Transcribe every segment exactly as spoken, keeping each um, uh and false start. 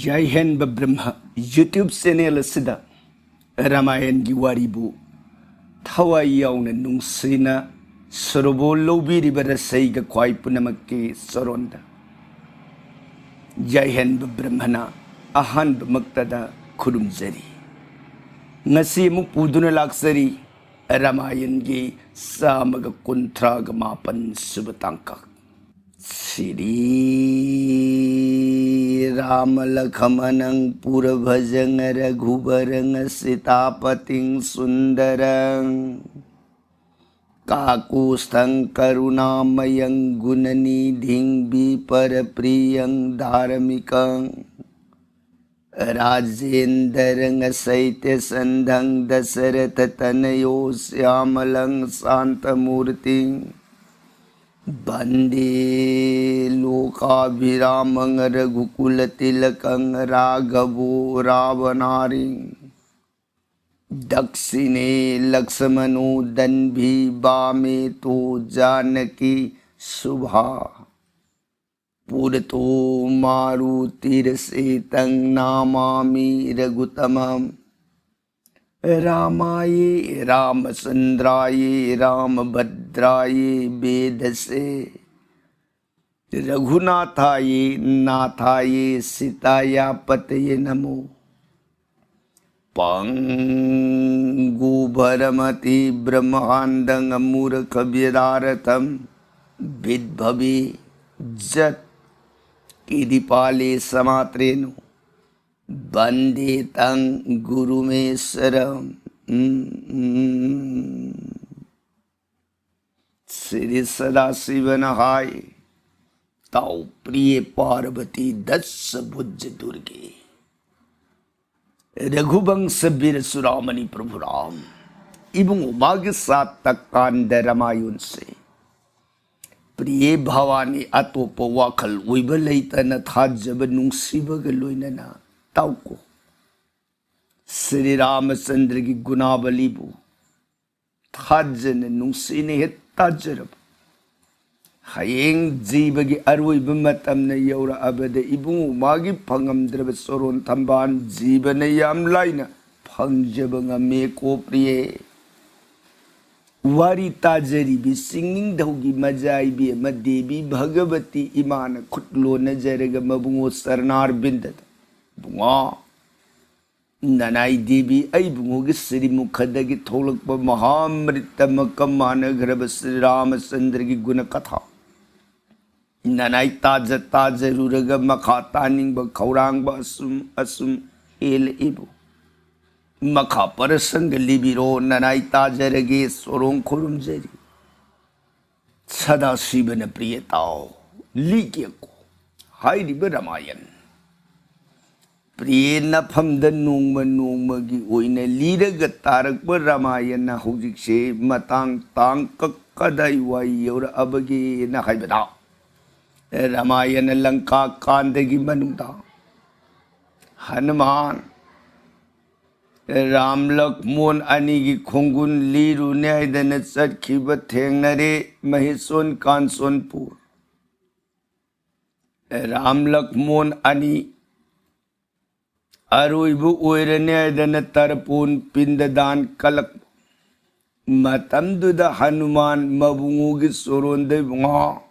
ꯌꯥꯏꯍꯟꯕ ꯕ꯭ꯔꯍ꯭ꯃ YouTube channel ꯑꯁꯤꯗ ꯔꯥꯃꯥꯌꯟꯒꯤ ꯋꯥꯔꯤꯕꯨ ꯊꯋꯥꯏ ꯌꯥꯎꯅ ꯅꯨꯡꯁꯤꯅ ꯁꯣꯔꯣꯕꯣꯜ ꯂꯧꯕꯤꯔꯤꯕ ꯔꯁꯩꯒ ꯈ꯭ꯋꯥꯏ ꯄꯨꯝꯅꯃꯛꯀꯤ ꯆꯔꯣꯟꯗ ꯌꯥꯏꯍꯟꯕ ꯕ꯭ꯔꯍ꯭ꯃꯅ ꯑꯍꯥꯟꯕꯃꯛꯇꯗ ꯈꯨꯔꯨꯝꯖꯔꯤ꯫ ꯉꯁꯤ ꯑꯃꯨꯛ ꯄꯨꯗꯨꯅ ꯂꯥꯛꯆꯔꯤ ꯔꯥꯃꯥꯌꯟꯒꯤ ꯆꯥꯝꯃꯒ ꯀꯨꯟꯊ꯭ꯔꯥꯒ ꯃꯥꯄꯟ ꯁꯨꯕ ꯇꯥꯡꯀꯛ꯫ ꯁ꯭ꯔꯤ ꯔꯥꯃ ꯂꯈꯃꯅꯪ ꯄꯨꯔ ꯚꯖꯪ ꯔꯘꯨꯕꯔꯪ ꯁꯤꯇꯥꯄꯇꯤꯡ ꯁꯨꯟꯗꯔꯪ ꯀꯥꯀꯨꯁꯊꯪ ꯀꯔꯨꯅꯥꯃꯌꯪ ꯒꯨꯅꯅꯤꯙꯤꯡ ꯕꯤꯄꯔ ꯄ꯭ꯔꯤꯌꯪ ꯙꯥꯔꯃꯤꯀꯪ ꯔꯥꯖꯦꯟꯗꯔꯪ ꯁꯩꯇ꯭ꯌ ꯁꯟꯙꯪ ꯗꯁꯔꯊ ꯇꯅꯌꯣ ꯁ꯭ꯌꯥꯃꯂꯪ ꯁꯥꯟꯇ ꯃꯨꯔꯇꯤꯡ ꯚꯟꯗꯦ ꯂꯣꯀꯥꯚꯤꯔꯥꯃꯪ ꯔꯘꯨꯀꯨꯂ ꯇꯤꯂꯀꯪ ꯔꯥꯘꯚꯣ ꯔꯥꯚꯅꯥꯔꯤꯡ ꯗꯛꯁꯤꯅꯦ ꯂꯛꯁꯃꯅꯣ ꯗꯟꯚꯤ ꯚꯥꯃꯦ ꯇꯣ ꯖꯥꯅꯀꯤ ꯁꯨꯚꯥ ꯄꯨꯔꯇꯣ ꯃꯥꯔꯨ ꯇꯤꯔꯁꯦ ꯇꯪ ꯅꯥꯃꯥꯃꯤ ꯔꯘꯨꯇꯃꯝ ꯔꯥꯃꯥꯌꯦ ꯔꯥꯃꯆꯟꯗ꯭ꯔꯥꯌꯦ ꯔꯥꯃꯚꯗ꯭ꯔꯥꯌꯦ ꯚꯦꯗꯁꯦ ꯔꯘꯨꯅꯥꯊꯥꯌꯦ ꯅꯥꯊꯥꯌꯦ ꯁꯤꯇꯥꯌꯥ ꯄꯇꯌꯦ ꯅꯃꯣ ꯄꯪꯒꯨ ꯚꯔꯃꯇꯤ ꯕ꯭ꯔꯍ꯭ꯃꯥꯟꯗꯪ ꯃꯨꯔꯈ ꯚ꯭ꯌꯗꯥꯔꯊꯝ ꯚꯤꯠ ꯚꯚꯤ ꯖꯠ ꯀꯤꯗꯤꯄꯥꯂꯤ ꯁꯃꯥꯇ꯭ꯔꯦꯅꯨ ꯚꯟꯗꯦ ꯇꯪ ꯒꯨꯔꯨꯃꯦꯁꯔꯝ꯫ ꯁ꯭ꯔꯤ ꯁꯗꯥꯁꯤꯕꯅ ꯍꯥꯏ, ꯇꯥꯎ ꯄ꯭ꯔꯤꯌꯦ ꯄꯥꯔꯕꯇꯤ ꯗꯁ ꯚꯨꯖ ꯗꯨꯔꯒꯦ ꯔꯘꯨꯕꯪꯁ ꯕꯤꯔ ꯆꯨꯔꯥꯃꯅꯤ ꯄ꯭ꯔꯚꯨ ꯔꯥꯝ꯫ ꯏꯕꯨꯡꯉꯣ, ꯃꯥꯒꯤ ꯁꯥꯠꯇ ꯀꯥꯟꯗ ꯔꯃꯥꯌꯟꯁꯦ ꯄ꯭ꯔꯤꯌꯦ ꯚꯋꯥꯅꯤ ꯑꯇꯣꯞꯄ ꯋꯥꯈꯜ ꯑꯣꯏꯕ ꯂꯩꯇꯅ ꯊꯥꯖꯕ ꯅꯨꯡꯁꯤꯕꯒ ꯂꯣꯏꯅꯅ ꯇꯥꯎꯀꯣ꯫ ꯁ꯭ꯔꯤ ꯔꯥꯃꯆꯟꯗ꯭ꯔꯒꯤ ꯒꯨꯅꯥꯕꯂꯤꯕꯨ ꯊꯥꯖꯅ ꯅꯨꯡꯁꯤꯅ ꯍꯦꯛ ꯇꯥꯖꯔꯕ ꯍꯌꯦꯡ ꯖꯤꯕꯒꯤ ꯑꯔꯣꯏꯕ ꯃꯇꯝꯅ ꯌꯧꯔꯛꯑꯕꯗ ꯏꯕꯨꯡꯉꯣ ꯃꯥꯒꯤ ꯐꯪꯉꯝꯗ꯭ꯔꯕ ꯆꯣꯔꯣꯟ ꯊꯝꯕꯥꯜ ꯖꯤꯕꯅ ꯌꯥꯝ ꯂꯥꯏꯅ ꯐꯪꯖꯕ ꯉꯝꯃꯦ ꯀꯣ ꯄ꯭ꯔꯤꯌꯦ꯫ ꯋꯥꯔꯤ ꯇꯥꯖꯔꯤꯕꯤ ꯆꯤꯡꯅꯤꯡꯊꯧꯒꯤ ꯃꯖꯥ ꯏꯕꯦꯝꯃ ꯗꯦꯕꯤ ꯚꯒꯕꯇꯤ ꯏꯃꯥꯅ ꯈꯨꯠ ꯂꯣꯟꯅꯖꯔꯒ ꯃꯕꯨꯡꯉꯣ ꯆꯔꯅꯥꯔꯕꯤꯟꯗꯗ, ꯏꯕꯨꯡꯉꯣ, ꯅꯅꯥꯏ ꯗꯦꯕꯤ ꯑꯩꯕꯨꯡꯉꯣꯒꯤ ꯁ꯭ꯔꯤꯃꯨꯈꯗꯒꯤ ꯊꯣꯛꯂꯛꯄ ꯃꯍꯥꯃ꯭ꯔꯤꯇꯃꯛꯀ ꯃꯥꯟꯅꯈ꯭ꯔꯕ ꯁ꯭ꯔꯤ ꯔꯥꯃꯆꯟꯗ꯭ꯔꯒꯤ ꯒꯨꯅꯀꯊꯥ ꯅꯅꯥꯏ ꯇꯥꯖ ꯇꯥꯖꯔꯨꯔꯒ ꯃꯈꯥ ꯇꯥꯅꯤꯡꯕ ꯈꯧꯔꯥꯡꯕ ꯑꯁꯨꯝ ꯑꯁꯨꯝ ꯍꯦꯜꯂꯛꯏꯕꯨ꯫ ꯃꯈꯥ ꯄꯔꯁꯪꯒ ꯂꯤꯕꯤꯔꯣ, ꯅꯅꯥꯏ ꯇꯥꯖꯔꯒꯦ, ꯁꯣꯔꯣꯡ ꯈꯨꯔꯨꯝꯖꯔꯤ꯫ ꯁꯗꯥꯁꯤꯕꯅ ꯄ꯭ꯔꯤꯌ ꯇꯥꯎ, ꯂꯤꯒꯦꯀꯣ꯫ ꯍꯥꯏꯔꯤꯕ ꯔꯥꯃꯥꯌꯟ ꯄ꯭ꯔꯤꯌꯦ ꯅꯐꯝꯗ ꯅꯣꯡꯃ ꯅꯣꯡꯃꯒꯤ ꯑꯣꯏꯅ ꯂꯤꯔꯒ ꯇꯥꯔꯛꯄ ꯔꯥꯃꯥꯌꯟꯅ ꯍꯧꯖꯤꯛꯁꯦ ꯃꯇꯥꯡ ꯇꯥꯡ ꯀꯛ-, ꯀꯗꯥꯏ ꯋꯥꯏ ꯌꯧꯔꯛꯑꯕꯒꯦꯅ ꯍꯥꯏꯕꯗ, ꯔꯥꯃꯥꯌꯟꯅ ꯂꯪꯀꯥ ꯀꯥꯟꯗꯒꯤ ꯃꯅꯨꯡꯗ ꯍꯅꯨꯃꯥꯟ ꯔꯥꯝ ꯂꯛꯃꯣꯟ ꯑꯅꯤꯒꯤ ꯈꯣꯡꯒꯨꯟ ꯂꯤꯔꯨꯅꯤ ꯍꯥꯏꯗꯅ ꯆꯠꯈꯤꯕ ꯊꯦꯡꯅꯔꯦ ꯃꯍꯦꯁꯣꯟ ꯀꯥꯟꯆꯣꯟꯄꯨꯔ꯫ ꯔꯥꯝ ꯂꯛꯃꯣꯟ ꯑꯅꯤ ꯑꯔꯣꯏꯕ ꯑꯣꯏꯔꯅꯤ ꯍꯥꯏꯗꯅ ꯇꯔꯄꯣꯟ ꯄꯤꯟꯗꯗꯥꯟ ꯀꯜꯂꯛꯄ ꯃꯇꯝꯗꯨꯗ ꯍꯅꯨꯃꯥꯟ ꯃꯕꯨꯡꯉꯣꯒꯤ ꯆꯣꯔꯣꯟꯗ, ꯏꯕꯨꯡꯉꯣ,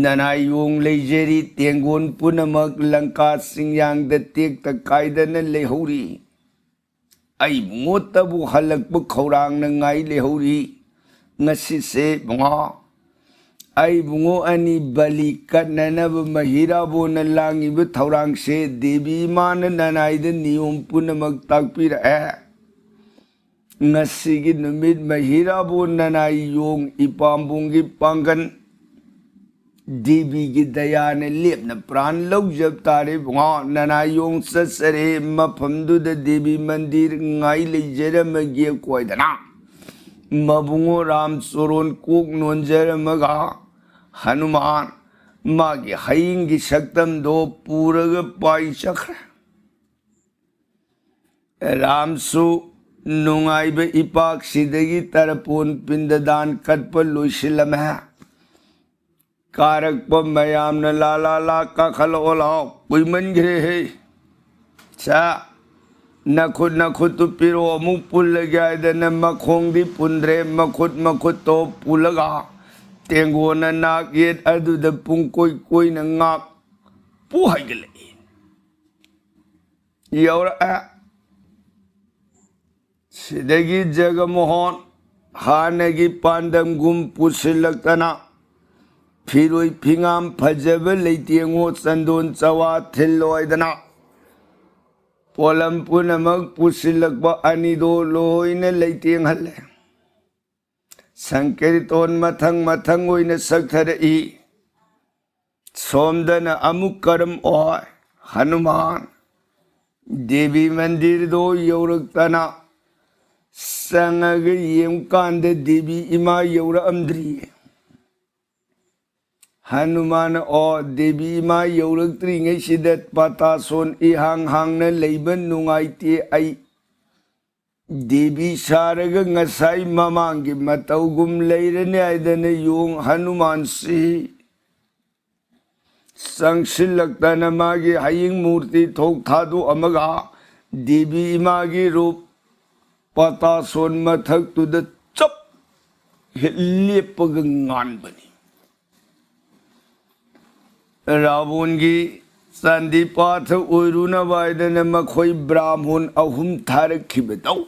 ꯅꯅꯥꯏ ꯌꯣꯡ ꯂꯩꯖꯔꯤ, ꯇꯦꯡꯒꯣꯟ ꯄꯨꯝꯅꯃꯛ ꯂꯪꯀꯥ ꯆꯤꯡꯌꯥꯡꯗ ꯇꯦꯛꯇ ꯀꯥꯏꯗꯅ ꯂꯩꯍꯧꯔꯤ꯫ ꯑꯩꯕꯨꯡꯉꯣꯇꯕꯨ ꯍꯜꯂꯛꯄ ꯈꯧꯔꯥꯡꯅ ꯉꯥꯏ ꯂꯩꯍꯧꯔꯤ꯫ ꯉꯁꯤꯁꯦ ꯏꯕꯨꯡꯉꯣ, ꯑꯩꯕꯨꯡꯉꯣ ꯑꯅꯤ ꯕꯂꯤ ꯀꯠꯅꯅꯕ ꯃꯍꯤꯔꯥꯕꯣꯅ ꯂꯥꯡꯉꯤꯕ ꯊꯧꯔꯥꯡꯁꯦ ꯗꯦꯕꯤ ꯏꯃꯥꯅ ꯅꯅꯥꯏꯗ ꯅꯤꯌꯣꯝ ꯄꯨꯝꯅꯃꯛ ꯇꯥꯛꯄꯤꯔꯛꯑꯦ꯫ ꯉꯁꯤꯒꯤ ꯅꯨꯃꯤꯠ ꯃꯍꯤꯔꯥꯕꯣ ꯅꯅꯥꯏ ꯌꯣꯡ ꯏꯄꯥꯝꯕꯣꯝꯒꯤ ꯄꯥꯡꯒꯟ ꯗꯦꯕꯤꯒꯤ ꯗꯌꯥꯅ ꯂꯦꯞꯅ ꯄ꯭ꯔꯥꯟ ꯂꯧꯖꯕ ꯇꯥꯔꯦ ꯏꯕꯨꯡꯉꯣ꯫ ꯅꯅꯥꯏ ꯌꯣꯡ ꯆꯠꯆꯔꯦ, ꯃꯐꯝꯗꯨꯗ ꯗꯦꯕꯤ ꯃꯟꯗꯤꯔ ꯉꯥꯏ ꯂꯩꯖꯔꯝꯃꯒꯦ ꯀꯣꯏꯗꯅ꯫ ꯃꯕꯨꯡꯉꯣ ꯔꯥꯝ ꯆꯣꯔꯣꯟ ꯀꯣꯛ ꯅꯣꯟꯖꯔꯝꯃꯒ ꯍꯅꯨꯃꯥꯟ ꯃꯥꯒꯤ ꯍꯌꯤꯡꯒꯤ ꯁꯛꯇꯝꯗꯣ ꯄꯨꯔꯒ ꯄꯥꯏ ꯆꯠꯈ꯭ꯔꯦ꯫ ꯔꯥꯝꯁꯨ ꯅꯨꯡꯉꯥꯏꯕ ꯏꯄꯥꯛꯁꯤꯗꯒꯤ ꯇꯔꯄꯣꯟ ꯄꯤꯟꯗꯗꯥꯟ ꯀꯠꯄ ꯂꯣꯏꯁꯤꯜꯂꯝꯃꯦ꯫ ꯀꯥꯔꯛꯄ ꯃꯌꯥꯝꯅ "ꯂꯥ ꯂꯥ ꯂꯥ, ꯀꯥꯈꯠꯂꯛꯑꯣ ꯂꯥꯛꯑꯣ, ꯀꯨꯏꯃꯟꯈ꯭ꯔꯦꯍꯦ꯫ ꯁꯥ, ꯅꯈꯨꯠ ꯅꯈꯨꯠꯇꯨ ꯄꯤꯔꯛꯑꯣ, ꯑꯃꯨꯛ ꯄꯨꯜꯂꯒꯦ" ꯍꯥꯏꯗꯅ ꯃꯈꯣꯡꯗꯤ ꯄꯨꯟꯗ꯭ꯔꯦ, ꯃꯈꯨꯠ ꯃꯈꯨꯠꯇꯣ ꯄꯨꯜꯂꯒ ꯇꯦꯡꯒꯣꯟꯅ ꯅꯥꯛ ꯌꯦꯠ ꯑꯗꯨꯗ ꯄꯨꯡꯀꯣꯏ ꯀꯣꯏꯅ ꯉꯥꯛ ꯄꯨ ꯍꯥꯏꯒꯠꯂꯛꯏ꯫ ꯌꯧꯔꯛꯑꯦ꯫ ꯁꯤꯗꯒꯤ ꯖꯒꯃꯣꯍꯣꯟ ꯍꯥꯟꯅꯒꯤ ꯄꯥꯟꯗꯝꯒꯨꯝ ꯄꯨꯁꯤꯜꯂꯛꯇꯅ ꯐꯤꯔꯣꯏ ꯐꯤꯉꯥꯝ ꯐꯖꯕ ꯂꯩꯇꯦꯡꯉꯣ, ꯆꯟꯗꯣꯟ ꯆꯋꯥ ꯊꯤꯜꯂꯣꯏꯗꯅ ꯄꯣꯠꯂꯝ ꯄꯨꯝꯅꯃꯛ ꯄꯨꯁꯤꯜꯂꯛꯄ ꯑꯅꯤꯗꯣ ꯂꯣꯏꯅ ꯂꯩꯇꯦꯡꯍꯜꯂꯦ꯫ ꯁꯪꯀꯤꯔꯇꯣꯟ ꯃꯊꯪ ꯃꯊꯪ ꯑꯣꯏꯅ ꯁꯛꯊꯔꯛꯏ꯫ ꯁꯣꯝꯗꯅ ꯑꯃꯨꯛ ꯀꯔꯝ ꯑꯣꯏ? ꯍꯅꯨꯃꯥꯟ꯫ ꯗꯦꯕꯤ ꯃꯟꯗꯤꯔꯗꯣ ꯌꯧꯔꯛꯇꯅ ꯆꯪꯉꯒ ꯌꯦꯡꯀꯥꯟꯗ ꯗꯦꯕꯤ ꯏꯃꯥ ꯌꯧꯔꯛꯑꯝꯗ꯭ꯔꯤ꯫ ꯍꯅꯨꯃꯥꯟ, "ꯑꯣ, ꯗꯦꯕꯤ ꯏꯃꯥ ꯌꯧꯔꯛꯇ꯭ꯔꯤꯉꯩꯁꯤꯗ ꯄꯇꯥꯁꯣꯟ ꯏꯍꯥꯡ ꯍꯥꯡꯅ ꯂꯩꯕ ꯅꯨꯡꯉꯥꯏꯇꯦ꯫ ꯑꯩ ꯗꯦꯕꯤ ꯁꯥꯔꯒ ꯉꯁꯥꯏ ꯃꯃꯥꯡꯒꯤ ꯃꯇꯧꯒꯨꯝ ꯂꯩꯔꯅꯤ" ꯍꯥꯏꯗꯅ ꯌꯣꯡ ꯍꯅꯨꯃꯥꯟꯁꯤ ꯆꯪꯁꯤꯜꯂꯛꯇꯅ ꯃꯥꯒꯤ ꯍꯌꯤꯡ ꯃꯨꯔꯇꯤ ꯊꯣꯛ ꯊꯥꯗꯣꯛꯑꯝꯃꯒ ꯗꯦꯕꯤ ꯏꯃꯥꯒꯤ ꯔꯨꯞ ꯄꯇꯥꯁꯣꯟ ꯃꯊꯛꯇꯨꯗ ꯆꯞ ꯍꯦꯛ ꯂꯦꯞꯄꯒ ꯉꯥꯟꯕꯅꯤ꯫ ꯔꯥꯕꯣꯟꯒꯤ ꯆꯥꯟꯗꯤ ꯄꯥꯊ ꯑꯣꯏꯔꯨꯅꯕ ꯍꯥꯏꯗꯅ ꯃꯈꯣꯏ ꯕ꯭ꯔꯥꯍꯃꯣꯟ ꯑꯍꯨꯝ ꯊꯥꯔꯛꯈꯤꯕꯗꯧ,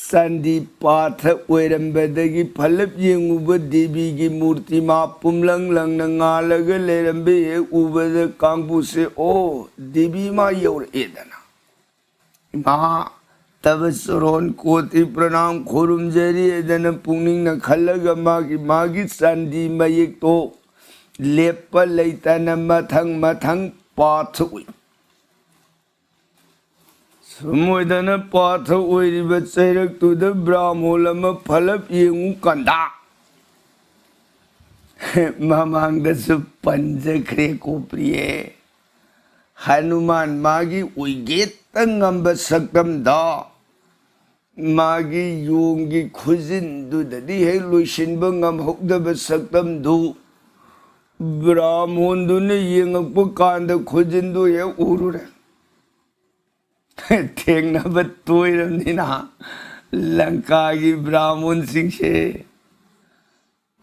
ꯆꯥꯟꯗꯤ ꯄꯥꯊ ꯑꯣꯏꯔꯝꯕꯗꯒꯤ ꯐꯂꯞ ꯌꯦꯡꯉꯨꯕ ꯗꯦꯕꯤꯒꯤ ꯃꯨꯔꯇꯤꯃꯥ ꯄꯨꯝꯂꯪ ꯂꯪꯅ ꯉꯥꯜꯂꯒ ꯂꯩꯔꯝꯕ ꯍꯦꯛ ꯎꯕꯗ ꯀꯥꯡꯕꯨꯁꯦ, "ꯑꯣ, ꯗꯦꯕꯤ ꯃꯥ ꯌꯧꯔꯛꯑꯦꯗꯅ, ꯏꯃꯥ, ꯇꯕ ꯆꯣꯔꯣꯟ ꯀꯣꯇꯤ ꯄ꯭ꯔꯅꯥꯝ ꯈꯨꯔꯨꯝꯖꯔꯤ" ꯍꯥꯏꯗꯅ ꯄꯨꯛꯅꯤꯡꯅ ꯈꯜꯂꯒ ꯃꯥꯒꯤ ꯃꯥꯒꯤ ꯆꯥꯟꯗꯤ ꯃꯌꯦꯛꯇꯣ ꯂꯦꯞꯄ ꯂꯩꯇꯅ ꯃꯊꯪ ꯃꯊꯪ ꯄꯥꯊꯣꯛꯏ꯫ ꯁꯨꯝ ꯑꯣꯏꯗꯅ ꯄꯥꯊ ꯑꯣꯏꯔꯤꯕ ꯆꯩꯔꯛꯇꯨꯗ ꯕ꯭ꯔꯥꯍꯃꯣꯟ ꯑꯃ ꯐꯂꯞ ꯌꯦꯡꯉꯨ ꯀꯥꯟꯗ, ꯃꯃꯥꯡꯗꯁꯨ ꯄꯟꯖꯈ꯭ꯔꯦ ꯀꯣ ꯄ꯭ꯔꯤꯌꯦ, ꯍꯅꯨꯃꯥꯟ ꯃꯥꯒꯤ ꯑꯣꯏꯒꯦꯠꯇ ꯉꯝꯕ ꯁꯛꯇꯝꯗꯣ, ꯃꯥꯒꯤ ꯌꯣꯡꯒꯤ ꯈꯨꯖꯤꯟꯗꯨꯗꯗꯤ ꯍꯦꯛ ꯂꯣꯏꯁꯤꯟꯕ ꯉꯝꯍꯧꯗꯕ ꯁꯛꯇꯝꯗꯨ ꯕ꯭ꯔꯥꯍꯃꯣꯟꯗꯨꯅ ꯌꯦꯡꯉꯛꯄ ꯀꯥꯟꯗ ꯈꯨꯖꯤꯟꯗꯨ ꯍꯦꯛ ꯎꯔꯨꯔꯦ꯫ ꯊꯦꯡꯅꯕ ꯇꯣꯏꯔꯕꯅꯤꯅ ꯂꯪꯀꯥꯒꯤ ꯕ꯭ꯔꯥꯍꯃꯣꯟꯁꯤꯡꯁꯦ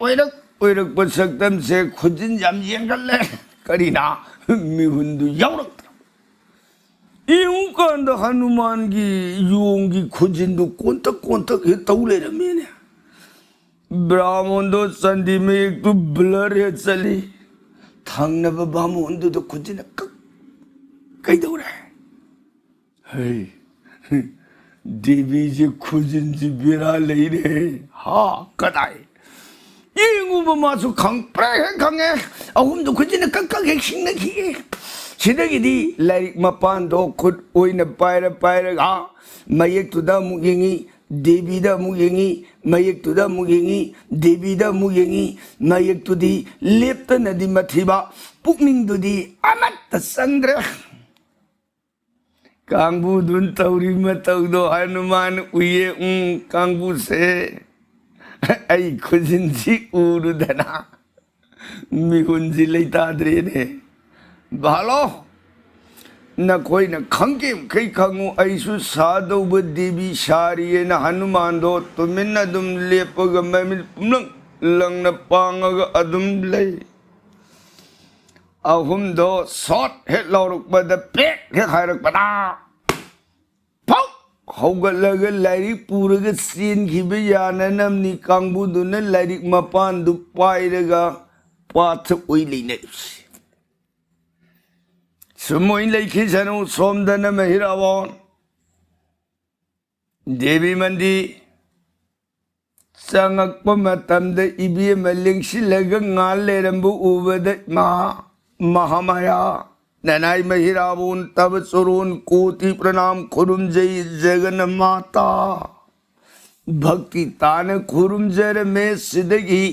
ꯑꯣꯏꯔꯛ ꯑꯣꯏꯔꯛꯄ ꯁꯛꯇꯝꯁꯦ ꯈꯨꯖꯤꯟ ꯌꯥꯝ ꯌꯦꯡꯒꯜꯂꯦ꯫ ꯀꯔꯤꯅ ꯃꯤꯍꯨꯟꯗꯨ ꯌꯥꯎꯔꯛꯇ꯭ꯔꯕ꯫ ꯌꯦꯡꯉꯨꯀꯥꯟꯗ ꯍꯅꯨꯃꯥꯟꯒꯤ ꯌꯣꯡꯒꯤ ꯈꯨꯖꯤꯟꯗꯨ ꯀꯣꯟꯇꯛ ꯀꯣꯟꯇꯛ ꯍꯦꯛ ꯇꯧ ꯂꯩꯔꯝꯃꯦꯅꯦ꯫ ꯕ꯭ꯔꯥꯍꯃꯣꯟꯗꯣ ꯆꯟꯗꯤ ꯃꯌꯦꯛꯇꯨ ꯕ꯭ꯂꯔ ꯍꯦꯛ ꯆꯠꯂꯤ꯫ ꯊꯪꯅꯕ ꯕꯥꯃꯣꯟꯗꯨꯗ ꯈꯨꯖꯤꯟꯅ ꯀꯛ ꯀꯩꯗꯧꯔꯦ? ꯍꯩ, ꯗꯦꯕꯤꯁꯦ ꯈꯨꯖꯤꯟꯁꯤ ꯕꯦꯔꯥ ꯂꯩꯔꯦ꯫ ꯍꯥ, ꯀꯗꯥꯏ? ꯌꯦꯡꯉꯨꯕ ꯃꯥꯁꯨ ꯈꯪꯄ꯭ꯔꯦ ꯍꯦꯛ ꯈꯪꯉꯦ꯫ ꯑꯍꯨꯝꯗꯨ ꯈꯨꯖꯤꯟꯅ ꯀꯛ ꯀꯛ ꯍꯦꯛ ꯁꯤꯡꯅꯈꯤꯑꯦ꯫ ꯁꯤꯗꯒꯤꯗꯤ ꯂꯥꯏꯔꯤꯛ ꯃꯄꯥꯟꯗꯣ ꯈꯨꯠ ꯑꯣꯏꯅ ꯄꯥꯏꯔ ꯄꯥꯏꯔꯒ ꯃꯌꯦꯛꯇꯨꯗ ꯑꯃꯨꯛ ꯌꯦꯡꯉꯤ, ꯗꯦꯕꯤꯗ ꯑꯃꯨꯛ ꯌꯦꯡꯉꯤ, ꯃꯌꯦꯛꯇꯨꯗ ꯑꯃꯨꯛ ꯌꯦꯡꯉꯤ, ꯗꯦꯕꯤꯗ ꯑꯃꯨꯛ ꯌꯦꯡꯉꯤ꯫ ꯃꯌꯦꯛꯇꯨꯗꯤ ꯂꯦꯞꯇꯅꯗꯤ ꯃꯊꯤꯕ, ꯄꯨꯛꯅꯤꯡꯗꯨꯗꯤ ꯑꯃꯠꯇ ꯆꯪꯗ꯭ꯔꯦ꯫ ꯀꯥꯡꯕꯨꯗꯨꯅ ꯇꯧꯔꯤ ꯃꯇꯧꯗꯣ ꯍꯅꯨꯃꯥꯟ ꯎꯏꯌꯦ꯫ ꯎꯝ, ꯀꯥꯡꯕꯨꯁꯦ ꯑꯩ ꯈꯨꯖꯤꯟꯁꯤ ꯎꯔꯨꯗꯅ ꯃꯤꯍꯨꯟꯁꯤ ꯂꯩꯇꯥꯗ꯭ꯔꯦꯅꯦ꯫ ꯚꯥꯂꯣ, ꯅꯈꯣꯏꯅ ꯈꯪꯒꯦ ꯃꯈꯩ ꯈꯪꯉꯨ, ꯑꯩꯁꯨ ꯁꯥꯗꯧꯕ ꯗꯦꯕꯤ ꯁꯥꯔꯤꯑꯅ ꯍꯅꯨꯃꯥꯟꯗꯣ ꯇꯨꯃꯤꯟꯅ ꯑꯗꯨꯝ ꯂꯦꯞꯄꯒ ꯃꯃꯤꯠ ꯄꯨꯝꯂꯪ ꯂꯪꯅ ꯄꯥꯡꯉꯒ ꯑꯗꯨꯝ ꯂꯩ꯫ ꯑꯍꯨꯝꯗꯣ ꯁꯣꯠ ꯍꯦꯛ ꯂꯧꯔꯛꯄꯗ ꯄꯦꯛ ꯍꯦꯛ ꯍꯥꯏꯔꯛꯄꯗ ꯐꯧ ꯍꯧꯒꯠꯂꯒ ꯂꯥꯏꯔꯤꯛ ꯄꯨꯔꯒ ꯆꯦꯟꯈꯤꯕ ꯌꯥꯅꯅꯕꯅꯤ꯫ ꯀꯥꯡꯕꯨꯗꯨꯅ ꯂꯥꯏꯔꯤꯛ ꯃꯄꯥꯟꯗꯨ ꯄꯥꯏꯔꯒ ꯄꯥꯊ ꯑꯣꯏ ꯂꯩꯅꯔꯤꯁꯤ꯫ ꯁꯨꯝ ꯑꯣꯏ ꯂꯩꯈꯤꯁꯅꯨ꯫ ꯁꯣꯝꯗꯅ ꯃꯍꯤꯔꯥꯋꯣꯟ ꯗꯦꯕꯤ ꯃꯟꯗꯤ ꯆꯪꯉꯛꯄ ꯃꯇꯝꯗ ꯏꯕꯦꯝꯃ ꯂꯦꯡꯁꯤꯜꯂꯒ ꯉꯥꯜ ꯂꯩꯔꯝꯕ ꯎꯕꯗ, ꯃꯍꯥ ꯃꯍꯥꯃꯥꯌꯥ, ꯅꯅꯥꯏ ꯃꯍꯤꯔꯥꯕꯣꯟ ꯇꯕ ꯆꯣꯔꯣꯟ ꯀꯣꯇꯤ ꯄ꯭ꯔꯅꯥꯝ ꯈꯨꯔꯨꯝꯖꯩ ꯖꯒꯟ ꯃꯥꯇꯥ꯫ ꯚꯛꯇꯤ ꯇꯥꯅ ꯈꯨꯔꯨꯝꯖꯔꯝꯃꯦ꯫ ꯁꯤꯗꯒꯤ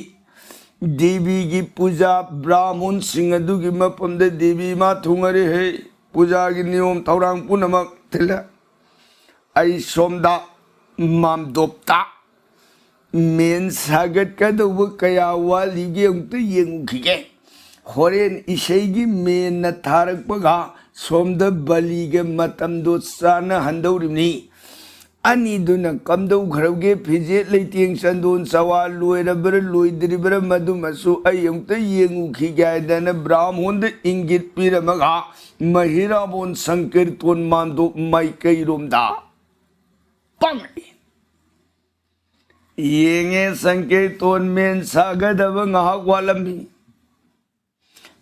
ꯗꯦꯕꯤꯒꯤ ꯄꯨꯖꯥ ꯕ꯭ꯔꯥꯍꯃꯣꯟꯁꯤꯡ ꯑꯗꯨꯒꯤ ꯃꯐꯝꯗ ꯗꯦꯕꯤ ꯏꯃꯥ ꯊꯨꯡꯉꯔꯦꯍꯦ꯫ ꯄꯨꯖꯥꯒꯤ ꯅꯤꯌꯣꯝ ꯊꯧꯔꯥꯡ ꯄꯨꯝꯅꯃꯛ ꯊꯤꯜꯂꯦ꯫ ꯑꯩ ꯁꯣꯝꯗ ꯃꯥꯝꯗꯣꯞꯇ ꯃꯦꯟ ꯁꯥꯒꯠꯀꯗꯧꯕ ꯀꯌꯥ ꯋꯥꯠꯂꯤꯒꯦ ꯑꯃꯨꯛꯇ ꯌꯦꯡꯉꯨꯈꯤꯒꯦ꯫ ꯍꯣꯔꯦꯟ ꯏꯁꯩꯒꯤ ꯃꯦꯟꯅ ꯊꯥꯔꯛꯄꯒ ꯁꯣꯝꯗ ꯕꯂꯤꯒ ꯃꯇꯝꯗꯣ ꯆꯥꯟꯅꯍꯟꯗꯧꯔꯤꯕꯅꯤ꯫ ꯑꯅꯤꯗꯨꯅ ꯀꯝꯗꯧꯈ꯭ꯔꯕꯒꯦ, ꯐꯤꯖꯦꯠ ꯂꯩꯇꯦꯡ ꯆꯟꯗꯣꯟ ꯆꯋꯥ ꯂꯣꯏꯔꯕ꯭ꯔꯥ ꯂꯣꯏꯗ꯭ꯔꯤꯕ꯭ꯔꯥ, ꯃꯗꯨꯃꯁꯨ ꯑꯩ ꯑꯃꯨꯛꯇ ꯌꯦꯡꯉꯨꯈꯤꯒꯦ ꯍꯥꯏꯗꯅ ꯕ꯭ꯔꯥꯝꯍꯣꯟꯗ ꯏꯪꯒꯤꯠ ꯄꯤꯔꯝꯃꯒ ꯃꯍꯤꯔꯥꯕꯣꯟ ꯁꯪꯀꯤꯔꯇꯣꯟ ꯃꯥꯟꯗꯣꯞ ꯃꯥꯏꯀꯩꯔꯣꯝꯗ ꯄꯥꯡꯉꯛꯏ꯫ ꯌꯦꯡꯉꯦ, ꯁꯪꯀꯤꯔꯇꯣꯟ ꯃꯦꯟ ꯁꯥꯒꯗꯕ ꯉꯥꯏꯍꯥꯛ ꯋꯥꯠꯂꯝꯃꯤ꯫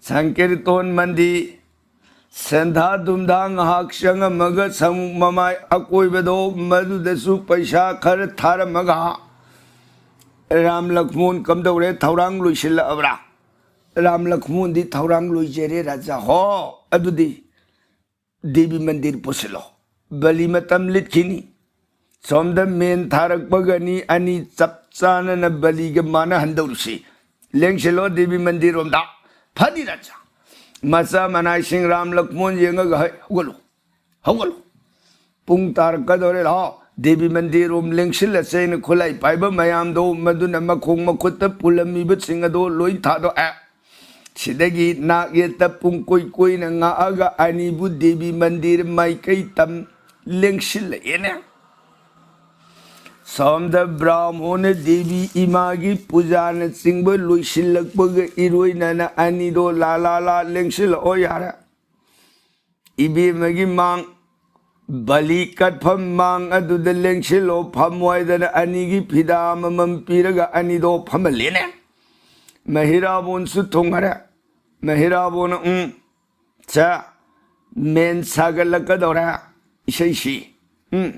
ꯁꯪꯀꯤꯔꯇꯣꯟ ꯃꯟꯗꯤ ꯁꯦꯟꯙꯥ ꯗꯨꯝꯙꯥ ꯉꯥꯏꯍꯥꯛ ꯆꯪꯉꯝꯃꯒ ꯁꯃꯨꯛ ꯃꯃꯥꯏ ꯑꯀꯣꯏꯕꯗꯣ ꯃꯗꯨꯗꯁꯨ ꯄꯩꯁꯥ ꯈꯔ ꯊꯥꯔꯝꯃꯒ ꯔꯥꯝ ꯂꯛꯃꯣꯟ ꯀꯝꯗꯧꯔꯦ, ꯊꯧꯔꯥꯡ ꯂꯣꯏꯁꯤꯜꯂꯛꯑꯕ꯭ꯔꯥ? ꯔꯥꯝ ꯂꯛꯃꯣꯟꯗꯤ ꯊꯧꯔꯥꯡ ꯂꯣꯏꯖꯔꯦ ꯔꯥꯖꯥ꯫ ꯍꯣ, ꯑꯗꯨꯗꯤ ꯗꯦꯕꯤ ꯃꯟꯗꯤꯔ ꯄꯨꯁꯤꯜꯂꯣ, ꯕꯂꯤ ꯃꯇꯝ ꯂꯤꯠꯈꯤꯅꯤ꯫ ꯁꯣꯝꯗ ꯃꯦꯟ ꯊꯥꯔꯛꯄꯒꯅꯤ ꯑꯅꯤ ꯆꯞ ꯆꯥꯅꯅ ꯕꯂꯤꯒ ꯃꯥꯟꯅꯍꯟꯗꯧꯔꯤꯁꯤ꯫ ꯂꯦꯡꯁꯤꯜꯂꯣ ꯗꯦꯕꯤ ꯃꯟꯗꯤꯔꯔꯣꯝꯗ꯫ ꯐꯅꯤ ꯔꯥꯖꯥ꯫ ꯃꯆꯥ ꯃꯅꯥꯏꯁꯤꯡ ꯔꯥꯝ ꯂꯛꯃꯣꯟ ꯌꯦꯡꯉꯒ, "ꯍꯩ, ꯍꯧꯒꯠꯂꯣ, ꯍꯧꯒꯠꯂꯣ꯫ ꯄꯨꯡ ꯇꯥꯔꯛꯀꯗꯧꯔꯦ, ꯂꯥꯛꯑꯣ, ꯗꯦꯕꯤ ꯃꯟꯗꯤꯔꯔꯣꯝ ꯂꯦꯡꯁꯤꯜꯂꯁꯦꯅ ꯈꯨꯠꯂꯥꯏ ꯄꯥꯏꯕ ꯃꯌꯥꯝꯗꯣ, ꯃꯗꯨꯅ ꯃꯈꯣꯡ ꯃꯈꯨꯠꯇ ꯄꯨꯜꯂꯝꯃꯤꯕꯁꯤꯡ ꯑꯗꯣ ꯂꯣꯏ ꯊꯥꯗꯣꯛꯑꯦ꯫ ꯁꯤꯗꯒꯤ ꯅꯥꯛ ꯌꯦꯠꯇ ꯄꯨꯡ ꯀꯣꯏ ꯀꯣꯏꯅ ꯉꯥꯛꯑꯒ ꯑꯅꯤꯕꯨ ꯗꯦꯕꯤ ꯃꯟꯗꯤꯔ ꯃꯥꯏꯀꯩ ꯇꯝ ꯂꯦꯡꯁꯤꯜꯂꯛꯑꯦꯅꯦ꯫" ꯁꯣꯝꯗ ꯕ꯭ꯔꯥꯝꯍꯣꯟꯅ ꯗꯦꯕꯤ ꯏꯃꯥꯒꯤ ꯄꯨꯖꯥꯅꯆꯤꯡꯕ ꯂꯣꯏꯁꯤꯜꯂꯛꯄꯒ ꯏꯔꯣꯏꯅꯅ ꯑꯅꯤꯗꯣ ꯂꯥ ꯂꯥ ꯂꯥ ꯂꯦꯡꯁꯤꯜꯂꯛꯑꯣ ꯌꯥꯔꯦ꯫ ꯏꯕꯦꯝꯃꯒꯤ ꯃꯥꯡ, ꯕꯂꯤ ꯀꯠꯐꯝ ꯃꯥꯡ ꯑꯗꯨꯗ ꯂꯦꯡꯁꯤꯜꯂꯣ, ꯐꯝꯃꯣ ꯍꯥꯏꯗꯅ ꯑꯅꯤꯒꯤ ꯐꯤꯗꯥ ꯑꯃꯃꯝ ꯄꯤꯔꯒ ꯑꯅꯤꯗꯣ ꯐꯝꯍꯜꯂꯦꯅꯦ꯫ ꯃꯍꯤꯔꯥꯕꯣꯟꯁꯨ ꯊꯨꯡꯉꯔꯦ꯫ ꯃꯍꯤꯔꯥꯕꯣꯟꯅ, "ꯎꯝ, ꯁꯦ, ꯃꯦꯟ ꯁꯥꯒꯠꯂꯛꯀꯗꯧꯔꯦ, ꯏꯁꯩꯁꯤ꯫ ꯎꯝ,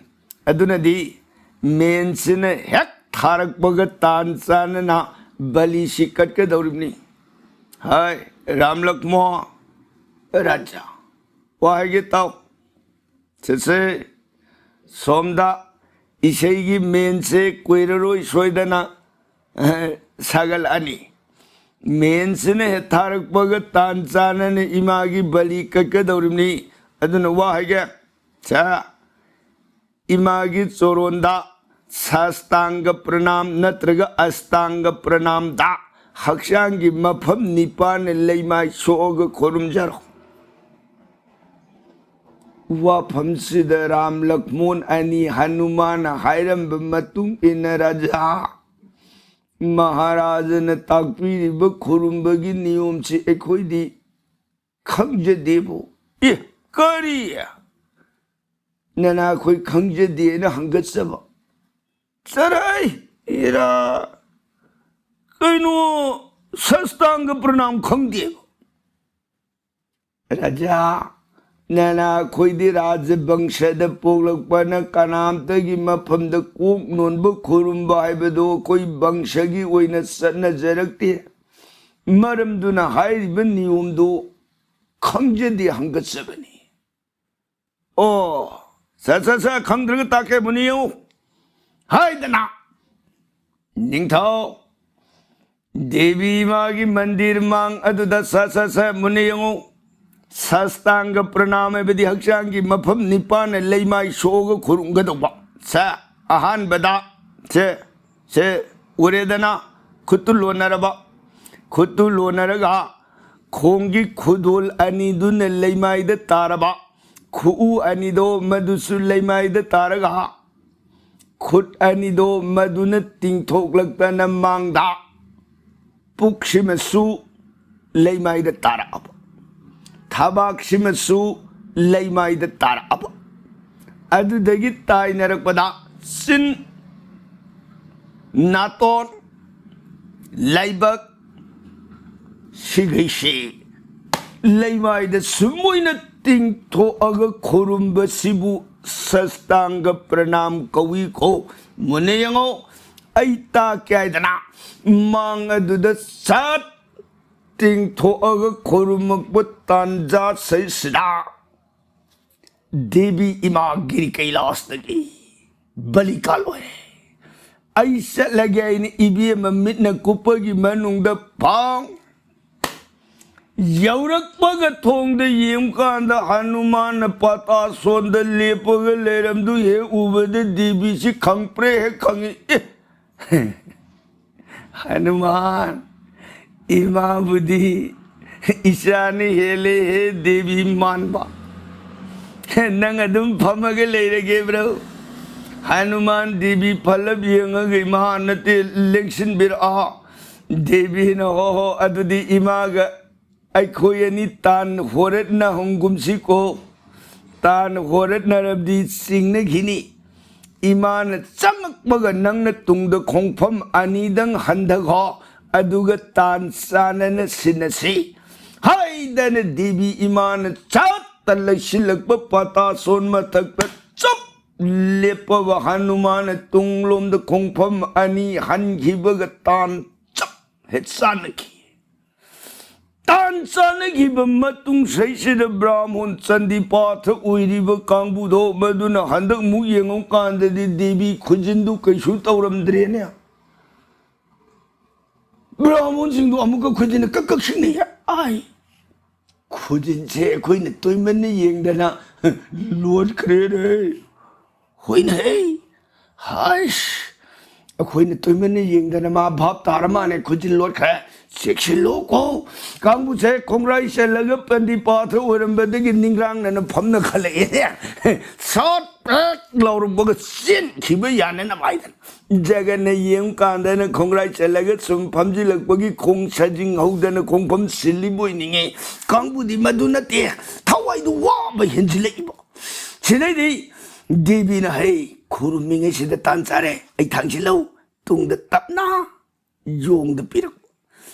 ꯑꯗꯨꯅꯗꯤ ꯃꯦꯟꯁꯤꯅ ꯍꯦꯛ ꯊꯥꯔꯛꯄꯒ ꯇꯥꯟ ꯆꯥꯅꯅ ꯕꯂꯤꯁꯤ ꯀꯠꯀꯗꯧꯔꯤꯕꯅꯤ꯫" ꯍꯥꯏ, ꯔꯥꯝ ꯂꯛꯃꯣ, ꯔꯥꯖꯥ, ꯋꯥ ꯍꯥꯏꯒꯦ ꯇꯥꯎ꯫ ꯁꯦꯁꯦ, ꯁꯣꯝꯗ ꯏꯁꯩꯒꯤ ꯃꯦꯟꯁꯦ ꯀꯨꯏꯔꯔꯣꯏ ꯁꯣꯏꯗꯅ, ꯑꯦ, ꯁꯥꯒꯠꯂꯛꯑꯅꯤ꯫ ꯃꯦꯟꯁꯤꯅ ꯍꯦꯛ ꯊꯥꯔꯛꯄꯒ ꯇꯥꯟ ꯆꯥꯅꯅ ꯏꯃꯥꯒꯤ ꯕꯂꯤ ꯀꯠꯀꯗꯧꯔꯤꯕꯅꯤ꯫ ꯑꯗꯨꯅ ꯋꯥ ꯍꯥꯏꯒꯦ, ꯁꯦ, ꯏꯃꯥꯒꯤ ꯆꯣꯔꯣꯟꯗ ꯁꯥꯁꯇꯥꯡꯒ ꯄ꯭ꯔꯅꯥꯝ ꯅꯠꯇ꯭ꯔꯒ ꯑꯁꯇꯥꯡꯒ ꯄ꯭ꯔꯅꯥꯝꯗ ꯍꯛꯆꯥꯡꯒꯤ ꯃꯐꯝ ꯅꯤꯄꯥꯟꯅ ꯂꯩꯃꯥꯏ ꯁꯣꯛꯑꯒ ꯈꯨꯔꯨꯝꯖꯔꯣ꯫ ꯋꯥꯐꯝꯁꯤꯗ ꯔꯥꯝ ꯂꯛꯃꯣꯟ ꯑꯅꯤ ꯍꯅꯨꯃꯥꯟꯅ ꯍꯥꯏꯔꯝꯕ ꯃꯇꯨꯡ ꯏꯟꯅ ꯔꯥꯖꯥ ꯃꯍꯥꯔꯥꯖꯅ ꯇꯥꯛꯄꯤꯔꯤꯕ ꯈꯨꯔꯨꯝꯕꯒꯤ ꯅꯤꯌꯣꯝꯁꯤ ꯑꯩꯈꯣꯏꯗꯤ ꯈꯪꯖꯗꯦꯕꯨ꯫ ꯑꯦ, ꯀꯔꯤ? ꯅꯅꯥꯈꯣꯏ ꯈꯪꯖꯗꯦꯅ ꯍꯪꯒꯠꯆꯕ? ꯆꯔꯥꯏ! ꯏꯔꯥ! ꯀꯩꯅꯣ, ꯁꯁꯇꯥꯡꯒ ꯄ꯭ꯔꯅꯥꯝ ꯈꯪꯗꯦꯕ? ꯔꯥꯖꯥ, ꯅꯅꯥꯈꯣꯏꯗꯤ ꯔꯥꯖꯕꯪꯁꯗ ꯄꯣꯛꯂꯛꯄꯅ ꯀꯅꯥꯝꯇꯒꯤ ꯃꯐꯝꯗ ꯀꯣꯛ ꯅꯣꯟꯕ ꯈꯨꯔꯨꯝꯕ ꯍꯥꯏꯕꯗꯨ ꯑꯩꯈꯣꯏ ꯕꯪꯁꯒꯤ ꯑꯣꯏꯅ ꯆꯠꯅꯖꯔꯛꯇꯦ꯫ ꯃꯔꯝꯗꯨꯅ ꯍꯥꯏꯔꯤꯕ ꯅꯤꯌꯣꯝꯗꯨ ꯈꯪꯖꯗꯦ ꯍꯪꯒꯠꯆꯕꯅꯤ꯫ ꯑꯣ, ꯁ, ꯁ, ꯁ, ꯈꯪꯗ꯭ꯔꯒ ꯇꯥꯛꯀꯦ, ꯃꯨꯅꯤ ꯌꯦꯡꯉꯨ꯫ ꯍꯥꯏꯗꯅ, ꯅꯤꯡꯊꯧ ꯗꯦꯕꯤ ꯏꯃꯥꯒꯤ ꯃꯟꯗꯤꯔ ꯃꯥꯡ ꯑꯗꯨꯗ ꯁ, ꯁ, ꯁ, ꯃꯨꯅꯤ ꯌꯦꯡꯉꯨ꯫ ꯁꯁꯇꯥꯡꯒ ꯄ꯭ꯔꯅꯥꯝ ꯍꯥꯏꯕꯗꯤ ꯍꯛꯆꯥꯡꯒꯤ ꯃꯐꯝ ꯅꯤꯄꯥꯟꯅ ꯂꯩꯃꯥꯏ ꯁꯣꯛꯑꯒ ꯈꯨꯔꯨꯝꯒꯗꯧꯕ꯫ ꯁ, ꯑꯍꯥꯟꯕꯗ, ꯁꯦ, ꯁꯦ, ꯎꯔꯦꯗꯅ, ꯈꯨꯠꯇꯨ ꯂꯣꯟꯅꯔꯕ꯫ ꯈꯨꯠꯇꯨ ꯂꯣꯟꯅꯔꯒ ꯈꯣꯡꯒꯤ ꯈꯨꯗꯣꯜ ꯑꯅꯤꯗꯨꯅ ꯂꯩꯃꯥꯏꯗ ꯇꯥꯔꯕ꯫ ꯈꯨꯎ ꯑꯅꯤꯗꯣ ꯃꯗꯨꯁꯨ ꯂꯩꯃꯥꯏꯗ ꯇꯥꯔꯒ ꯈꯨꯠ ꯑꯅꯤꯗꯣ ꯃꯗꯨꯅ ꯇꯤꯡꯊꯣꯛꯂꯛꯇꯅ ꯃꯥꯡꯗ ꯄꯨꯛꯁꯤꯃꯁꯨ ꯂꯩꯃꯥꯏꯗ ꯇꯥꯔꯛꯑꯕ, ꯊꯕꯥꯛꯁꯤꯃꯁꯨ ꯂꯩꯃꯥꯏꯗ ꯇꯥꯔꯛꯑꯕ꯫ ꯑꯗꯨꯗꯒꯤ ꯇꯥꯏꯅꯔꯛꯄꯗ ꯆꯤꯟ, ꯅꯥꯇꯣꯟ, ꯂꯥꯏꯕꯛ, ꯁꯤꯈꯩꯁꯤ ꯂꯩꯃꯥꯏꯗ ꯁꯨꯝ ꯑꯣꯏꯅ ꯇꯤꯡꯊꯣꯛꯑꯒ ꯈꯨꯔꯨꯝꯕꯁꯤꯕꯨ ꯁꯁꯇꯥꯡꯒ ꯄ꯭ꯔꯅꯥꯝ ꯀꯧꯏꯀꯣ꯫ ꯃꯨꯟꯅ ꯌꯦꯡꯉꯣ, ꯑꯩ ꯇꯥꯛꯀꯦ ꯍꯥꯏꯗꯅ ꯃꯥꯡ ꯑꯗꯨꯗ ꯁꯠ ꯇꯤꯡꯊꯣꯛꯑꯒ ꯈꯨꯔꯨꯝꯃꯛꯄ ꯇꯥꯟꯖꯥ ꯁꯤꯗ ꯗꯦꯕꯤ ꯏꯃꯥ ꯒꯤꯔꯤ ꯀꯩꯂꯥꯁꯇꯒꯤ ꯕꯂꯤꯀꯥ ꯂꯣꯏꯔꯦ꯫ ꯑꯩ ꯆꯠꯂꯒꯦ ꯍꯥꯏꯅ ꯏꯕꯦꯝꯃ ꯃꯤꯠꯅ ꯀꯨꯞꯄꯒꯤ ꯃꯅꯨꯡꯗ ꯐꯥꯎ ꯌꯧꯔꯛꯄꯒ ꯊꯣꯡꯗ ꯌꯦꯡꯀꯥꯟꯗ ꯍꯅꯨꯃꯥꯟꯅ ꯄꯥꯇꯥ ꯁꯣꯟꯗ ꯂꯦꯞꯄꯒ ꯂꯩꯔꯝꯗꯨ ꯍꯦꯛ ꯎꯕꯗ ꯗꯦꯕꯤꯁꯤ ꯈꯪꯄ꯭ꯔꯦ ꯍꯦꯛ ꯈꯪꯉꯤ꯫ ꯑꯦ! ꯍꯅꯨꯃꯥꯟ, ꯏꯃꯥꯕꯨꯗꯤ ꯏꯆꯥꯅ ꯍꯦꯜꯂꯦ ꯍꯦ ꯗꯦꯕꯤ ꯃꯥꯟꯕ꯫ ꯅꯪ ꯑꯗꯨꯝ ꯐꯝꯃꯒ ꯂꯩꯔꯒꯦꯕ꯭ꯔꯣ? ꯍꯅꯨꯃꯥꯟ ꯗꯦꯕꯤ ꯐꯜꯂꯞ ꯌꯦꯡꯉꯒ, "ꯏꯃꯥ ꯅꯠꯇꯦ, ꯂꯦꯡꯁꯤꯟꯕꯤꯔꯛꯑꯣ꯫" ꯗꯦꯕꯤꯅ, "ꯍꯣ ꯍꯣ, ꯑꯗꯨꯗꯤ ꯏꯃꯥꯒ ꯑꯩꯈꯣꯏ ꯑꯅꯤ ꯇꯥꯟ ꯍꯣꯔꯠꯅ ꯍꯨꯝꯒꯨꯝꯁꯤꯀꯣ꯫ ꯇꯥꯟ ꯍꯣꯔꯠꯅꯔꯕꯗꯤ ꯆꯤꯡꯅꯈꯤꯅꯤ꯫ ꯏꯃꯥꯅ ꯆꯪꯉꯛꯄꯒ ꯅꯪꯅ ꯇꯨꯡꯗ ꯈꯣꯡꯐꯝ ꯑꯅꯤꯗꯪ ꯍꯟꯊꯈꯣ, ꯑꯗꯨꯒ ꯇꯥꯟ ꯆꯥꯅꯅ ꯁꯤꯟꯅꯁꯤ" ꯍꯥꯏꯗꯅ ꯗꯦꯕꯤ ꯏꯃꯥꯅ ꯆꯠꯇ ꯂꯩꯁꯤꯜꯂꯛꯄ ꯄꯇꯥꯁꯣꯟ ꯃꯊꯛꯇ ꯆꯞ ꯂꯦꯞꯄꯕ ꯍꯅꯨꯃꯥꯟꯅ ꯇꯨꯡꯂꯣꯝꯗ ꯈꯣꯡꯐꯝ ꯑꯅꯤ ꯍꯟꯈꯤꯕꯒ ꯇꯥꯟ ꯆꯞ ꯍꯦꯛ ꯆꯥꯅꯈꯤ꯫ ꯇꯥꯟ ꯆꯥꯅꯈꯤꯕ ꯃꯇꯨꯡ ꯁꯩꯁꯤꯗ ꯕ꯭ꯔꯥꯍꯃꯣꯟ ꯆꯟꯗꯤꯄꯥꯊ ꯑꯣꯏꯔꯤꯕ ꯀꯥꯡꯕꯨꯗꯣ ꯃꯗꯨꯅ ꯍꯟꯗꯛ ꯑꯃꯨꯛ ꯌꯦꯡꯉꯨ ꯀꯥꯟꯗꯗꯤ ꯗꯦꯕꯤ ꯈꯨꯖꯤꯟꯗꯨ ꯀꯩꯁꯨ ꯇꯧꯔꯝꯗ꯭ꯔꯦꯅꯦ꯫ ꯕ꯭ꯔꯥꯍꯃꯣꯟꯁꯤꯡꯗꯣ ꯑꯃꯨꯛꯀ ꯈꯨꯖꯤꯟꯅ ꯀꯛ ꯀꯛ ꯁꯤꯡꯅꯩ꯫ "ꯑꯥꯏ, ꯈꯨꯖꯤꯟꯁꯦ ꯑꯩꯈꯣꯏꯅ ꯇꯣꯏꯃꯟꯅ ꯌꯦꯡꯗꯅ ꯂꯣꯠꯈ꯭ꯔꯦꯅꯦ꯫ ꯍꯣꯏꯅꯦ ꯍꯦ, ꯍꯥꯏꯁ, ꯑꯩꯈꯣꯏꯅ ꯇꯣꯏꯃꯟꯅ ꯌꯦꯡꯗꯅ ꯃꯥ ꯚꯥꯞ ꯇꯥꯔ ꯃꯥꯅꯦ, ꯈꯨꯖꯤꯟ ꯂꯣꯠꯈ꯭ꯔꯦ꯫ ꯆꯦꯛꯁꯤꯜꯂꯨ ꯀꯣ, ꯀꯥꯡꯕꯨꯁꯦ ꯈꯣꯡꯒ꯭ꯔꯥꯏ ꯆꯜꯂꯒ ꯄꯟꯗꯤꯄꯥꯊ ꯑꯣꯏꯔꯝꯕꯗꯒꯤ ꯅꯤꯡꯒ꯭ꯔꯥꯡꯅꯅ ꯐꯝꯅ ꯈꯜꯂꯛꯑꯦꯅꯦ꯫" ꯁꯣꯠ ꯄꯦꯛ ꯂꯥꯎꯔꯛꯄꯒ ꯆꯦꯟꯈꯤꯕ ꯌꯥꯅꯅꯕ ꯍꯥꯏꯗꯅ ꯖꯒꯟꯅ ꯌꯦꯡꯉꯨ ꯀꯥꯟꯗꯅ ꯈꯣꯡꯒ꯭ꯔꯥꯏ ꯆꯜꯂꯒ ꯁꯨꯝ ꯐꯝꯖꯤꯜꯂꯛꯄꯒꯤ ꯈꯣꯡ ꯁꯥꯖꯤꯡ ꯍꯧꯗꯅ ꯈꯣꯡꯐꯝ ꯁꯤꯜꯂꯤꯕꯣꯏ ꯅꯤꯡꯉꯤ꯫ ꯀꯥꯡꯕꯨꯗꯤ ꯃꯗꯨ ꯅꯠꯇꯦ, ꯊꯋꯥꯏꯗꯨ ꯋꯥꯕ ꯍꯦꯟꯖꯤꯜꯂꯛꯏꯕ꯫ ꯁꯤꯗꯩꯗꯤ ꯗꯦꯕꯤꯅ, "ꯍꯩ, ꯈꯨꯔꯨꯝꯃꯤꯉꯩꯁꯤꯗ ꯇꯥꯟ ꯆꯥꯔꯦ, ꯑꯩ ꯊꯥꯡꯁꯤꯜꯂꯧ", ꯇꯨꯡꯗ ꯇꯞꯅ ꯌꯣꯡꯗ ꯄꯤꯔꯛꯄ꯫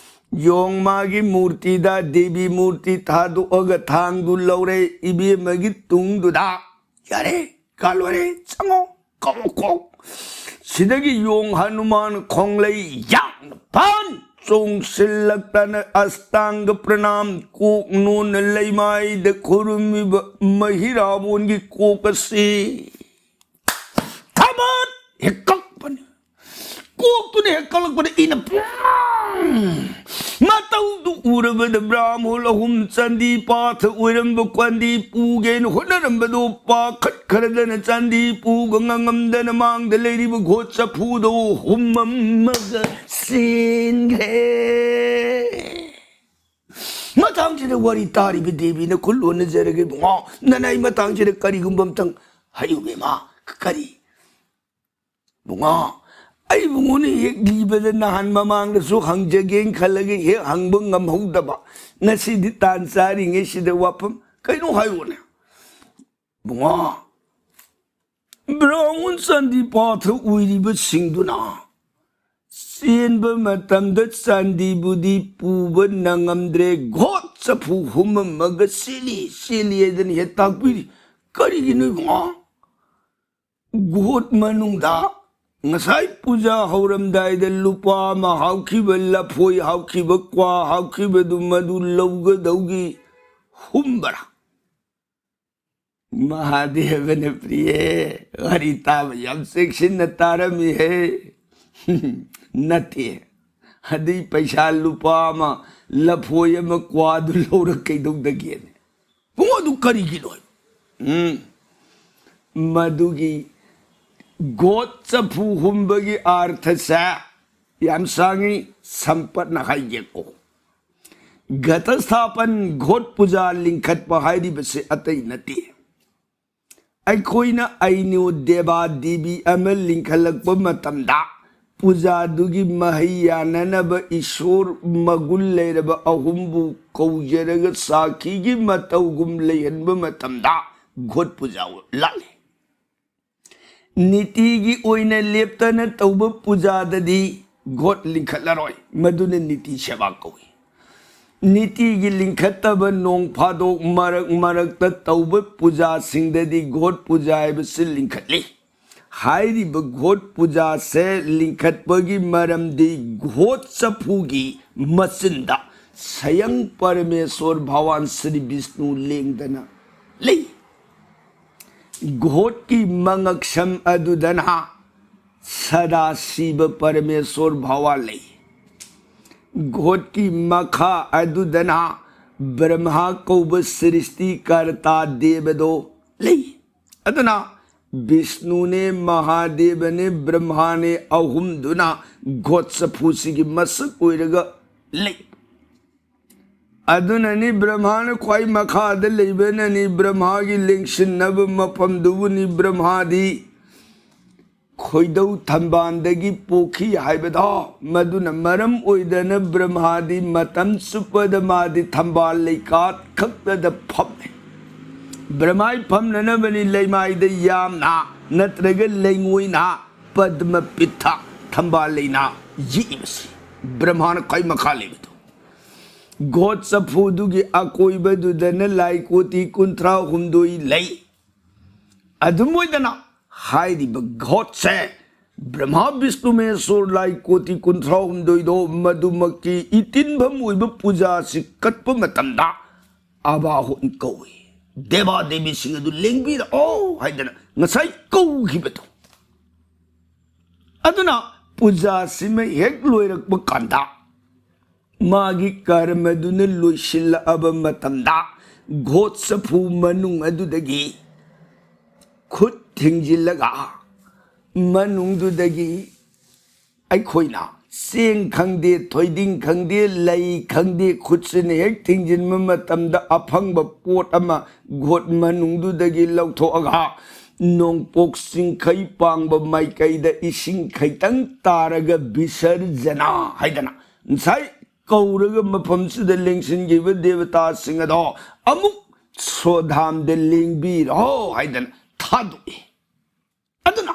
ꯌꯣꯡ ꯃꯥꯒꯤ ꯃꯨꯔꯇꯤꯗ ꯗꯦꯕꯤ ꯃꯨꯔꯇꯤ ꯊꯥꯗꯣꯛꯑꯒ ꯊꯥꯡꯗꯨ ꯂꯧꯔꯦ꯫ ꯏꯕꯦꯝꯃꯒꯤ ꯇꯨꯡꯗꯨꯗ, "ꯌꯥꯔꯦ, ꯀꯥ ꯂꯣꯏꯔꯦ, ꯆꯪꯉꯣ, ꯀꯧ, ꯀꯧ꯫" ꯁꯤꯗꯒꯤ ꯌꯣꯡ ꯍꯅꯨꯃꯥꯟ ꯈꯣꯡꯂꯩ ꯌꯥꯡꯅ ꯐꯟ ꯆꯣꯡꯁꯤꯜꯂꯛꯇꯅ ꯑꯁꯇꯥꯡꯒ ꯄ꯭ꯔꯅꯥꯝ ꯀꯣꯛ ꯅꯣꯟꯅ ꯂꯩꯃꯥꯏꯗ ꯈꯨꯔꯨꯝꯃꯤꯕ ꯃꯍꯤꯔꯥꯕꯣꯟꯒꯤ ꯀꯣꯛ ꯑꯁꯤ ꯊꯕꯠ ꯍꯦꯛ ꯀꯛꯄꯅꯤ꯫ ꯀꯣꯛꯇꯨꯅ ꯍꯦꯛ ꯀꯛꯂꯛꯄꯗ ꯏꯅ ꯄ꯭ꯔꯥꯡ! ꯃꯇꯧꯗꯨ ꯎꯔꯕꯗ ꯕ꯭ꯔꯥꯍꯃꯣꯟ ꯑꯍꯨꯝ ꯆꯥꯟꯗꯤ ꯄꯥꯊ ꯑꯣꯏꯔꯝꯕ ꯀ꯭ꯋꯥꯟꯗꯤ ꯄꯨꯒꯦꯅ ꯍꯣꯠꯅꯔꯝꯕꯗꯨ ꯄꯥꯈꯠ ꯈꯔꯗꯅ ꯆꯥꯟꯗꯤ ꯄꯨꯕ ꯉꯝꯉꯝꯗꯅ ꯃꯥꯡꯗ ꯂꯩꯔꯤꯕ ꯒꯣꯠ ꯆꯐꯨꯗꯣ ꯍꯨꯝꯃꯝꯃꯒ ꯆꯦꯟꯈ꯭ꯔꯦ꯫ ꯃꯇꯥꯡꯁꯤꯗ ꯋꯥꯔꯤ ꯇꯥꯔꯤꯕ ꯗꯦꯕꯤꯅ ꯈꯨꯜ ꯍꯣꯟꯅꯖꯔꯒꯦ ꯏꯕꯨꯡꯉꯣ꯫ ꯅꯅꯥꯏ ꯃꯇꯥꯡꯁꯤꯗ ꯀꯔꯤꯒꯨꯝꯕ ꯑꯝꯇꯪ ꯍꯥꯏꯌꯨ ꯏꯃꯥ꯫ ꯀꯔꯤ? ꯏꯕꯨꯡꯉꯣ, ꯑꯩ ꯏꯕꯨꯡꯉꯣꯅ ꯍꯦꯛ ꯂꯤꯕꯗ ꯅꯍꯥꯟ ꯃꯃꯥꯡꯗꯁꯨ ꯍꯪꯖꯒꯦꯅ ꯈꯜꯂꯒ ꯍꯦꯛ ꯍꯪꯕ ꯉꯝꯍꯧꯗꯕ꯫ ꯉꯁꯤꯗꯤ ꯇꯥꯟ ꯆꯥꯔꯤꯉꯩꯁꯤꯗ ꯋꯥꯐꯝ ꯀꯩꯅꯣ ꯍꯥꯏꯌꯨꯅꯦ꯫ ꯏꯕꯨꯡꯉꯣ, ꯕ꯭ꯔꯥꯎꯟ ꯆꯥꯟꯗꯤ ꯄꯥꯊ ꯑꯣꯏꯔꯤꯕꯁꯤꯡꯗꯨꯅ ꯆꯦꯟꯕ ꯃꯇꯝꯗ ꯆꯥꯟꯗꯤꯕꯨꯗꯤ ꯄꯨꯕ ꯅꯪꯉꯝꯗ꯭ꯔꯦ, ꯒꯣꯠ ꯆꯐꯨ ꯍꯨꯝꯃꯝꯃꯒ ꯆꯦꯜꯂꯤ, ꯆꯦꯜꯂꯤ ꯍꯥꯏꯗꯅ ꯍꯦꯛ ꯇꯥꯛꯄꯤꯔꯤ꯫ ꯀꯔꯤꯒꯤꯅꯣ ꯏꯕꯨꯡꯉꯣ? ꯒꯣꯠ ꯃꯅꯨꯡꯗ ꯉꯁꯥꯏ ꯄꯨꯖꯥ ꯍꯧꯔꯝꯗꯥꯏꯗ ꯂꯨꯄꯥ ꯑꯃ ꯍꯥꯎꯈꯤꯕ, ꯂꯐꯣꯏ ꯍꯥꯎꯈꯤꯕ, ꯀ꯭ꯋꯥ ꯍꯥꯎꯈꯤꯕꯗꯨ ꯃꯗꯨ ꯂꯧꯒꯗꯧꯒꯤ ꯍꯨꯝꯕ꯭ꯔꯥ? ꯃꯍꯥꯗꯦꯕꯅ ꯄ꯭ꯔꯤꯌꯦ, ꯋꯥꯔꯤ ꯇꯥꯕ ꯌꯥꯝ ꯆꯦꯛꯁꯤꯟꯅ ꯇꯥꯔꯝꯃꯤꯍꯦ꯫ ꯅꯠꯇꯦ, ꯑꯗꯨꯏ ꯄꯩꯁꯥ ꯂꯨꯄꯥ ꯑꯃ, ꯂꯐꯣꯏ ꯑꯃ, ꯀ꯭ꯋꯥꯗꯨ ꯂꯧꯔ ꯀꯩꯗꯧꯗꯒꯦꯅꯦ? ꯄꯨꯡ ꯑꯗꯨ ꯀꯔꯤꯒꯤꯅꯣ? ꯎꯝ, ꯃꯗꯨꯒꯤ ꯒꯣꯠ ꯆꯐꯨ ꯍꯨꯝꯕꯒꯤ ꯑꯥꯔꯊꯁꯦ ꯌꯥꯝ ꯁꯥꯡꯉꯤ, ꯁꯝꯄꯠꯅ ꯍꯥꯏꯒꯦꯀꯣ꯫ ꯘꯇꯁꯊꯥꯄꯟ, ꯒꯣꯠ ꯄꯨꯖꯥ ꯂꯤꯡꯈꯠꯄ ꯍꯥꯏꯔꯤꯕꯁꯤ ꯑꯇꯩ ꯅꯠꯇꯦ꯫ ꯑꯩꯈꯣꯏꯅ ꯑꯩꯅꯨ ꯗꯦꯕꯥ ꯗꯦꯕꯤ ꯑꯃ ꯂꯤꯡꯈꯠꯂꯛꯄ ꯃꯇꯝꯗ, ꯄꯨꯖꯥꯗꯨꯒꯤ ꯃꯍꯩ ꯌꯥꯅꯅꯕ ꯏꯁꯣꯔ ꯃꯒꯨꯟ ꯂꯩꯔꯕ ꯑꯍꯨꯝꯕꯨ ꯀꯧꯖꯔꯒ ꯁꯥꯈꯤꯒꯤ ꯃꯇꯧꯒꯨꯝ ꯂꯩꯍꯟꯕ ꯃꯇꯝꯗ, ꯒꯣꯠ ꯄꯨꯖꯥ ꯂꯥꯛꯂꯦ꯫ ꯅꯤꯇꯤꯒꯤ ꯑꯣꯏꯅ ꯂꯦꯞꯇꯅ ꯇꯧꯕ ꯄꯨꯖꯥꯗꯗꯤ ꯒꯣꯠ ꯂꯤꯡꯈꯠꯂꯔꯣꯏ, ꯃꯗꯨꯅ ꯅꯤꯇꯤ ꯁꯦꯕꯥ ꯀꯧꯏ꯫ ꯅꯤꯇꯤꯒꯤ ꯂꯤꯡꯈꯠꯇꯕ, ꯅꯣꯡ ꯐꯥꯗꯣꯛ ꯃꯔꯛ ꯃꯔꯛꯇ ꯇꯧꯕ ꯄꯨꯖꯥꯁꯤꯡꯗꯗꯤ ꯒꯣꯠ ꯄꯨꯖꯥ ꯍꯥꯏꯕꯁꯤ ꯂꯤꯡꯈꯠꯂꯤ꯫ ꯍꯥꯏꯔꯤꯕ ꯒꯣꯠ ꯄꯨꯖꯥꯁꯦ ꯂꯤꯡꯈꯠꯄꯒꯤ ꯃꯔꯝꯗꯤ ꯒꯣꯠ ꯆꯐꯨꯒꯤ ꯃꯆꯤꯟꯗ ꯁꯌꯪ ꯄꯔꯃꯦꯁꯣꯔ ꯚꯒꯋꯥꯟ ꯁ꯭ꯔꯤ ꯕꯤꯁꯅꯨ ꯂꯦꯡꯗꯅ ꯂꯩ꯫ ꯒꯣꯠꯀꯤ ꯃꯉꯛꯁꯝ ꯑꯗꯨꯗꯅ ꯁꯗꯥ ꯁꯤꯕ ꯄꯔꯃꯦꯁꯣꯔ ꯚꯒꯋꯥꯟ ꯂꯩ꯫ ꯒꯣꯠꯀꯤ ꯃꯈꯥ ꯑꯗꯨꯗꯅ ꯕ꯭ꯔꯍꯃꯥ ꯀꯧꯕ ꯁ꯭ꯔꯤꯁꯇꯤ ꯀꯔꯇꯥ ꯗꯦꯕꯗꯣ ꯂꯩ꯫ ꯑꯗꯨꯅ ꯕꯤꯁꯅꯨꯅꯦ, ꯃꯍꯥꯗꯦꯕꯅꯦ, ꯕ꯭ꯔꯍ꯭ꯃꯥꯅꯦ, ꯑꯍꯨꯝꯗꯨꯅ ꯒꯣꯠ ꯆꯐꯨꯁꯤꯒꯤ ꯃꯁꯛ ꯑꯣꯏꯔꯒ ꯂꯩ꯫ ꯑꯗꯨꯅꯅꯤ ꯕ꯭ꯔꯍ꯭ꯃꯥꯅ ꯈ꯭ꯋꯥꯏ ꯃꯈꯥꯗ ꯂꯩꯕꯅꯅꯤ, ꯕ꯭ꯔꯍ꯭ꯃꯥꯒꯤ ꯂꯦꯡꯁꯤꯟꯅꯕ ꯃꯐꯝꯗꯨꯕꯨꯅꯤ ꯕ꯭ꯔꯍ꯭ꯃꯥꯗꯤ ꯈꯣꯏꯗꯧ ꯊꯝꯕꯥꯜꯗꯒꯤ ꯄꯣꯛꯈꯤ ꯍꯥꯏꯕꯗꯣ꯫ ꯃꯗꯨꯅ ꯃꯔꯝ ꯑꯣꯏꯗꯅ ꯕ꯭ꯔꯍ꯭ꯃꯥꯗꯤ ꯃꯇꯝ ꯆꯨꯞꯄꯗ ꯃꯥꯗꯤ ꯊꯝꯕꯥꯜ ꯂꯩꯀꯥꯠ ꯈꯛꯇꯗ ꯐꯝꯃꯤ꯫ ꯕ꯭ꯔꯍ꯭ꯃꯥꯏ ꯐꯝꯅꯅꯕꯅꯤ ꯂꯩꯃꯥꯏꯗ ꯌꯥꯝꯅ ꯅꯠꯇ꯭ꯔꯒ ꯂꯩꯉꯣꯏꯅ ꯄꯗꯃ ꯄꯤꯊ ꯊꯝꯕꯥꯜ ꯂꯩꯅ ꯌꯦꯛꯏꯕꯁꯤ꯫ ꯕ꯭ꯔꯍ꯭ꯃꯥꯅ ꯈ꯭ꯋꯥꯏ ꯃꯈꯥ ꯂꯩꯕꯗꯣ꯫ ꯒꯣꯠ ꯆꯐꯨꯗꯨꯒꯤ ꯑꯀꯣꯏꯕꯗꯨꯗꯅ ꯂꯥꯏ ꯀꯣꯇꯤ ꯀꯨꯟꯊ꯭ꯔꯥ ꯍꯨꯝꯗꯣꯏ ꯂꯩ꯫ ꯑꯗꯨꯝ ꯑꯣꯏꯗꯅ ꯍꯥꯏꯔꯤꯕ ꯒꯣꯠꯁꯦ ꯕ꯭ꯔꯍ꯭ꯃꯥ ꯕꯤꯁꯅꯨ ꯃꯍꯦꯁꯣꯔ ꯂꯥꯏ ꯀꯣꯇꯤ ꯀꯨꯟꯊ꯭ꯔꯥ ꯍꯨꯝꯗꯣꯏꯗꯣ ꯃꯗꯨꯃꯛꯀꯤ ꯏꯇꯤꯟꯐꯝ ꯑꯣꯏꯕ ꯄꯨꯖꯥꯁꯤ ꯀꯠꯄ ꯃꯇꯝꯗ ꯑꯕꯥꯍꯣꯟ ꯀꯧꯏ꯫ ꯗꯦꯕꯥ ꯗꯦꯕꯤꯁꯤꯡ ꯑꯗꯨ ꯂꯦꯡꯕꯤꯔꯛꯑꯣ ꯍꯥꯏꯗꯅ ꯉꯁꯥꯏ ꯀꯧꯈꯤꯕꯗꯣ꯫ ꯑꯗꯨꯅ ꯄꯨꯖꯥꯁꯤꯃ ꯍꯦꯛ ꯂꯣꯏꯔꯛꯄ ꯀꯥꯟꯗ ꯃꯥꯒꯤ ꯀꯔꯃꯗꯨꯅ ꯂꯣꯏꯁꯤꯜꯂꯛꯑꯕ ꯃꯇꯝꯗ ꯒꯣꯠ ꯆꯐꯨ ꯃꯅꯨꯡ ꯑꯗꯨꯗꯒꯤ ꯈꯨꯠ ꯊꯤꯡꯖꯤꯜꯂꯒ ꯃꯅꯨꯡꯗꯨꯗꯒꯤ ꯑꯩꯈꯣꯏꯅ ꯆꯦꯡ ꯈꯪꯗꯦ, ꯊꯣꯏꯗꯤꯡ ꯈꯪꯗꯦ, ꯂꯩ ꯈꯪꯗꯦ, ꯈꯨꯠꯁꯤꯅ ꯍꯦꯛ ꯊꯤꯡꯖꯤꯟꯕ ꯃꯇꯝꯗ ꯑꯐꯪꯕ ꯄꯣꯠ ꯑꯃ ꯒꯣꯠ ꯃꯅꯨꯡꯗꯨꯗꯒꯤ ꯂꯧꯊꯣꯛꯑꯒ ꯅꯣꯡꯄꯣꯛ ꯆꯤꯡꯈꯩ ꯄꯥꯡꯕ ꯃꯥꯏꯀꯩꯗ ꯏꯁꯤꯡ ꯈꯤꯇꯪ ꯇꯥꯔꯒ ꯕꯤꯁꯔꯖꯅꯥ ꯍꯥꯏꯗꯅ ꯉꯁꯥꯏ ꯀꯧꯔꯒ ꯃꯐꯝꯁꯤꯗ ꯂꯦꯡꯁꯤꯟꯈꯤꯕ ꯗꯦꯕꯇꯥꯁꯤꯡ ꯑꯗꯣ ꯑꯃꯨꯛ ꯁꯣꯙꯥꯝꯗ ꯂꯦꯡꯕꯤꯔꯣ ꯍꯥꯏꯗꯅ ꯊꯥꯗꯣꯛꯏ꯫ ꯑꯗꯨꯅ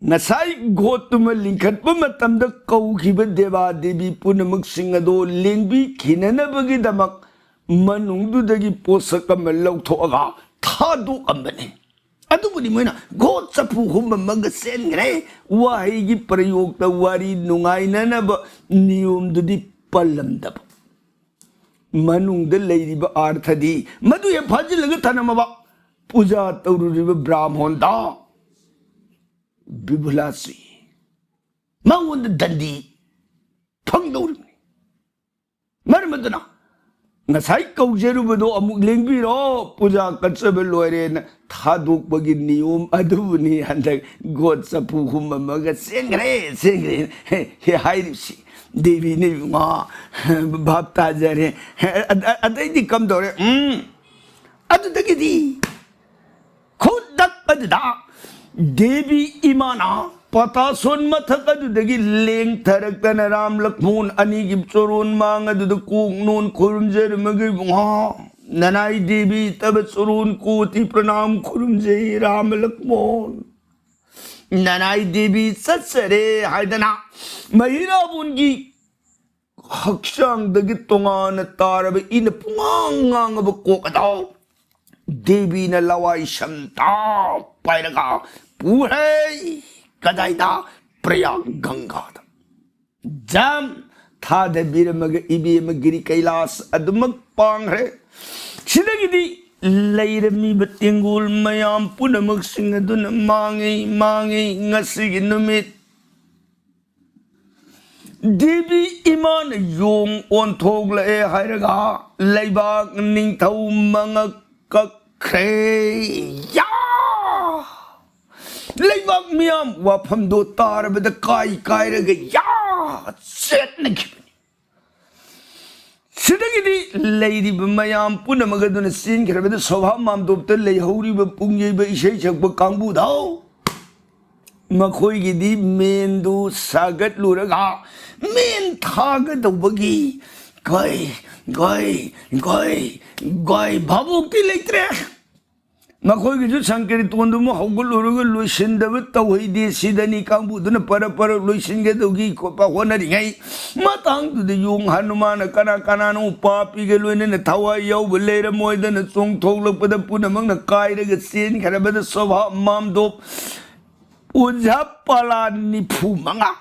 ꯉꯁꯥꯏ ꯒꯣꯠꯇꯨꯃ ꯂꯤꯡꯈꯠꯄ ꯃꯇꯝꯗ ꯀꯧꯈꯤꯕ ꯗꯦꯕꯥ ꯗꯦꯕꯤ ꯄꯨꯝꯅꯃꯛꯁꯤꯡ ꯑꯗꯣ ꯂꯦꯡꯕꯤꯈꯤꯅꯅꯕꯒꯤꯗꯃꯛ ꯃꯅꯨꯡꯗꯨꯗꯒꯤ ꯄꯣꯠꯁꯛ ꯑꯃ ꯂꯧꯊꯣꯛꯑꯒ ꯊꯥꯗꯣꯛꯑꯝꯕꯅꯤ꯫ ꯑꯗꯨꯕꯨꯗꯤ ꯃꯣꯏꯅ ꯒꯣꯠ ꯆꯐꯨ ꯍꯨꯝꯃꯝꯃꯒ ꯆꯦꯟꯈ꯭ꯔꯦ꯫ ꯋꯥꯍꯩꯒꯤ ꯄ꯭ꯔꯌꯣꯛꯇ ꯋꯥꯔꯤ ꯅꯨꯡꯉꯥꯏꯅꯅꯕ ꯅꯤꯌꯣꯝꯗꯨꯗꯤ ꯄꯜꯂꯝꯗꯕ꯫ ꯃꯅꯨꯡꯗ ꯂꯩꯔꯤꯕ ꯑꯥꯔꯊꯗꯤ ꯃꯗꯨ ꯍꯦꯛ ꯐꯥꯖꯤꯜꯂꯒ ꯊꯅꯝꯃꯕ ꯄꯨꯖꯥ ꯇꯧꯔꯨꯔꯤꯕ ꯕ꯭ꯔꯥꯍꯃꯣꯟꯗ ꯕꯤꯕꯨꯂꯥꯁꯤ ꯃꯉꯣꯟꯗ ꯗꯟꯗꯤ ꯐꯪꯗꯧꯔꯤꯕꯅꯤ꯫ ꯃꯔꯝ ꯑꯗꯨꯅ ꯉꯁꯥꯏ ꯀꯧꯖꯔꯨꯕꯗꯣ ꯑꯃꯨꯛ ꯂꯦꯡꯕꯤꯔꯣ, ꯄꯨꯖꯥ ꯀꯠꯆꯕ ꯂꯣꯏꯔꯦꯅ ꯊꯥꯗꯣꯛꯄꯒꯤ ꯅꯤꯌꯣꯝ ꯑꯗꯨꯕꯨꯅꯤ ꯍꯟꯗꯛ ꯒꯣꯠ ꯆꯐꯨ ꯍꯨꯝꯃꯝꯃꯒ ꯆꯦꯟꯈ꯭ꯔꯦ, ꯆꯦꯟꯈ꯭ꯔꯦ ꯍꯦ, ꯍꯦ ꯍꯥꯏꯔꯤꯕꯁꯤ꯫ ꯗꯦꯕꯤꯅ ꯏꯕꯨꯡꯉꯣ ꯚꯥꯞ ꯇꯥꯖꯔꯦ꯫ ꯑ-, ꯑ-, ꯑꯗꯩꯗꯤ ꯀꯝꯗꯧꯔꯦ? ꯎꯝ, ꯑꯗꯨꯗꯒꯤꯗꯤ ꯈꯨꯗꯛ ꯑꯗꯨꯗ ꯗꯦꯕꯤ ꯏꯃꯥꯅ ꯄꯇꯥꯁꯣꯟ ꯃꯊꯛ ꯑꯗꯨꯗꯒꯤ ꯂꯦꯡꯊꯔꯛꯇꯅ ꯔꯥꯝ ꯂꯛꯃꯣꯟ ꯑꯅꯤꯒꯤ ꯆꯣꯔꯣꯟ ꯃꯥꯡ ꯑꯗꯨꯗ ꯀꯣꯛ ꯅꯣꯟ ꯈꯨꯔꯨꯝꯖꯔꯝꯃꯒ ꯏꯕꯨꯡꯉꯣ, ꯅꯅꯥꯏ ꯗꯦꯕꯤ ꯇꯕ ꯆꯣꯔꯣꯟ ꯀꯣꯇꯤ ꯄ꯭ꯔꯅꯥꯝ ꯈꯨꯔꯨꯝꯖꯩ ꯔꯥꯝ ꯂꯛꯃꯣꯟ꯫ ꯅꯅꯥꯏ ꯗꯦꯕꯤ ꯆꯠꯆꯔꯦ ꯍꯥꯏꯗꯅ ꯃꯍꯤꯔꯥꯕꯣꯟꯒꯤ ꯍꯛꯆꯥꯡꯗꯒꯤ ꯇꯣꯉꯥꯟꯅ ꯇꯥꯔꯕ ꯏꯅ ꯄꯨꯡꯉꯥꯡ ꯉꯥꯡꯉꯕ ꯀꯣꯛ ꯑꯗꯣ ꯗꯦꯕꯤꯅ ꯂꯋꯥꯏ ꯁꯝꯇꯥ ꯄꯥꯏꯔꯒ ꯄꯨꯔꯦ꯫ ꯀꯗꯥꯏꯗ? ꯄ꯭ꯔꯌꯥꯒ ꯒꯪꯒꯥꯗ꯫ ꯖꯝ ꯊꯥꯗꯕꯤꯔꯝꯃꯒ ꯏꯕꯦꯝꯃ ꯒꯤꯔꯤ ꯀꯩꯂꯥꯁ ꯑꯗꯨꯃꯛ ꯄꯥꯡꯈ꯭ꯔꯦ꯫ ꯁꯤꯗꯒꯤꯗꯤ ꯂꯩꯔꯝꯃꯤꯕ ꯇꯦꯡꯒꯣꯜ ꯃꯌꯥꯝ ꯄꯨꯝꯅꯃꯛꯁꯤꯡ ꯑꯗꯨꯅ ꯃꯥꯡꯉꯤ, ꯃꯥꯡꯉꯤ꯫ ꯉꯁꯤꯒꯤ ꯅꯨꯃꯤꯠ ꯗꯦꯕꯤ ꯏꯃꯥꯅ ꯌꯣꯡ ꯑꯣꯟꯊꯣꯛꯂꯛꯑꯦ ꯍꯥꯏꯔꯒ ꯂꯩꯕꯥꯛ ꯅꯤꯡꯊꯧ ꯃꯉꯛ ꯀꯛꯈ꯭ꯔꯦ꯫ ꯌꯥ! ꯂꯩꯕꯥꯛ ꯃꯤꯌꯥꯝ ꯋꯥꯐꯝꯗꯣ ꯇꯥꯔꯕꯗ ꯀꯥꯏ ꯀꯥꯏꯔꯒ ꯌꯥ! ꯆꯦꯠꯅꯈꯤꯕꯅꯤ꯫ ꯁꯤꯗꯒꯤꯗꯤ ꯂꯩꯔꯤꯕ ꯃꯌꯥꯝ ꯄꯨꯝꯅꯃꯛ ꯑꯗꯨꯅ ꯆꯦꯟꯈ꯭ꯔꯕꯗ ꯁꯣꯚꯥ ꯃꯥꯝꯗꯣꯞꯇ ꯂꯩꯍꯧꯔꯤꯕ ꯄꯨꯡ ꯌꯩꯕ ꯏꯁꯩ ꯁꯛꯄ ꯀꯥꯡꯕꯨꯗꯣ ꯃꯈꯣꯏꯒꯤꯗꯤ ꯃꯦꯟꯗꯨ ꯁꯥꯒꯠꯂꯨꯔꯒ ꯃꯦꯟ ꯊꯥꯒꯗꯧꯕꯒꯤ ꯒꯣꯏ, ꯒꯣꯏ, ꯒꯣꯏ, ꯒꯣꯏ ꯚꯥꯕꯣꯛꯇꯤ ꯂꯩꯇ꯭ꯔꯦ꯫ ꯃꯈꯣꯏꯒꯤꯁꯨ ꯁꯪꯀꯤꯔꯇꯣꯟꯗꯨ ꯑꯃꯨꯛ ꯍꯧꯒꯠꯂꯨꯔꯒ ꯂꯣꯏꯁꯤꯟꯗꯕ ꯇꯧꯍꯩꯗꯦ ꯁꯤꯗꯅꯤ ꯀꯥꯡꯕꯨꯗꯨꯅ ꯄꯔꯞ ꯄꯔꯞ ꯂꯣꯏꯁꯤꯟꯒꯗꯧꯒꯤ ꯈꯣꯠꯄ ꯍꯣꯠꯅꯔꯤꯉꯩ ꯃꯇꯥꯡꯗꯨꯗ ꯌꯣꯡ ꯍꯅꯨꯃꯥꯟꯅ ꯀꯅꯥ ꯀꯅꯥꯅꯣ ꯄꯥꯄꯤꯒ ꯂꯣꯏꯅꯅ ꯊꯋꯥꯏ ꯌꯥꯎꯕ ꯂꯩꯔꯝꯃꯣꯏꯗꯅ ꯆꯣꯡꯊꯣꯛꯂꯛꯄꯗ ꯄꯨꯝꯅꯃꯛꯅ ꯀꯥꯏꯔꯒ ꯆꯦꯟꯈ꯭ꯔꯕꯗ ꯁꯣꯚꯥ ꯃꯥꯝꯗꯣꯞ ꯑꯣꯖꯥ ꯄꯂꯥ ꯅꯤꯐꯨ ꯃꯉꯥ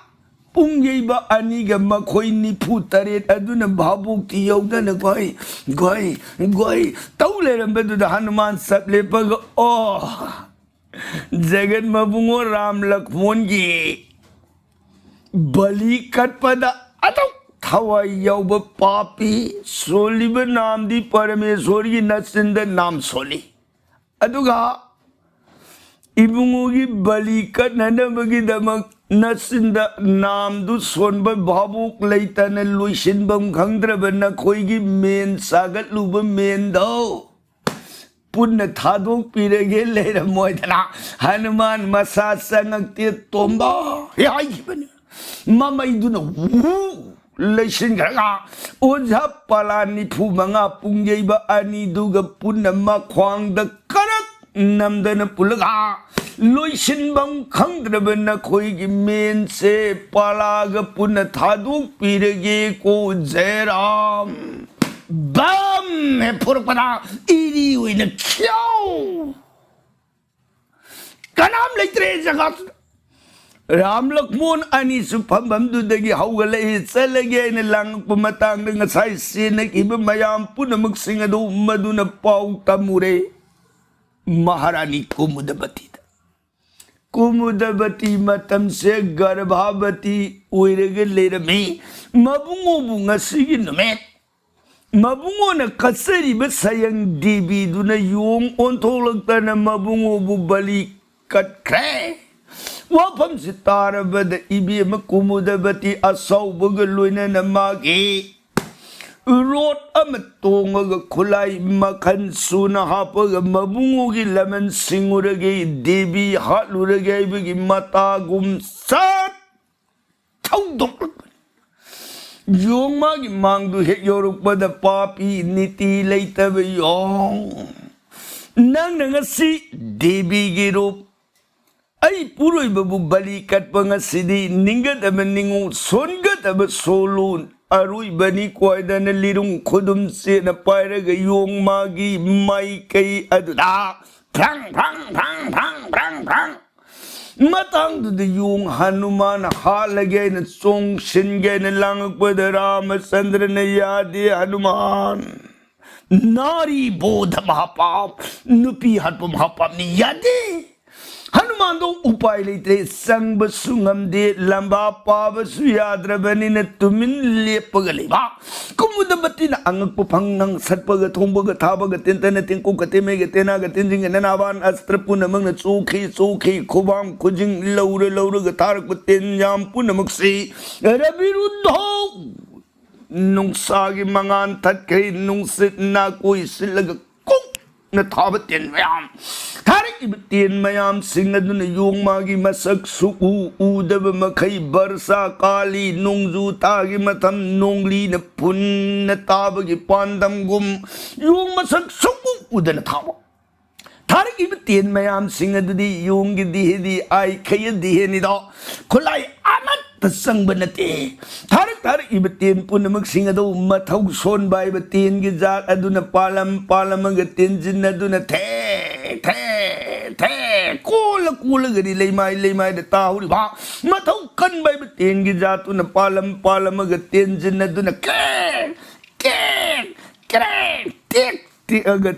ꯄꯨꯡ ꯌꯩꯕ ꯑꯅꯤꯒ ꯃꯈꯣꯏ ꯅꯤꯐꯨ ꯇꯔꯦꯠ ꯑꯗꯨꯅ ꯚꯥꯕꯣꯛꯇꯤ ꯌꯧꯗꯅ ꯒꯣꯏ, ꯒꯣꯏ, ꯒꯣꯏ ꯇꯧ ꯂꯩꯔꯝꯕꯗꯨꯗ ꯍꯅꯨꯃꯥꯟ ꯆꯞ ꯂꯦꯞꯄꯒ, "ꯑꯣ, ꯖꯒꯠ ꯃꯕꯨꯡꯉꯣ ꯔꯥꯝ ꯂꯛꯃꯣꯟꯒꯤ ꯕꯂꯤ ꯀꯠꯄꯗ ꯑꯗꯨꯛ ꯊꯋꯥꯏ ꯌꯥꯎꯕ ꯄꯥꯄꯤ, ꯁꯣꯜꯂꯤꯕ ꯅꯥꯝꯗꯤ ꯄꯔꯃꯦꯁꯣꯔꯒꯤ ꯅꯆꯤꯟꯗ ꯅꯥꯝ ꯁꯣꯜꯂꯤ꯫ ꯑꯗꯨꯒ ꯏꯕꯨꯡꯉꯣꯒꯤ ꯕꯂꯤ ꯀꯠꯅꯅꯕꯒꯤꯗꯃꯛ ꯅꯆꯤꯟꯗ ꯅꯥꯝꯗꯨ ꯁꯣꯟꯕ ꯚꯥꯕꯣꯛ ꯂꯩꯇꯅ ꯂꯣꯏꯁꯤꯟꯐꯝ ꯈꯪꯗ꯭ꯔꯕ ꯅꯈꯣꯏꯒꯤ ꯃꯦꯟ ꯆꯥꯒꯠꯂꯨꯕ ꯃꯦꯟꯗꯣ ꯄꯨꯟꯅ ꯊꯥꯗꯣꯛꯄꯤꯔꯒꯦ ꯂꯩꯔꯝꯃꯣꯏꯗꯅ ꯍꯅꯨꯃꯥꯟ ꯃꯁꯥ ꯆꯪꯉꯛꯇꯦ ꯇꯣꯝꯕ ꯍꯥꯏꯈꯤꯕꯅꯤ꯫ ꯃꯃꯩꯗꯨꯅ ꯋꯨ ꯂꯩꯁꯤꯟꯈ꯭ꯔꯒ ꯑꯣꯖꯥ ꯄꯥꯂꯥ ꯅꯤꯐꯨ ꯃꯉꯥ ꯄꯨꯡ ꯌꯩꯕ ꯑꯅꯤꯗꯨꯒ ꯄꯨꯟꯅ ꯃꯈ꯭ꯋꯥꯡꯗ ꯀꯔꯛ ꯅꯝꯗꯅ ꯄꯨꯜꯂꯒ ꯂꯣꯏꯁꯤꯟꯐꯝ ꯈꯪꯗ꯭ꯔꯕ ꯅꯈꯣꯏꯒꯤ ꯃꯦꯟꯁꯦ ꯄꯥꯂꯥꯒ ꯄꯨꯟꯅ ꯊꯥꯗꯣꯛꯄꯤꯔꯒꯦꯀꯣ ꯖꯌꯔꯥꯝ꯫ ꯕꯝ ꯍꯦꯛ ꯐꯨꯔꯛꯄꯗ ꯏꯔꯤ ꯑꯣꯏꯅ ꯈ꯭ꯌꯥꯎ꯫ ꯀꯅꯥꯝ ꯂꯩꯇ꯭ꯔꯦ ꯖꯒꯥꯗꯨꯗ꯫ ꯔꯥꯝ ꯂꯛꯃꯣꯟ ꯑꯅꯤꯁꯨ ꯐꯝꯐꯝꯗꯨꯗꯒꯤ ꯍꯧꯒꯠꯂꯛꯏ꯫ ꯆꯠꯂꯒꯦ ꯍꯥꯏꯅ ꯂꯥꯡꯉꯛꯄ ꯃꯇꯥꯡꯗ ꯉꯁꯥꯏ ꯆꯦꯟꯅꯈꯤꯕ ꯃꯌꯥꯝ ꯄꯨꯝꯅꯃꯛꯁꯤꯡ ꯑꯗꯨ ꯃꯗꯨꯅ ꯄꯥꯎ ꯇꯝꯃꯨꯔꯦ ꯃꯍꯥꯔꯥꯅꯤ ꯀꯨꯃꯨꯗꯕꯇꯤꯗ꯫ ꯀꯨꯃꯨꯗꯕꯇꯤ ꯃꯇꯝꯁꯦ ꯒꯔꯚꯥꯕꯇꯤ ꯑꯣꯏꯔꯒ ꯂꯩꯔꯝꯃꯤ꯫ ꯃꯕꯨꯡꯉꯣꯕꯨ ꯉꯁꯤꯒꯤ ꯅꯨꯃꯤꯠ ꯃꯕꯨꯡꯉꯣꯅ ꯀꯠꯆꯔꯤꯕ ꯁꯌꯪ ꯗꯦꯕꯤꯗꯨꯅ ꯌꯣꯡ ꯑꯣꯟꯊꯣꯛꯂꯛꯇꯅ ꯃꯕꯨꯡꯉꯣꯕꯨ ꯕꯂꯤ ꯀꯠꯈ꯭ꯔꯦ꯫ ꯋꯥꯐꯝꯁꯤ ꯇꯥꯔꯕꯗ ꯏꯕꯦꯝꯃ ꯀꯨꯃꯨꯗꯕꯇꯤ ꯑꯁꯥꯎꯕꯒ ꯂꯣꯏꯅꯅ ꯃꯥꯒꯤ ꯔꯣꯠ ꯑꯃ ꯇꯣꯡꯉꯒ ꯈꯨꯠꯂꯥꯏ ꯃꯈꯜ ꯁꯨꯅ ꯍꯥꯞꯄꯒ ꯃꯕꯨꯡꯉꯣꯒꯤ ꯂꯃꯟ ꯁꯤꯡꯉꯨꯔꯒꯦ, ꯗꯦꯕꯤ ꯍꯥꯠꯂꯨꯔꯒꯦ ꯍꯥꯏꯕꯒꯤ ꯃꯇꯥꯒꯨꯝ ꯆꯠ ꯊꯧꯗꯣꯛꯂꯛꯄꯅꯤ꯫ ꯌꯣꯡ ꯃꯥꯒꯤ ꯃꯥꯡꯗꯨ ꯍꯦꯛ ꯌꯧꯔꯛꯄꯗ ꯄꯥꯄꯤ ꯅꯤꯇꯤ ꯂꯩꯇꯕ ꯌꯣꯡ, ꯅꯪꯅ ꯉꯁꯤ ꯗꯦꯕꯤꯒꯤ ꯔꯨꯞ ꯑꯩ ꯄꯨꯔꯣꯏꯕꯕꯨ ꯕꯂꯤ ꯀꯠꯄ ꯉꯁꯤꯗꯤ ꯅꯤꯡꯒꯗꯕ ꯅꯤꯡꯉꯨ, ꯁꯣꯟꯒꯗꯕ ꯁꯣꯜꯂꯨ, ꯑꯔꯣꯏꯕꯅꯤ ꯀꯣꯏꯗꯅ ꯂꯤꯔꯨꯡ ꯈꯨꯗꯨꯝ ꯆꯦꯅ ꯄꯥꯏꯔꯒ ꯌꯣꯡ ꯃꯥꯒꯤ ꯃꯥꯏꯀꯩ ꯑꯗꯨꯗ ꯐ꯭ꯔꯪ ꯐ꯭ꯔꯪ ꯐ꯭ꯔꯪ ꯐ꯭ꯔꯪ ꯐ꯭ꯔꯪ ꯐ꯭ꯔꯪ꯫ ꯃꯇꯥꯡꯗꯨꯗ ꯌꯣꯡ ꯍꯅꯨꯃꯥꯟ ꯍꯥꯠꯂꯒꯦ ꯍꯥꯏꯅ ꯆꯣꯡꯁꯤꯟꯒꯦ ꯍꯥꯏꯅ ꯂꯥꯡꯉꯛꯄꯗ ꯔꯥꯃꯆꯟꯗ꯭ꯔꯅ ꯌꯥꯗꯦ ꯍꯅꯨꯃꯥꯟ꯫ ꯅꯥꯔꯤ ꯕꯣꯙ ꯃꯍꯥꯄꯥꯞ, ꯅꯨꯄꯤ ꯍꯥꯠꯄ ꯃꯍꯥꯄꯥꯞꯅꯤ, ꯌꯥꯗꯦ꯫ ꯍꯅꯨꯃꯥꯟꯗꯣ ꯎꯄꯥꯏ ꯂꯩꯇ꯭ꯔꯦ, ꯆꯪꯕꯁꯨ ꯉꯝꯗꯦ, ꯂꯝꯕꯥ ꯄꯥꯕꯁꯨ ꯌꯥꯗ꯭ꯔꯕꯅꯤꯅ ꯇꯨꯃꯤꯟ ꯂꯦꯞꯄꯒ ꯂꯩꯕ꯫ ꯀꯨꯃꯨꯗꯕꯇꯤꯅ ꯑꯉꯛꯄ ꯐꯪ, ꯅꯪ ꯁꯠꯄꯒ ꯊꯣꯡꯕꯒ ꯊꯥꯕꯒ ꯇꯦꯟꯇꯅ ꯇꯦꯡꯀꯣꯛꯀ ꯇꯦꯃꯩꯒ ꯇꯦꯅꯥꯒ ꯇꯦꯟꯖꯤꯡꯒ ꯅꯅꯥꯕꯥꯟ ꯑꯁꯇ꯭ꯔ ꯄꯨꯝꯅꯃꯛꯅ ꯆꯣꯛꯈꯤ ꯆꯣꯛꯈꯤ, ꯈꯨꯕꯥꯡ ꯈꯨꯖꯤꯡ ꯂꯧꯔ ꯂꯧꯔꯒ ꯊꯥꯔꯛꯄ ꯇꯦꯟ ꯌꯥꯝ ꯄꯨꯝꯅꯃꯛꯁꯤ ꯔꯕꯤꯔꯨꯗꯣ ꯅꯨꯡꯁꯥꯒꯤ ꯃꯉꯥꯟ ꯊꯠꯈꯩ ꯅꯨꯡꯁꯤꯠ ꯅꯥꯀꯣꯏ ꯁꯤꯠꯂꯒ ꯀꯨꯡꯅ ꯊꯥꯕ ꯇꯦꯟ ꯃꯌꯥꯝ, ꯊꯥꯔꯛꯏꯕ ꯇꯦꯟ ꯃꯌꯥꯝꯁꯤꯡ ꯑꯗꯨꯅ ꯌꯣꯡꯃꯥꯒꯤ ꯃꯁꯛ ꯁꯨꯛꯎ ꯎꯗꯕ ꯃꯈꯩ, ꯕꯔꯁꯥ ꯀꯥꯂꯤ ꯅꯣꯡꯖꯨ ꯊꯥꯒꯤ ꯃꯇꯝ ꯅꯣꯡꯂꯤꯅ ꯐꯨꯟꯅ ꯇꯥꯕꯒꯤ ꯄꯥꯟꯗꯝꯒꯨꯝ, ꯌꯣꯡ ꯃꯁꯛ ꯁꯨꯛꯎ ꯎꯗꯅ ꯊꯥꯕ꯫ ꯊꯥꯔꯛꯏꯕ ꯇꯦꯟ ꯃꯌꯥꯝꯁꯤꯡ ꯑꯗꯨꯗꯤ ꯌꯣꯡꯒꯤ ꯗꯤꯍꯦꯗꯤ ꯑꯥꯏ ꯈꯩꯌ ꯗꯤꯍꯦꯅꯤꯗꯣ, ꯈꯨꯠꯂꯥꯏ ꯑꯃꯠꯇ ꯆꯪꯕ ꯅꯠꯇꯦ꯫ ꯊꯥꯔꯛ ꯊꯥꯔꯛꯏꯕ ꯇꯦꯟ ꯄꯨꯝꯅꯃꯛꯁꯤꯡ ꯑꯗꯨ ꯃꯊꯧ ꯁꯣꯟꯕ ꯍꯥꯏꯕ ꯇꯦꯟꯒꯤ ꯖꯥꯠ ꯑꯗꯨꯅ ꯄꯥꯜꯂꯝ ꯄꯥꯜꯂꯝꯃꯒ ꯇꯦꯟꯖꯤꯟ ꯑꯗꯨꯅ ꯊꯦ ꯊꯦ ꯊꯦ ꯀꯣꯜꯂ ꯀꯣꯜꯂꯒꯗꯤ ꯂꯩꯃꯥꯏ ꯂꯩꯃꯥꯏꯗ ꯇꯥꯍꯧꯔꯤꯕ ꯃꯊꯧ ꯀꯟꯕ ꯍꯥꯏꯕ ꯇꯦꯟꯒꯤ ꯖꯥꯠꯇꯨꯅ ꯄꯥꯜꯂꯝ ꯄꯥꯜꯂꯝꯃꯒ ꯇꯦꯟꯖꯤꯟ ꯑꯗꯨꯅ ꯀꯦ ꯀꯦ ꯀꯦ ꯇꯦꯛ ꯇꯦꯛꯑꯒ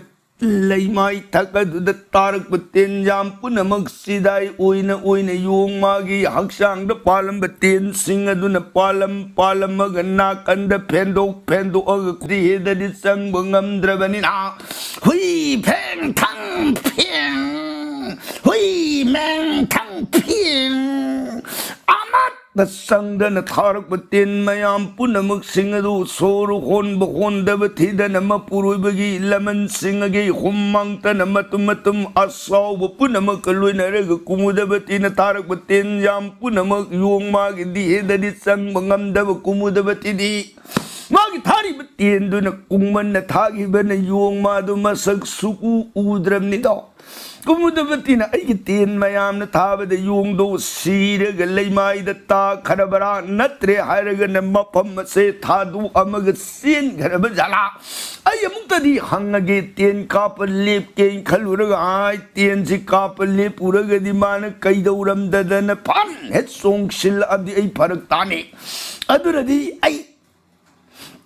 ꯂꯩꯃꯥꯏ ꯊꯛ ꯑꯗꯨꯗ ꯇꯥꯔꯛꯄ ꯇꯦꯟ ꯌꯥꯝ ꯄꯨꯝꯅꯃꯛ ꯆꯤꯗꯥꯏ ꯑꯣꯏꯅ ꯑꯣꯏꯅ ꯌꯣꯡ ꯃꯥꯒꯤ ꯍꯛꯆꯥꯡꯗ ꯄꯥꯜꯂꯝꯕ ꯇꯦꯟꯁꯤꯡ ꯑꯗꯨꯅ ꯄꯥꯜꯂꯝ ꯄꯥꯜꯂꯝꯃꯒ ꯅꯥꯀꯟꯗ ꯐꯦꯟꯗꯣꯛ ꯐꯦꯟꯗꯣꯛꯑꯒ ꯈꯨꯗꯤꯍꯦꯗꯗꯤ ꯆꯪꯕ ꯉꯝꯗ꯭ꯔꯕꯅꯤꯅ, ꯍꯨꯏ ꯐꯦꯡ ꯊꯪ ꯐꯦꯡ, ꯍꯨꯏ ꯃꯦꯡ ꯊꯪ ꯐꯦꯡ, ꯑꯃꯠ ꯅ ꯆꯪꯗꯅ ꯊꯥꯔꯛꯄ ꯇꯦꯟ ꯃꯌꯥꯝ ꯄꯨꯝꯅꯃꯛꯁꯤꯡ ꯑꯗꯨ ꯁꯣꯔ ꯍꯣꯟꯕ ꯍꯣꯟꯗꯕ ꯊꯤꯗꯅ ꯃꯄꯨꯔꯣꯏꯕꯒꯤ ꯂꯃꯟꯁꯤꯡꯒꯤ ꯍꯨꯝꯃꯥꯡꯇꯅ ꯃꯇꯨꯝ ꯃꯇꯨꯝ ꯑꯁꯥꯎꯕ ꯄꯨꯝꯅꯃꯛꯀ ꯂꯣꯏꯅꯔꯒ ꯀꯨꯃꯨꯗꯕꯇꯤꯅ ꯊꯥꯔꯛꯄ ꯇꯦꯟ ꯌꯥꯝ ꯄꯨꯝꯅꯃꯛ ꯌꯣꯡ ꯃꯥꯒꯤ ꯗꯤꯍꯦꯗꯗꯤ ꯆꯪꯕ ꯉꯝꯗꯕ ꯀꯨꯃꯨꯗꯕꯇꯤꯗꯤ ꯃꯥꯒꯤ ꯊꯥꯔꯤꯕ ꯇꯦꯟꯗꯨꯅ ꯀꯨꯡꯃꯟꯅ ꯊꯥꯈꯤꯕꯅ ꯌꯣꯡ ꯃꯥꯗꯨ ꯃꯁꯛ ꯁꯨꯛꯎ ꯎꯗ꯭ꯔꯕꯅꯤꯗꯣ꯫ ꯀꯨꯃꯨꯗꯕꯇꯤꯅ ꯑꯩꯒꯤ ꯇꯦꯟ ꯃꯌꯥꯝꯅ ꯊꯥꯕꯗ ꯌꯣꯡꯗꯣ ꯁꯤꯔꯒ ꯂꯩꯃꯥꯏꯗ ꯇꯥꯈ꯭ꯔꯕꯔꯥ, ꯅꯠꯇ꯭ꯔꯦ ꯍꯥꯏꯔꯒꯅ ꯃꯐꯝ ꯑꯁꯦ ꯊꯥꯗꯣꯛꯑꯝꯃꯒ ꯆꯦꯟꯈ꯭ꯔꯕ ꯖꯥꯠꯂꯥ? ꯑꯩ ꯑꯃꯨꯛꯇꯗꯤ ꯍꯪꯉꯒꯦ, ꯇꯦꯟ ꯀꯥꯞꯄ ꯂꯦꯞꯀꯦꯅ ꯈꯜꯂꯨꯔꯒ, ꯍꯥꯏ, ꯇꯦꯟꯁꯤ ꯀꯥꯞꯄ ꯂꯦꯞꯄꯨꯔꯒꯗꯤ ꯃꯥꯅ ꯀꯩꯗꯧꯔꯝꯗꯗꯅ ꯐꯟ ꯍꯦꯛ ꯆꯣꯡꯁꯤꯜꯂꯛꯑꯗꯤ ꯑꯩ ꯐꯔꯛ ꯇꯥꯅꯤ꯫ ꯑꯗꯨꯅꯗꯤ ꯑꯩ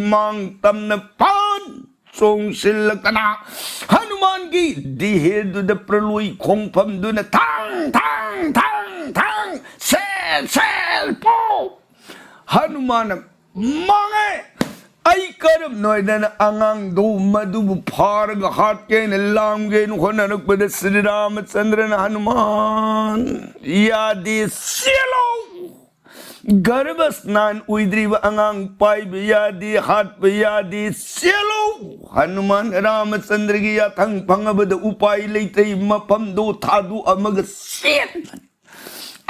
ꯃꯥꯡ ꯇꯝꯅ ꯐꯠ ꯆꯣꯡꯁꯤꯜꯂꯛꯇꯅ ꯍꯅꯨꯃꯥꯟꯒꯤ ꯗꯤꯍꯦꯗꯨꯗ ꯄ꯭ꯔꯂꯣꯏ ꯈꯣꯡꯐꯝꯗꯨꯅ ꯊꯥꯡ, ꯊꯥꯡ, ꯊꯥꯡ, ꯊꯥꯡ, ꯁꯦꯜ, ꯁꯦꯜ, ꯄꯣ! ꯍꯅꯨꯃꯥꯟꯅ ꯃꯥꯡꯉꯦ! ꯑꯩ ꯀꯔꯝꯅꯣ ꯍꯥꯏꯗꯅ ꯑꯉꯥꯡꯗꯣ ꯃꯗꯨꯕꯨ ꯐꯥꯔꯒ ꯍꯥꯠꯀꯦꯅ ꯂꯥꯝꯒꯦꯅ ꯍꯣꯠꯅꯔꯛꯄꯗ ꯁ꯭ꯔꯤ ꯔꯥꯃꯆꯟꯗ꯭ꯔꯅ ꯍꯅꯨꯃꯥꯟ, ꯌꯥꯗꯦ, ꯆꯦꯜꯂꯣ! ꯒꯔꯚ ꯁ꯭ꯅꯥꯟ ꯑꯣꯏꯗ꯭ꯔꯤꯕ ꯑꯉꯥꯡ ꯄꯥꯏꯕ ꯌꯥꯗꯦ, ꯍꯥꯠꯄ ꯌꯥꯗꯦ, ꯆꯦꯜꯂꯣ! ꯍꯅꯨꯃꯥꯟ ꯔꯥꯃꯆꯟꯗ꯭ꯔꯒꯤ ꯌꯥꯊꯪ ꯐꯪꯉꯕꯗ ꯎꯄꯥꯏ ꯂꯩꯇ꯭ꯔꯦ, ꯃꯐꯝꯗꯣ ꯊꯥꯗꯣꯛꯑꯝꯃꯒ ꯆꯦꯟꯕꯅꯤ꯫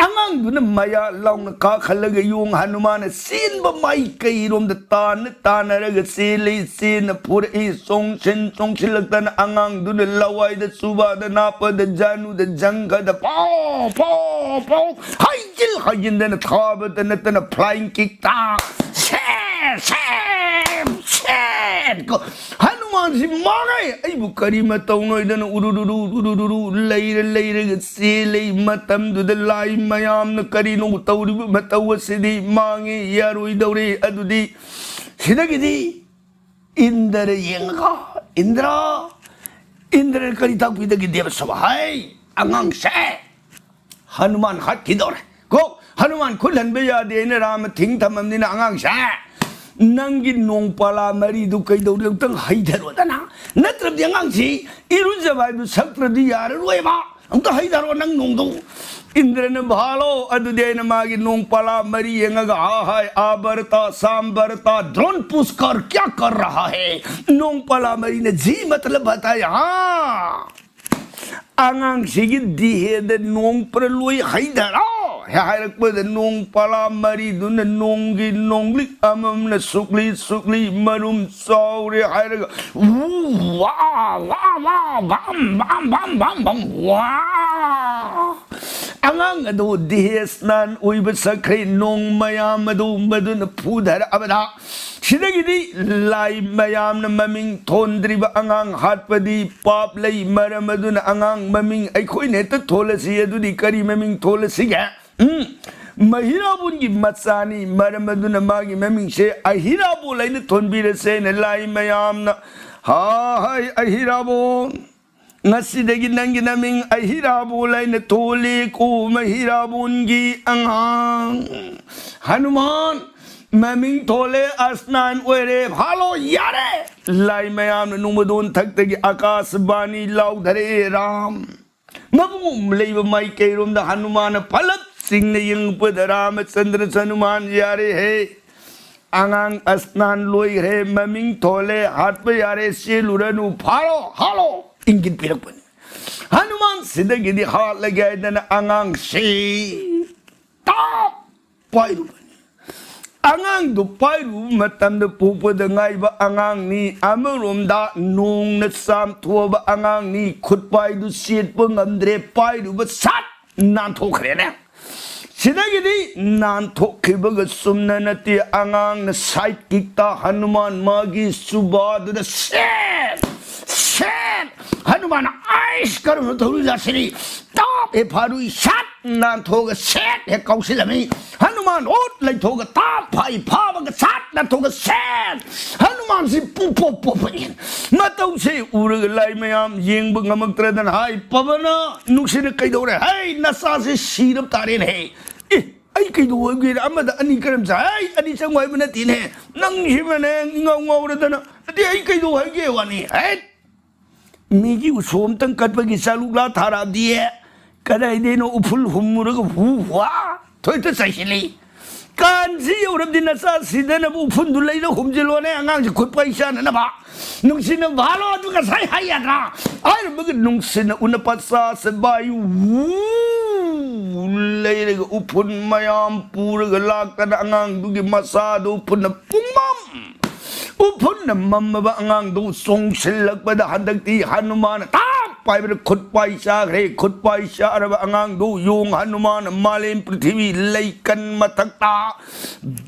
ꯑꯉꯥꯡꯗꯨꯅ ꯃꯌꯥ ꯂꯥꯎꯅ ꯀꯥꯈꯠꯂꯒ ꯌꯣꯡ ꯍꯅꯨꯃꯥꯟꯅ ꯆꯦꯟꯕ ꯃꯥꯏꯀꯩꯔꯣꯝꯗ ꯇꯥꯟꯅ ꯇꯥꯟꯅꯔꯒ ꯆꯦꯜꯂꯤ꯫ ꯆꯦꯟꯅ ꯐꯨꯔꯛꯏ꯫ ꯆꯣꯡꯁꯤꯟ ꯆꯣꯡꯁꯤꯜꯂꯛꯇꯅ ꯑꯉꯥꯡꯗꯨꯅ ꯂꯋꯥꯏꯗ, ꯆꯨꯕꯥꯗ, ꯅꯥꯄꯗ, ꯖꯥꯅꯨꯗ, ꯖꯪꯒꯗ ꯄꯥꯎ ꯄꯥꯎ ꯄꯥꯎ ꯍꯥꯏꯖꯤꯟ ꯍꯥꯏꯖꯤꯟꯗꯅ ꯊꯥꯕꯇ ꯅꯠꯇꯅ flying kick ꯇꯥ ꯁꯦ ꯁꯦ ꯁꯦ ꯀꯣ꯫ ꯍꯅꯨꯃꯥꯟꯁꯤ ꯃꯥꯡꯉꯦ꯫ ꯑꯩꯕꯨ ꯀꯔꯤ ꯃꯇꯧꯅꯣꯏꯗꯅ ꯎꯔꯨꯔꯨꯔꯨ ꯎꯔꯨꯔꯨꯔꯨ ꯂꯩꯔ ꯂꯩꯔꯒ ꯆꯦꯜꯂꯤ꯫ ꯃꯇꯝꯗꯨꯗ ꯂꯥꯏ ꯃꯌꯥꯝꯅ ꯀꯔꯤꯅꯣ ꯇꯧꯔꯤꯕ ꯃꯇꯧ ꯑꯁꯤꯗꯤ ꯃꯥꯡꯉꯤ, ꯌꯥꯔꯣꯏꯗꯧꯔꯤ꯫ ꯑꯗꯨꯗꯤ ꯁꯤꯗꯒꯤꯗꯤ ꯏꯟꯗ꯭ꯔ ꯌꯦꯡꯉꯒ, "ꯏꯟꯗ꯭ꯔ, ꯏꯟꯗ꯭ꯔ ꯀꯔꯤ ꯇꯥꯛꯄꯤꯗꯒꯦ ꯗꯦꯕ ꯁꯚꯥ? ꯍꯥꯏ, ꯑꯉꯥꯡꯁꯦ ꯍꯅꯨꯃꯥꯟ ꯍꯥꯠꯈꯤꯗꯧꯔꯦ ꯀꯣ꯫ ꯍꯅꯨꯃꯥꯟ ꯈꯨꯠ ꯍꯟꯕ ꯌꯥꯗꯦ ꯍꯥꯏꯅ ꯔꯥꯃ ꯊꯤꯡ ꯊꯝꯃꯝꯅꯤꯅ ꯑꯉꯥꯡꯁꯦ ꯅꯪꯒꯤ ꯅꯣꯡ ꯄꯥꯂꯥ ꯃꯔꯤꯗꯨ ꯀꯩꯗꯧꯔꯤ? ꯑꯝꯇꯪ ꯍꯩꯊꯔꯣꯗꯅ꯫ ꯅꯠꯇ꯭ꯔꯕꯗꯤ ꯑꯉꯥꯡꯁꯤ ꯏꯔꯨꯖꯕ ꯍꯥꯏꯕꯗꯨ ꯁꯛꯇ꯭ꯔꯗꯤ ꯌꯥꯔꯔꯣꯏꯕ꯫ ꯑꯝꯇ ꯍꯩꯊꯔꯣ ꯅꯪ ꯅꯣꯡꯗꯣ꯫" ꯏꯟꯗ꯭ꯔꯅ, "ꯚꯥꯂꯣ, ꯑꯗꯨꯗꯤ ꯑꯩꯅ ꯃꯥꯒꯤ ꯅꯣꯡ ꯄꯥꯂꯥ ꯃꯔꯤ ꯌꯦꯡꯉꯒ, ꯍꯥ ꯍꯥꯏ, ꯑꯥ ꯕꯔꯇꯥ, ꯁꯥꯝ ꯕꯔꯇꯥ, ꯗ꯭ꯔꯣꯟ ꯄꯨꯁꯀꯔ ꯀꯌꯥ ꯀꯔ ꯔꯍꯥ ꯍꯦ?" ꯅꯣꯡ ꯄꯥꯂꯥ ꯃꯔꯤꯅ ꯖꯤ ꯃꯇꯂꯕ ꯕꯇꯥꯌꯥ, ꯍꯥ? ꯑꯉꯥꯡꯁꯤꯒꯤ ꯗꯤꯍꯦꯗ ꯅꯣꯡ ꯄꯔꯂꯣꯏ ꯍꯩꯊꯔꯣ ꯍꯦꯛ ꯍꯥꯏꯔꯛꯄꯗ ꯅꯣꯡ ꯄꯥꯂꯥ ꯃꯔꯤꯗꯨꯅ ꯅꯣꯡꯒꯤ ꯅꯣꯡꯂꯤꯛ ꯑꯃꯃꯝꯅ ꯁꯨꯛꯂꯤ ꯁꯨꯛꯂꯤ ꯃꯔꯨꯝ ꯆꯥꯎꯔꯦ ꯍꯥꯏꯔꯒ ꯎ ꯋꯥ ꯋꯥ ꯋꯥ ꯕꯝ ꯕꯝ ꯕꯝ ꯕꯝ ꯕꯝ ꯋꯥ꯫ ꯑꯉꯥꯡ ꯑꯗꯨ ꯗꯤꯍꯦ ꯁ꯭ꯅꯥꯟ ꯑꯣꯏꯕ ꯆꯠꯈ꯭ꯔꯦ꯫ ꯅꯣꯡ ꯃꯌꯥꯝ ꯑꯗꯨ ꯃꯗꯨꯅ ꯐꯨꯊꯔꯛꯑꯕꯗ ꯁꯤꯗꯒꯤꯗꯤ ꯂꯥꯏ ꯃꯌꯥꯝꯅ ꯃꯃꯤꯡ ꯊꯣꯟꯗ꯭ꯔꯤꯕ ꯑꯉꯥꯡ ꯍꯥꯠꯄꯗꯤ ꯄꯥꯞ ꯂꯩ꯫ ꯃꯔꯝ ꯑꯗꯨꯅ ꯑꯉꯥꯡ ꯃꯃꯤꯡ ꯑꯩꯈꯣꯏꯅ ꯍꯦꯛꯇ ꯊꯣꯜꯂꯁꯤ꯫ ꯑꯗꯨꯗꯤ ꯀꯔꯤ ꯃꯃꯤꯡ ꯊꯣꯜꯂꯁꯤꯒꯦ? ꯎꯝ, ꯃꯍꯤꯔꯥꯕꯣꯟꯒꯤ ꯃꯆꯥꯅꯤ꯫ ꯃꯔꯝ ꯑꯗꯨꯅ ꯃꯥꯒꯤ ꯃꯃꯤꯡꯁꯦ ꯑꯍꯤꯔꯥꯕꯣꯟ ꯍꯥꯏꯅ ꯊꯣꯟꯕꯤꯔꯁꯦꯅ ꯂꯥꯏ ꯃꯌꯥꯝꯅ, "ꯍꯥꯏ ꯑꯍꯤꯔꯥꯕꯣꯟ, ꯉꯁꯤꯗꯒꯤ ꯅꯪꯒꯤ ꯅꯃꯤꯡ ꯑꯍꯤꯔꯥꯕꯣꯟ ꯍꯥꯏꯅ ꯊꯣꯜꯂꯦꯀꯣ, ꯃꯍꯤꯔꯥꯕꯣꯟꯒꯤ ꯑꯉꯥꯡ ꯍꯅꯨꯃꯥꯟ ꯃꯃꯤꯡ ꯊꯣꯜꯂꯦ, ꯑꯁꯅꯥꯟ ꯑꯣꯏꯔꯦ, ꯍꯥꯂꯣ, ꯌꯥꯔꯦ!" ꯂꯥꯏ ꯃꯌꯥꯝꯅ ꯅꯣꯡꯃꯗꯣꯟ ꯊꯛꯇꯒꯤ ꯑꯀꯥꯁꯕꯥꯅꯤ ꯂꯥꯎꯊꯔꯛꯑꯦ, "ꯔꯥꯝ!" ꯃꯕꯨꯡ ꯂꯩꯕ ꯃꯥꯏꯀꯩꯔꯣꯝꯗ ꯍꯅꯨꯃꯥꯟꯅ ꯐꯂꯞ ꯆꯤꯡꯅ ꯌꯦꯡꯉꯛꯄꯗ ꯔꯥꯃꯆꯟꯗ꯭ꯔ ꯍꯅꯨꯃꯥꯟ, "ꯌꯥꯔꯦ ꯍꯦ, ꯑꯉꯥꯡ ꯑꯁꯅꯥꯟ ꯂꯣꯏꯈ꯭ꯔꯦ, ꯃꯃꯤꯡ ꯊꯣꯜꯂꯦ, ꯍꯥꯠꯄ ꯌꯥꯔꯦ, ꯆꯦꯜꯂꯨꯔꯅꯨ, ꯐꯥꯔꯣ, ꯍꯥꯠꯂꯣ!" ꯏꯪꯒꯤꯠ ꯄꯤꯔꯛꯄꯅꯤ꯫ ꯍꯅꯨꯃꯥꯟ ꯁꯤꯗꯒꯤꯗꯤ ꯍꯥꯠꯂꯒꯦ ꯍꯥꯏꯗꯅ ꯑꯉꯥꯡꯁꯤ ꯇꯥꯞ ꯄꯥꯏꯔꯨꯕꯅꯤ꯫ ꯑꯉꯥꯡꯗꯨ ꯄꯥꯏꯔꯨꯕ ꯃꯇꯝꯗ ꯄꯣꯛꯄꯗ ꯉꯥꯏꯕ ꯑꯉꯥꯡꯅꯤ, ꯑꯃꯔꯣꯝꯗ ꯅꯣꯡꯅ ꯆꯥꯝꯊꯣꯛꯑꯕ ꯑꯉꯥꯡꯅꯤ, ꯈꯨꯠꯄꯥꯏꯗꯨ ꯆꯦꯠꯄ ꯉꯝꯗ꯭ꯔꯦ, ꯄꯥꯏꯔꯨꯕ ꯁꯠ ꯅꯥꯟꯊꯣꯛꯈ꯭ꯔꯦꯅꯦ꯫ ꯁꯤꯗꯒꯤꯗꯤ ꯅꯥꯟꯊꯣꯛꯈꯤꯕꯒ ꯆꯨꯝꯅ ꯅꯠꯇꯦ, ꯑꯉꯥꯡꯅ ꯁꯥꯏꯠ ꯀꯤꯛꯇ ꯍꯅꯨꯃꯥꯟ ꯃꯥꯒꯤ ꯆꯨꯕꯥꯗꯨꯗ ꯁꯦꯠ ꯁꯦꯠ, ꯍꯅꯨꯃꯥꯟ ꯑꯥꯏꯁ ꯀꯔꯝꯅ ꯊꯧꯔꯤ ꯂꯥꯁꯤꯅꯤ, ꯇꯥꯞ ꯍꯦꯛ ꯐꯥꯔꯨꯏ, ꯁꯠ ꯅꯥꯟꯊꯣꯛꯑꯒ ꯁꯦꯠ ꯍꯦꯛ ꯀꯥꯎꯁꯤꯜꯂꯝꯃꯤ꯫ ꯍꯅꯨꯃꯥꯟ ꯍꯣꯠ ꯂꯩꯊꯣꯛꯑꯒ ꯇꯥꯞ ꯐꯥꯏ, ꯐꯥꯕꯒ ꯁꯠ ꯅꯥꯟꯊꯣꯛꯑꯒ ꯁꯦꯠ꯫ ꯍꯅꯨꯃꯥꯟꯁꯤ ꯄꯨꯡꯄꯣꯞ ꯄꯣꯞꯄꯅꯤ꯫ ꯃꯇꯧꯁꯦ ꯎꯔꯒ ꯂꯥꯏ ꯃꯌꯥꯝ ꯌꯦꯡꯕ ꯉꯝꯃꯛꯇ꯭ꯔꯗꯅ ꯍꯥꯏ, "ꯄꯕꯅ ꯅꯨꯡꯁꯤꯅ ꯀꯩꯗꯧꯔꯦ? ꯍꯩ, ꯅꯆꯥꯁꯦ ꯁꯤꯔꯕ ꯇꯥꯔꯦꯅꯦ ꯍꯦ꯫ ꯑꯦ, ꯑꯩ ꯀꯩꯗꯧꯕꯒꯤꯅ ꯑꯃꯗ ꯑꯅꯤ ꯀꯔꯝ ꯆꯥꯏ? ꯍꯩ, ꯑꯅꯤ ꯆꯪꯉꯨ ꯍꯥꯏꯕ ꯅꯠꯇꯦꯅꯦ꯫ ꯅꯪꯁꯤꯃꯅꯦ ꯉꯥꯎ ꯉꯥꯎꯔꯗꯅ꯫ ꯑꯗꯨꯗꯤ ꯑꯩ ꯀꯩꯗꯧ ꯍꯥꯏꯒꯦ ꯋꯥꯅꯤ? ꯍꯩꯠ!" ꯃꯤꯒꯤ ꯎꯁꯣꯝꯇꯪ ꯀꯠꯄꯒꯤ ꯆꯥꯂꯨꯛꯂꯥ ꯊꯥꯔꯛꯑꯗꯤ ꯀꯗꯥꯏꯗꯩꯅꯣ ꯎꯐꯨꯜ ꯍꯨꯝꯃꯨꯔꯒ ꯍꯨ ꯍꯨꯋꯥ ꯊꯣꯏꯇ ꯆꯥꯏꯁꯤꯜꯂꯤ꯫ ꯀꯥꯟꯁꯤ ꯌꯧꯔꯕꯗꯤ ꯅꯆꯥ ꯁꯤꯗꯅꯕ ꯎꯐꯨꯟꯗꯨ ꯂꯩꯔ ꯍꯨꯝꯖꯤꯜꯂꯣꯅꯦ, ꯑꯉꯥꯡꯁꯤ ꯈꯨꯠ ꯄꯩ ꯆꯥꯅꯅꯕ꯫ ꯅꯨꯡꯁꯤꯅ ꯚꯥꯂꯣ ꯑꯗꯨ ꯉꯁꯥꯏ ꯍꯥꯏ ꯌꯥꯗ꯭ꯔꯥ? ꯍꯥꯏꯔꯝꯕꯒꯤ ꯅꯨꯡꯁꯤꯅ ꯎꯅ ꯄꯆꯥꯁꯦ ꯚꯥꯏ ꯎ ꯂꯩꯔꯒ ꯎꯐꯨꯟ ꯃꯌꯥꯝ ꯄꯨꯔꯒ ꯂꯥꯛꯇꯅ ꯑꯉꯥꯡꯗꯨꯒꯤ ꯃꯆꯥꯗꯨ ꯎꯐꯨꯟꯅ ꯄꯨꯡꯃꯝ ꯎꯐꯨꯟꯅ ꯃꯝꯃꯕ ꯑꯉꯥꯡꯗꯨ ꯆꯣꯡꯁꯤꯜꯂꯛꯄꯗ ꯍꯟꯗꯛꯇꯤ ꯍꯅꯨꯃꯥꯟꯅ ꯇꯥꯛ ꯄꯥꯏꯕꯗ ꯈꯨꯠ ꯄꯥꯏ ꯆꯥꯈ꯭ꯔꯦ꯫ ꯈꯨꯠ ꯄꯥꯏ ꯆꯥꯔꯕ ꯑꯉꯥꯡꯗꯨ ꯌꯣꯡ ꯍꯅꯨꯃꯥꯟꯅ ꯃꯥꯂꯦꯝ ꯄ꯭ꯔꯤꯊꯤꯕꯤ ꯂꯩꯀꯟ ꯃꯊꯛꯇ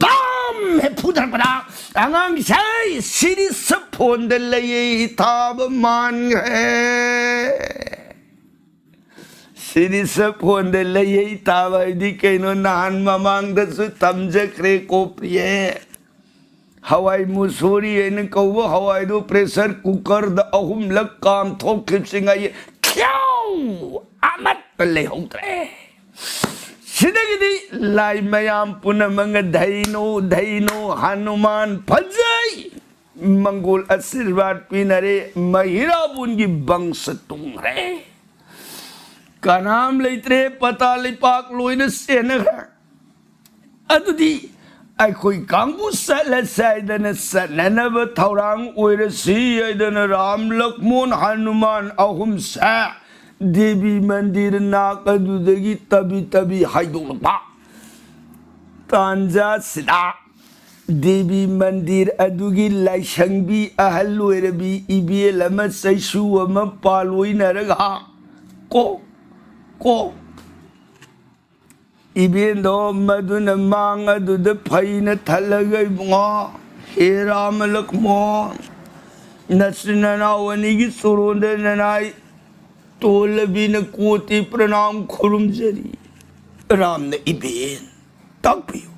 ꯕꯥꯝ ꯍꯦꯛ ꯐꯨꯊꯔꯛꯄꯗ ꯑꯉꯥꯡꯁꯦ ꯁꯤꯔꯤ ꯁꯐꯣꯟꯗ ꯂꯩꯌꯦ ꯊꯥꯕ ꯃꯥꯟꯈ꯭ꯔꯦ꯫ ꯁꯤꯔꯤ ꯁꯐꯣꯟꯗ ꯂꯩꯌꯦ ꯊꯥꯕ ꯍꯥꯏꯗꯤ ꯀꯩꯅꯣ? ꯅꯍꯥꯟ ꯃꯃꯥꯡꯗꯁꯨ ꯇꯝꯖꯈ꯭ꯔꯦ ꯀꯣ ꯄ꯭ꯔꯤꯌꯦ꯫ ꯍꯋꯥꯏ ꯃꯨꯁꯣꯔꯤ ꯍꯥꯏꯅ ꯀꯧꯕ ꯍꯋꯥꯏꯗꯨ ꯄ꯭ꯔꯦꯁꯔ ꯀꯨꯀꯔꯗ ꯑꯍꯨꯝꯂꯛ ꯀꯥꯝꯊꯣꯛꯈꯤꯕꯁꯤ ꯉꯥꯏ ꯈ꯭ꯌꯥꯎ ꯑꯃꯠꯇ ꯂꯩꯍꯧꯗ꯭ꯔꯦ꯫ ꯁꯤꯗꯒꯤꯗꯤ ꯂꯥꯏ ꯃꯌꯥꯝ ꯄꯨꯝꯅꯃꯛꯅ ꯙꯩꯅꯣ ꯙꯩꯅꯣ ꯍꯅꯨꯃꯥꯟ ꯐꯖꯩ ꯃꯪꯒꯣꯜ ꯑꯁꯤꯔꯕꯥꯗ ꯄꯤꯅꯔꯦ꯫ ꯃꯍꯤꯔꯥꯕꯨꯟꯒꯤ ꯕꯪꯁ ꯇꯨꯡꯈ꯭ꯔꯦ꯫ ꯀꯅꯥꯝ ꯂꯩꯇ꯭ꯔꯦ, ꯄꯇꯥ ꯂꯩꯄꯥꯛ ꯂꯣꯏꯅ ꯆꯦꯟꯅꯈ꯭ꯔꯦ꯫ ꯑꯗꯨꯗꯤ ꯑꯩꯈꯣꯏ ꯀꯥꯡꯕꯨ ꯆꯠꯂꯁꯦ ꯍꯥꯏꯗꯅ ꯆꯠꯅꯅꯕ ꯊꯧꯔꯥꯡ ꯑꯣꯏꯔꯁꯤ ꯍꯥꯏꯗꯅ ꯔꯥꯝ, ꯂꯛꯃꯣꯟ, ꯍꯅꯨꯃꯥꯟ ꯑꯍꯨꯝꯁꯦ ꯗꯦꯕꯤ ꯃꯟꯗꯤꯔ ꯅꯥꯛ ꯑꯗꯨꯗꯒꯤ ꯇꯕꯤ ꯇꯕꯤ ꯍꯥꯏꯗꯣꯛꯂꯛꯄ꯫ ꯇꯥꯟꯖꯥꯁꯤꯗ ꯗꯦꯕꯤ ꯃꯟꯗꯤꯔ ꯑꯗꯨꯒꯤ ꯂꯥꯏꯁꯪꯕꯤ ꯑꯍꯜ ꯑꯣꯏꯔꯕꯤ ꯏꯕꯦꯜ ꯑꯃ ꯆꯩꯁꯨ ꯑꯃ ꯄꯥꯜꯂꯣꯏꯅꯔꯒ ꯀꯣ ꯀꯣ ꯏꯕꯦꯟꯗꯣ ꯃꯗꯨꯅ ꯃꯥꯡ ꯑꯗꯨꯗ ꯐꯩꯅ ꯊꯠꯂꯒ, "ꯏꯕꯨꯡꯉꯣ, ꯍꯦ ꯔꯥꯃ ꯂꯛꯃꯣꯟ, ꯅꯆꯤꯟ ꯅꯅꯥꯎ ꯑꯅꯤꯒꯤ ꯆꯣꯔꯣꯟꯗ ꯅꯅꯥꯏ ꯇꯣꯜꯂꯕꯤꯅ ꯀꯣꯇꯤ ꯄ꯭ꯔꯅꯥꯝ ꯈꯨꯔꯨꯝꯖꯔꯤ꯫ ꯔꯥꯝꯅ ꯏꯕꯦꯟ ꯇꯥꯛꯄꯤꯌꯨ꯫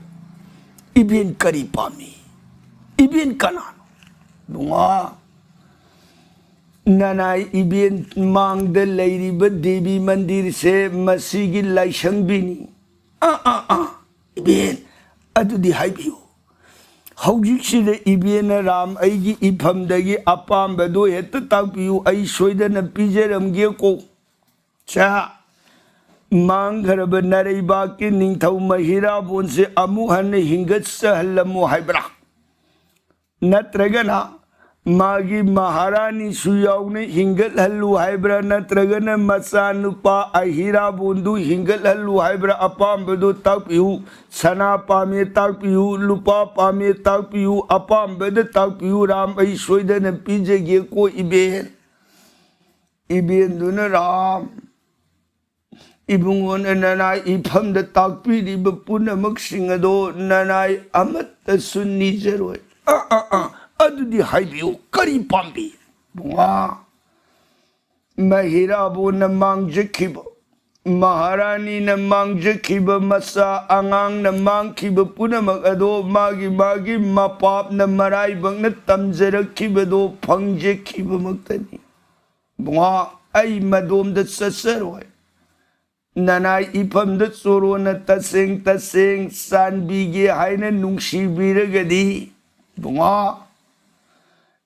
ꯏꯕꯦꯟ ꯀꯔꯤ ꯄꯥꯝꯃꯤ? ꯏꯕꯦꯟ ꯀꯅꯥꯅꯣ?" "ꯏꯕꯨꯡꯉꯣ, ꯅꯅꯥꯏ ꯏꯕꯦꯟ ꯃꯥꯡꯗ ꯂꯩꯔꯤꯕ ꯗꯦꯕꯤ ꯃꯟꯗꯤꯔꯁꯦ ꯃꯁꯤꯒꯤ ꯂꯥꯏꯁꯪꯕꯤꯅꯤ꯫" "ꯑꯥ, ꯑꯥ, ꯑꯥ, ꯏꯕꯦꯟ, ꯑꯗꯨꯗꯤ ꯍꯥꯏꯕꯤꯌꯨ꯫ ꯍꯧꯖꯤꯛꯁꯤꯗ ꯏꯕꯦꯟꯅ ꯔꯥꯝ ꯑꯩꯒꯤ ꯏꯐꯝꯗꯒꯤ ꯑꯄꯥꯝꯕꯗꯣ ꯍꯦꯛꯇ ꯇꯥꯛꯄꯤꯌꯨ, ꯑꯩ ꯁꯣꯏꯗꯅ ꯄꯤꯖꯔꯝꯒꯦꯀꯣ꯫" ꯁꯦ, ꯃꯥꯡꯈ꯭ꯔꯕ ꯅꯔꯩꯕꯥꯛꯀꯤ ꯅꯤꯡꯊꯧ ꯃꯍꯤꯔꯥꯕꯣꯟꯁꯦ ꯑꯃꯨꯛ ꯍꯟꯅ ꯍꯤꯡꯒꯠꯆꯍꯜꯂꯝꯃꯨ ꯍꯥꯏꯕ꯭ꯔꯥ? ꯅꯠꯇ꯭ꯔꯒꯅ ꯃꯥꯒꯤ ꯃꯍꯥꯔꯥꯅꯤꯁꯨ ꯌꯥꯎꯅ ꯍꯤꯡꯒꯠꯍꯜꯂꯨ ꯍꯥꯏꯕ꯭ꯔꯥ? ꯅꯠꯇ꯭ꯔꯒꯅ ꯃꯆꯥꯅꯨꯄꯥ ꯑꯍꯤꯔꯥꯕꯣꯟꯗꯨ ꯍꯤꯡꯒꯠꯍꯜꯂꯨ ꯍꯥꯏꯕ꯭ꯔꯥ? ꯑꯄꯥꯝꯕꯗꯨ ꯇꯥꯛꯄꯤꯌꯨ꯫ ꯁꯅꯥ ꯄꯥꯝꯃꯦ ꯇꯥꯛꯄꯤꯌꯨ, ꯂꯨꯄꯥ ꯄꯥꯝꯃꯦ ꯇꯥꯛꯄꯤꯌꯨ, ꯑꯄꯥꯝꯕꯗ ꯇꯥꯛꯄꯤꯌꯨ꯫ ꯔꯥꯝ ꯑꯩ ꯁꯣꯏꯗꯅ ꯄꯤꯖꯒꯦꯀꯣ ꯏꯕꯦꯟ꯫ ꯏꯕꯦꯟꯗꯨꯅ, "ꯔꯥꯝ, ꯏꯕꯨꯡꯉꯣꯅ ꯅꯅꯥꯏ ꯏꯐꯝꯗ ꯇꯥꯛꯄꯤꯔꯤꯕ ꯄꯨꯝꯅꯃꯛꯁꯤꯡ ꯑꯗꯣ ꯅꯅꯥꯏ ꯑꯃꯠꯇꯁꯨ ꯅꯤꯖꯔꯣꯏ꯫" "ꯑꯥ, ꯑꯥ, ꯑꯥ, ꯑꯗꯨꯗꯤ ꯍꯥꯏꯕꯤꯌꯨ, ꯀꯔꯤ ꯄꯥꯝꯕꯤ?" "ꯏꯕꯨꯡꯉꯣ, ꯃꯍꯤꯔꯥꯕꯣꯟꯅ ꯃꯥꯡꯖꯈꯤꯕ, ꯃꯍꯥꯔꯥꯅꯤꯅ ꯃꯥꯡꯖꯈꯤꯕ, ꯃꯆꯥ ꯑꯉꯥꯡꯅ ꯃꯥꯡꯈꯤꯕ ꯄꯨꯝꯅꯃꯛ ꯑꯗꯣ ꯃꯥꯒꯤ ꯃꯥꯒꯤ ꯃꯄꯥꯞꯅ ꯃꯔꯥꯏꯕꯛꯅ ꯇꯝꯖꯔꯛꯈꯤꯕꯗꯣ ꯐꯪꯖꯈꯤꯕꯃꯛꯇꯅꯤ꯫ ꯏꯕꯨꯡꯉꯣ, ꯑꯩ ꯃꯗꯣꯝꯗ ꯆꯠꯆꯔꯣꯏ꯫ ꯅꯅꯥꯏ ꯏꯐꯝꯗ ꯆꯣꯔꯣꯟꯅ ꯇꯁꯦꯡ ꯇꯁꯦꯡ ꯆꯥꯟꯕꯤꯒꯦ ꯍꯥꯏꯅ ꯅꯨꯡꯁꯤꯕꯤꯔꯒꯗꯤ, ꯏꯕꯨꯡꯉꯣ,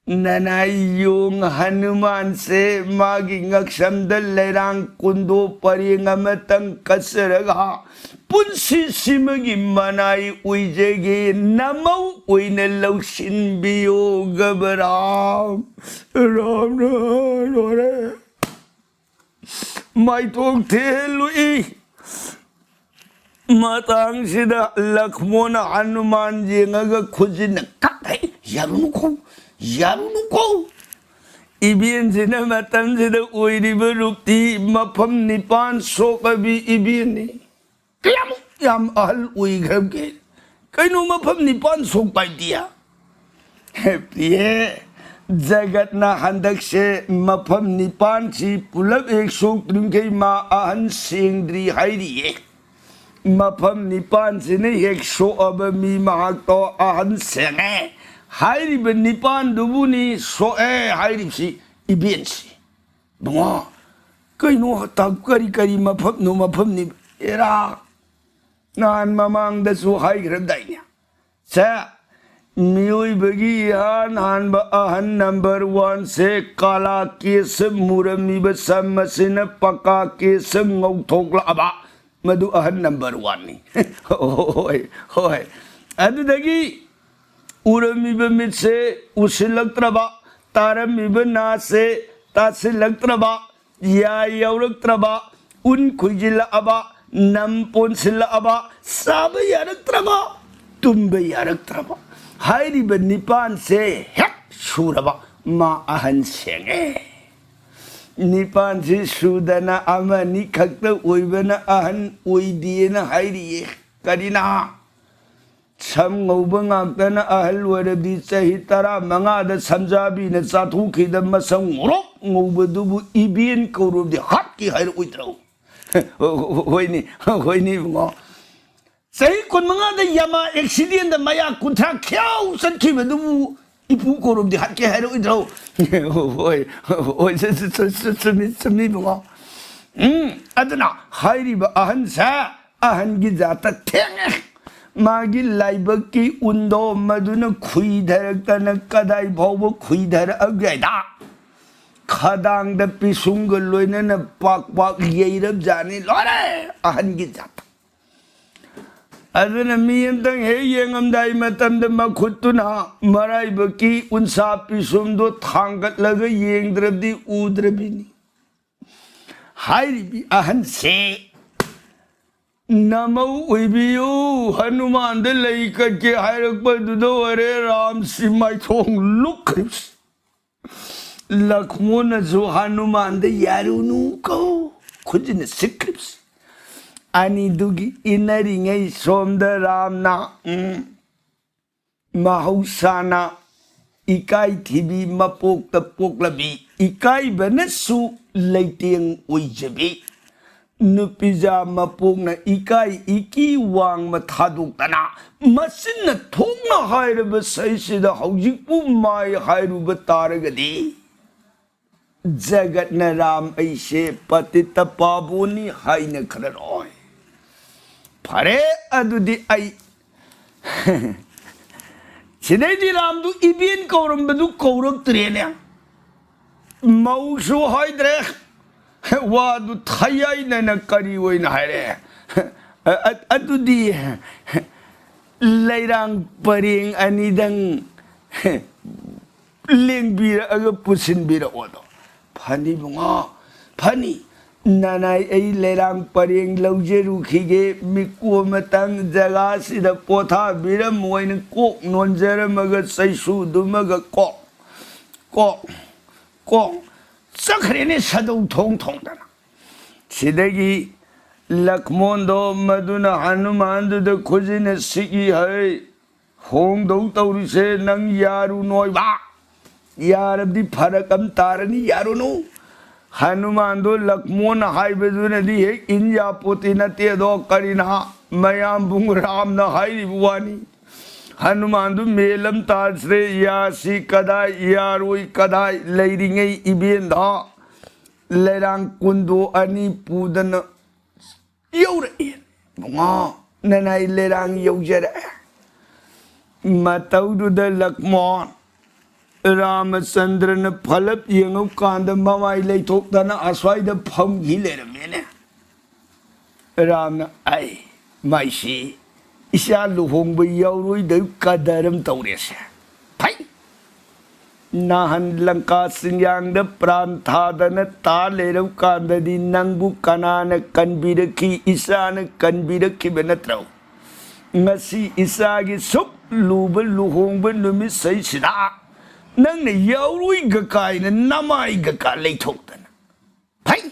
ꯅꯅꯥꯏ ꯌꯣꯡ ꯍꯅꯨꯃꯥꯟꯁꯦ ꯃꯥꯒꯤ ꯉꯛꯁꯝꯗ ꯂꯩꯔꯥꯡ ꯀꯨꯟꯗꯣ ꯄꯔꯦꯡ ꯑꯃꯇꯪ ꯀꯠꯆꯔꯒ ꯄꯨꯟꯁꯤꯁꯤꯃꯒꯤ ꯃꯅꯥꯏ ꯑꯣꯏꯖꯒꯦ, ꯅꯃꯧ ꯑꯣꯏꯅ ꯂꯧꯁꯤꯟꯕꯤꯌꯣ ꯒꯕꯔꯥꯝ꯫" ꯔꯥꯝꯅ ꯂꯣꯏꯔꯦ꯫ ꯃꯥꯏꯊꯣꯡ ꯊꯦꯜꯂꯨꯏ꯫ ꯃꯇꯥꯡꯁꯤꯗ ꯂꯛꯃꯣꯟꯅ ꯍꯅꯨꯃꯥꯟ ꯌꯦꯡꯉꯒ ꯈꯨꯖꯤꯟꯅ ꯀꯛ ꯍꯩ, "ꯌꯥꯔꯨꯅꯨꯀꯣ, ꯌꯥꯔꯨꯅꯨꯀꯣ!" ꯏꯕꯦꯟꯁꯤꯅ ꯃꯇꯝꯁꯤꯗ ꯑꯣꯏꯔꯤꯕ ꯔꯨꯞꯇꯤ ꯃꯐꯝ ꯅꯤꯄꯥꯟ ꯁꯣꯛꯂꯕꯤ ꯏꯕꯦꯟꯅꯤ꯫ ꯀꯌꯥꯃꯨꯛ ꯌꯥꯝ ꯑꯍꯜ ꯑꯣꯏꯈ꯭ꯔꯒꯦ? ꯀꯩꯅꯣ ꯃꯐꯝ ꯅꯤꯄꯥꯟ ꯁꯣꯛꯄ ꯍꯥꯏꯗꯤ? ꯍꯦ ꯄ꯭ꯔꯤꯌꯦ, ꯖꯒꯠꯅ ꯍꯟꯗꯛꯁꯦ ꯃꯐꯝ ꯅꯤꯄꯥꯟꯁꯤ ꯄꯨꯂꯞ ꯍꯦꯛ ꯁꯣꯛꯇ꯭ꯔꯤꯡꯈꯩ ꯃꯥ ꯑꯍꯟ ꯁꯦꯡꯗ꯭ꯔꯤ ꯍꯥꯏꯔꯤꯌꯦ꯫ ꯃꯐꯝ ꯅꯤꯄꯥꯟꯁꯤꯅ ꯍꯦꯛ ꯁꯣꯛꯑꯕ ꯃꯤ ꯃꯍꯥꯛꯇꯣ ꯑꯍꯟ ꯁꯦꯡꯉꯦ꯫ ꯍꯥꯏꯔꯤꯕ ꯅꯤꯄꯥꯟꯗꯨꯕꯨꯅꯤ ꯁꯣꯛꯑꯦ ꯍꯥꯏꯔꯤꯕꯁꯤ ꯏꯕꯦꯟꯁꯤ꯫ ꯕꯨꯡꯉꯣ, ꯀꯩꯅꯣ ꯍꯇꯥ ꯀꯔꯤ ꯀꯔꯤ ꯃꯐꯝꯅꯣ ꯃꯐꯝꯅꯤ? ꯑꯦꯔꯥ, ꯅꯍꯥꯟ ꯃꯃꯥꯡꯗꯁꯨ ꯍꯥꯏꯈ꯭ꯔꯗꯥꯏꯅꯦ? ꯁꯦ, ꯃꯤꯑꯣꯏꯕꯒꯤ ꯏꯍꯥꯟ ꯍꯥꯟꯕ ꯑꯍꯟ ꯅꯝꯕꯔ ꯋꯥꯟꯁꯦ ꯀꯥꯂꯥ ꯀꯦꯁ ꯃꯨꯔꯝꯃꯤꯕ ꯁꯝ ꯑꯁꯤꯅ ꯄꯀꯥ ꯀꯦꯁ ꯉꯧꯊꯣꯛꯂꯛꯑꯕ, ꯃꯗꯨ ꯑꯍꯟ ꯅꯝꯕꯔ ꯋꯥꯟꯅꯤ꯫ ꯍꯣꯏ, ꯍꯣꯏ꯫ ꯑꯗꯨꯗꯒꯤ ꯎꯔꯝꯃꯤꯕ ꯃꯤꯠꯁꯦ ꯎꯁꯤꯜꯂꯛꯇ꯭ꯔꯕ, ꯇꯥꯔꯝꯃꯤꯕ ꯅꯥꯁꯦ ꯇꯥꯁꯤꯜꯂꯛꯇ꯭ꯔꯕ, ꯌꯥ ꯌꯥꯎꯔꯛꯇ꯭ꯔꯕ, ꯎꯟ ꯈꯨꯏꯖꯤꯜꯂꯛꯑꯕ, ꯅꯝ ꯄꯣꯟꯁꯤꯜꯂꯛꯑꯕ, ꯆꯥꯕ ꯌꯥꯔꯛꯇ꯭ꯔꯕ, ꯇꯨꯝꯕ ꯌꯥꯔꯛꯇ꯭ꯔꯕ꯫ ꯍꯥꯏꯔꯤꯕ ꯅꯤꯄꯥꯟꯁꯦ ꯍꯦꯛ ꯁꯨꯔꯕ ꯃꯥ ꯑꯍꯟ ꯁꯦꯡꯉꯦ꯫ ꯅꯤꯄꯥꯟꯁꯤ ꯁꯨꯗꯅ ꯑꯃꯅꯤ ꯈꯛꯇ ꯑꯣꯏꯕꯅ ꯑꯍꯟ ꯑꯣꯏꯗꯦꯅ ꯍꯥꯏꯔꯤꯌꯦ꯫ ꯀꯔꯤꯅ? ꯁꯝ ꯉꯧꯕ ꯉꯥꯛꯇꯅ ꯑꯍꯜ ꯑꯣꯏꯔꯗꯤ ꯆꯍꯤ ꯇꯔꯥꯃꯉꯥꯗ ꯁꯝꯖꯥꯕꯤꯅ ꯆꯥꯊꯣꯛꯈꯤꯗ ꯃꯁꯝ ꯉꯧꯔꯣꯛ ꯉꯧꯕꯗꯨꯕꯨ ꯏꯕꯦꯟ ꯀꯧꯔꯨꯕꯗꯤ ꯍꯥꯠꯀꯦ ꯍꯥꯏꯔꯛꯑꯣꯏꯗ꯭ꯔꯣ? ꯍꯣꯏꯅꯤ, ꯍꯣꯏꯅꯤ ꯏꯕꯨꯡꯉꯣ꯫ ꯆꯍꯤ ꯀꯨꯟꯃꯉꯥꯗ ꯌꯥꯃꯥ ꯑꯦꯛꯁꯤꯗꯦꯟꯗ ꯃꯌꯥ ꯀꯨꯟꯊ꯭ꯔꯥ ꯈ꯭ꯌꯥꯎ ꯆꯠꯈꯤꯕꯗꯨꯕꯨ ꯏꯄꯨ ꯀꯧꯔꯨꯕꯗꯤ ꯍꯥꯠꯀꯦ ꯍꯥꯏꯔꯛꯑꯣꯏꯗ꯭ꯔꯣ? ꯍꯣꯏ, ꯍꯣꯏ, ꯆꯨ-, ꯆꯨ-, ꯆꯨ-, ꯆꯨꯝꯃꯤ, ꯆꯨꯝꯃꯤ ꯏꯕꯨꯡꯉꯣ꯫ ꯎꯝ, ꯑꯗꯨꯅ ꯍꯥꯏꯔꯤꯕ ꯑꯍꯟꯁꯦ ꯑꯍꯟꯒꯤ ꯖꯥꯠꯇ ꯊꯦꯡꯉꯦ꯫ ꯃꯥꯒꯤ ꯂꯥꯏꯕꯛꯀꯤ ꯎꯟꯗꯣ ꯃꯗꯨꯅ ꯈꯨꯏꯊꯔꯛꯇꯅ ꯀꯗꯥꯏ ꯐꯥꯎꯕ ꯈꯨꯏꯊꯔꯛꯑꯒꯦꯗ ꯈꯗꯥꯡꯗ ꯄꯤꯁꯨꯝꯒ ꯂꯣꯏꯅꯅ ꯄꯥꯛ ꯄꯥꯛ ꯌꯩꯔꯞꯖꯥꯠꯅꯤ꯫ ꯂꯣꯏꯔꯦ ꯑꯍꯟꯒꯤ ꯖꯥꯠꯇ꯫ ꯑꯗꯨꯅ ꯃꯤ ꯑꯝꯇꯪ ꯍꯦꯛ ꯌꯦꯡꯉꯝꯗꯥꯏ ꯃꯇꯝꯗ ꯃꯈꯨꯠꯇꯨꯅ ꯃꯔꯥꯏꯕꯛꯀꯤ ꯎꯟꯁꯥ ꯄꯤꯁꯨꯝꯗꯣ ꯊꯥꯡꯒꯠꯂꯒ ꯌꯦꯡꯗ꯭ꯔꯗꯤ ꯎꯗ꯭ꯔꯕꯤꯅꯤ꯫ ꯍꯥꯏꯔꯤꯕꯤ ꯑꯍꯟꯁꯦ ꯅꯃꯧ ꯑꯣꯏꯕꯤꯌꯨ, ꯍꯅꯨꯃꯥꯟꯗ ꯂꯩ ꯀꯠꯀꯦ ꯍꯥꯏꯔꯛꯄꯗꯨꯗ ꯑꯣꯏꯔꯦ ꯔꯥꯝꯁꯤ ꯃꯥꯏꯊꯣꯡ ꯂꯨꯛꯈ꯭ꯔꯤꯕꯁꯤ꯫ ꯂꯛꯃꯣꯟꯅꯁꯨ ꯍꯅꯨꯃꯥꯟꯗ ꯌꯥꯔꯨꯅꯨ ꯀꯧ ꯈꯨꯖꯤꯟꯅ ꯁꯤꯛꯈ꯭ꯔꯤꯕꯁꯤ꯫ ꯑꯅꯤꯗꯨꯒꯤ ꯏꯟꯅꯔꯤꯉꯩ ꯁꯣꯝꯗ ꯔꯥꯝꯅ, ꯎꯝ, ꯃꯍꯧꯁꯥꯅ ꯏꯀꯥꯏ ꯊꯤꯕꯤ ꯃꯄꯣꯛꯇ ꯄꯣꯛꯂꯕꯤ, ꯏꯀꯥꯏꯕꯅꯁꯨ ꯂꯩꯇꯦꯡ ꯑꯣꯏꯖꯕꯤ ꯅꯨꯄꯤꯖꯥ ꯃꯄꯣꯛꯅ ꯏꯀꯥꯏ ꯏꯀꯤ ꯋꯥꯡꯃ ꯊꯥꯗꯣꯛꯇꯅ ꯃꯆꯤꯟꯅ ꯊꯣꯛꯅ ꯍꯥꯏꯔꯕ ꯁꯩꯁꯤꯗ ꯍꯧꯖꯤꯛꯄꯨ ꯃꯥꯏ ꯍꯥꯏꯔꯨꯕ ꯇꯥꯔꯒꯗꯤ ꯖꯒꯠꯅ ꯔꯥꯝ ꯑꯩꯁꯦ ꯄꯇꯤꯇ ꯄꯥꯕꯣꯅꯤ ꯍꯥꯏꯅꯈ꯭ꯔꯔꯣꯏ꯫ ꯐꯔꯦ, ꯑꯗꯨꯗꯤ ꯑꯩ ꯁꯤꯗꯩꯗꯤ ꯔꯥꯝꯗꯨ ꯏꯕꯦꯟ ꯀꯧꯔꯝꯕꯗꯨ ꯀꯧꯔꯛꯇ꯭ꯔꯦꯅꯦ꯫ ꯃꯧꯁꯨ ꯍꯥꯏꯗ꯭ꯔꯦ꯫ ꯋꯥꯗꯨ ꯊꯌꯥꯏꯅꯅ ꯀꯔꯤ ꯑꯣꯏꯅ ꯍꯥꯏꯔꯦ? ꯑ-, ꯑ-, ꯑꯗꯨꯗꯤ ꯂꯩꯔꯥꯡ ꯄꯔꯦꯡ ꯑꯅꯤꯗꯪ ꯂꯦꯡꯕꯤꯔꯛꯑꯒ ꯄꯨꯁꯤꯟꯕꯤꯔꯛꯑꯣꯗꯣ꯫ ꯐꯅꯤ ꯏꯕꯨꯡꯉꯣ, ꯐꯅꯤ꯫ ꯅꯅꯥꯏ ꯑꯩ ꯂꯩꯔꯥꯡ ꯄꯔꯦꯡ ꯂꯧꯖꯔꯨꯈꯤꯒꯦ꯫ ꯃꯤꯀꯣ ꯃꯇꯪ ꯖꯒꯥꯁꯤꯗ ꯄꯣꯊꯥꯕꯤꯔꯝꯃꯣꯏꯅ ꯀꯣꯛ ꯅꯣꯟꯖꯔꯝꯃꯒ ꯆꯩꯁꯨꯗꯨꯃꯒ ꯀꯣꯛ, ꯀꯣꯛ, ꯀꯣꯛ ꯆꯠꯈ꯭ꯔꯦꯅꯦ ꯁꯥꯗꯧ ꯊꯣꯡ ꯊꯣꯡꯗꯅ꯫ ꯁꯤꯗꯒꯤ ꯂꯛꯃꯣꯟꯗꯣ ꯃꯗꯨꯅ ꯍꯅꯨꯃꯥꯟꯗꯨꯗ ꯈꯨꯖꯤꯟꯅ ꯁꯤꯛꯏ ꯍꯥꯏ꯫ ꯍꯣꯡꯗꯧ ꯇꯧꯔꯤꯁꯦ ꯅꯪ ꯌꯥꯔꯨꯅꯣꯏꯕ꯫ ꯌꯥꯔꯕꯗꯤ ꯐꯔꯛ ꯑꯃ ꯇꯥꯔꯅꯤ, ꯌꯥꯔꯨꯅꯨ꯫ ꯍꯅꯨꯃꯥꯟꯗꯣ ꯂꯛꯃꯣꯟ ꯍꯥꯏꯕꯗꯨꯅꯗꯤ ꯍꯦꯛ ꯏꯟ ꯌꯥꯄꯣꯠꯇꯤ ꯅꯠꯇꯦ ꯑꯗꯣ, ꯀꯔꯤꯅ ꯃꯌꯥꯝꯕꯨ ꯔꯥꯝꯅ ꯍꯥꯏꯔꯤꯕ ꯋꯥꯅꯤ꯫ ꯍꯅꯨꯃꯥꯟꯗꯨ ꯃꯦꯜ ꯑꯃ ꯇꯥꯗ꯭ꯔꯦ, ꯌꯥꯁꯤ ꯀꯗꯥꯏ, ꯌꯥꯔꯣꯏ ꯀꯗꯥꯏ, ꯂꯩꯔꯤꯉꯩ ꯏꯕꯦꯟꯗ ꯂꯩꯔꯥꯡ ꯀꯨꯟꯗꯣ ꯑꯅꯤ ꯄꯨꯗꯅ ꯌꯧꯔꯛꯑꯦ꯫ ꯏꯕꯨꯡꯉꯣ, ꯅꯅꯥꯏ ꯂꯩꯔꯥꯡ ꯌꯧꯖꯔꯛꯑꯦ꯫ ꯃꯇꯧꯗꯨꯗ ꯂꯛꯃꯣꯟ ꯔꯥꯃꯆꯟꯗ꯭ꯔꯅ ꯐꯂꯞ ꯌꯦꯡꯉꯨꯀꯥꯟꯗ ꯃꯃꯥꯏ ꯂꯩꯊꯣꯛꯇꯅ ꯑꯁ꯭ꯋꯥꯏꯗ ꯐꯝꯈꯤ ꯂꯩꯔꯝꯃꯦꯅꯦ꯫ ꯔꯥꯝꯅ, "ꯑꯩ, ꯃꯥꯏꯁꯤ ꯏꯆꯥ ꯂꯨꯍꯣꯡꯕ ꯌꯥꯎꯔꯣꯏꯗꯣꯏ ꯀꯗꯔ ꯑꯃ ꯇꯧꯔꯦꯁꯦ꯫ ꯐꯩ!" ꯅꯍꯥꯟ ꯂꯪꯀꯥ ꯆꯤꯡꯌꯥꯡꯗ ꯄ꯭ꯔꯥꯟ ꯊꯥꯗꯅ ꯇꯥ ꯂꯩꯔꯕ ꯀꯥꯟꯗꯗꯤ ꯅꯪꯕꯨ ꯀꯅꯥꯅ ꯀꯟꯕꯤꯔꯛꯈꯤ? ꯏꯆꯥꯅ ꯀꯟꯕꯤꯔꯛꯈꯤꯕ ꯅꯠꯇ꯭ꯔꯣ? ꯉꯁꯤ ꯏꯆꯥꯒꯤ ꯁꯨꯛ ꯂꯨꯕ ꯂꯨꯍꯣꯡꯕ ꯅꯨꯃꯤꯠꯁꯤꯗ ꯅꯪꯅ ꯌꯥꯎꯔꯣꯏꯒ ꯀꯥꯏꯅ ꯅꯃꯥꯏꯒ ꯀꯥ ꯂꯩꯊꯣꯛꯇꯅ꯫ ꯐꯩ!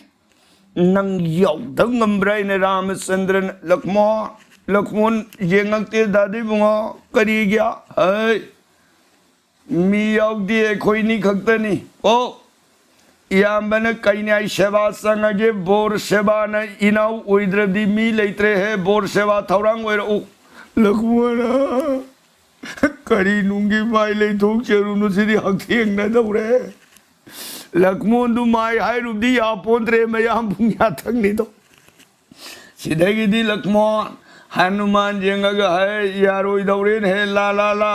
ꯅꯪ ꯌꯥꯎꯗ ꯉꯝꯕ꯭ꯔꯥ ꯍꯥꯏꯅ ꯔꯥꯃꯆꯟꯗ꯭ꯔꯅ, "ꯂꯛꯃꯣꯟ, ꯂꯛꯃꯣꯟ ꯌꯦꯡꯉꯛꯇꯦ ꯗꯥꯗꯤ ꯏꯕꯨꯡꯉꯣ, ꯀꯔꯤꯒꯤ?" "ꯍꯩ, ꯃꯤ ꯌꯥꯎꯗꯦ, ꯑꯩꯈꯣꯏꯅꯤ ꯈꯛꯇꯅꯤ꯫ ꯑꯣ, ꯏꯌꯥꯝꯕꯅ ꯀꯩꯅꯥꯏ ꯁꯦꯕꯥ ꯆꯪꯉꯒꯦ, ꯕꯣꯔ ꯁꯦꯕꯥꯅ ꯏꯅꯥꯎ ꯑꯣꯏꯗ꯭ꯔꯗꯤ ꯃꯤ ꯂꯩꯇ꯭ꯔꯦꯍꯦ, ꯕꯣꯔ ꯁꯦꯕꯥ ꯊꯧꯔꯥꯡ ꯑꯣꯏꯔꯛꯎ꯫" ꯂꯛꯃꯣꯟ, ꯀꯔꯤ ꯅꯨꯡꯒꯤ ꯃꯥꯏ ꯂꯩꯊꯣꯛꯆꯔꯨꯅꯨ, ꯁꯤꯗꯤ ꯍꯛꯊꯦꯡꯅꯗꯧꯔꯦ꯫ ꯂꯛꯃꯣꯟꯗꯨ ꯃꯥꯏ ꯍꯥꯏꯔꯨꯕꯗꯤ ꯌꯥꯄꯣꯟꯗ꯭ꯔꯦ, ꯃꯌꯥꯝ ꯄꯨꯡꯌꯥ ꯊꯛꯅꯤꯗꯣ꯫ ꯁꯤꯗꯒꯤꯗꯤ ꯂꯛꯃꯣꯟ ꯍꯅꯨꯃꯥꯟ ꯌꯦꯡꯉꯒ, "ꯍꯦ, ꯌꯥꯔꯣꯏꯗꯧꯔꯦꯅꯦꯍꯦ, ꯂꯥ, ꯂꯥ, ꯂꯥ꯫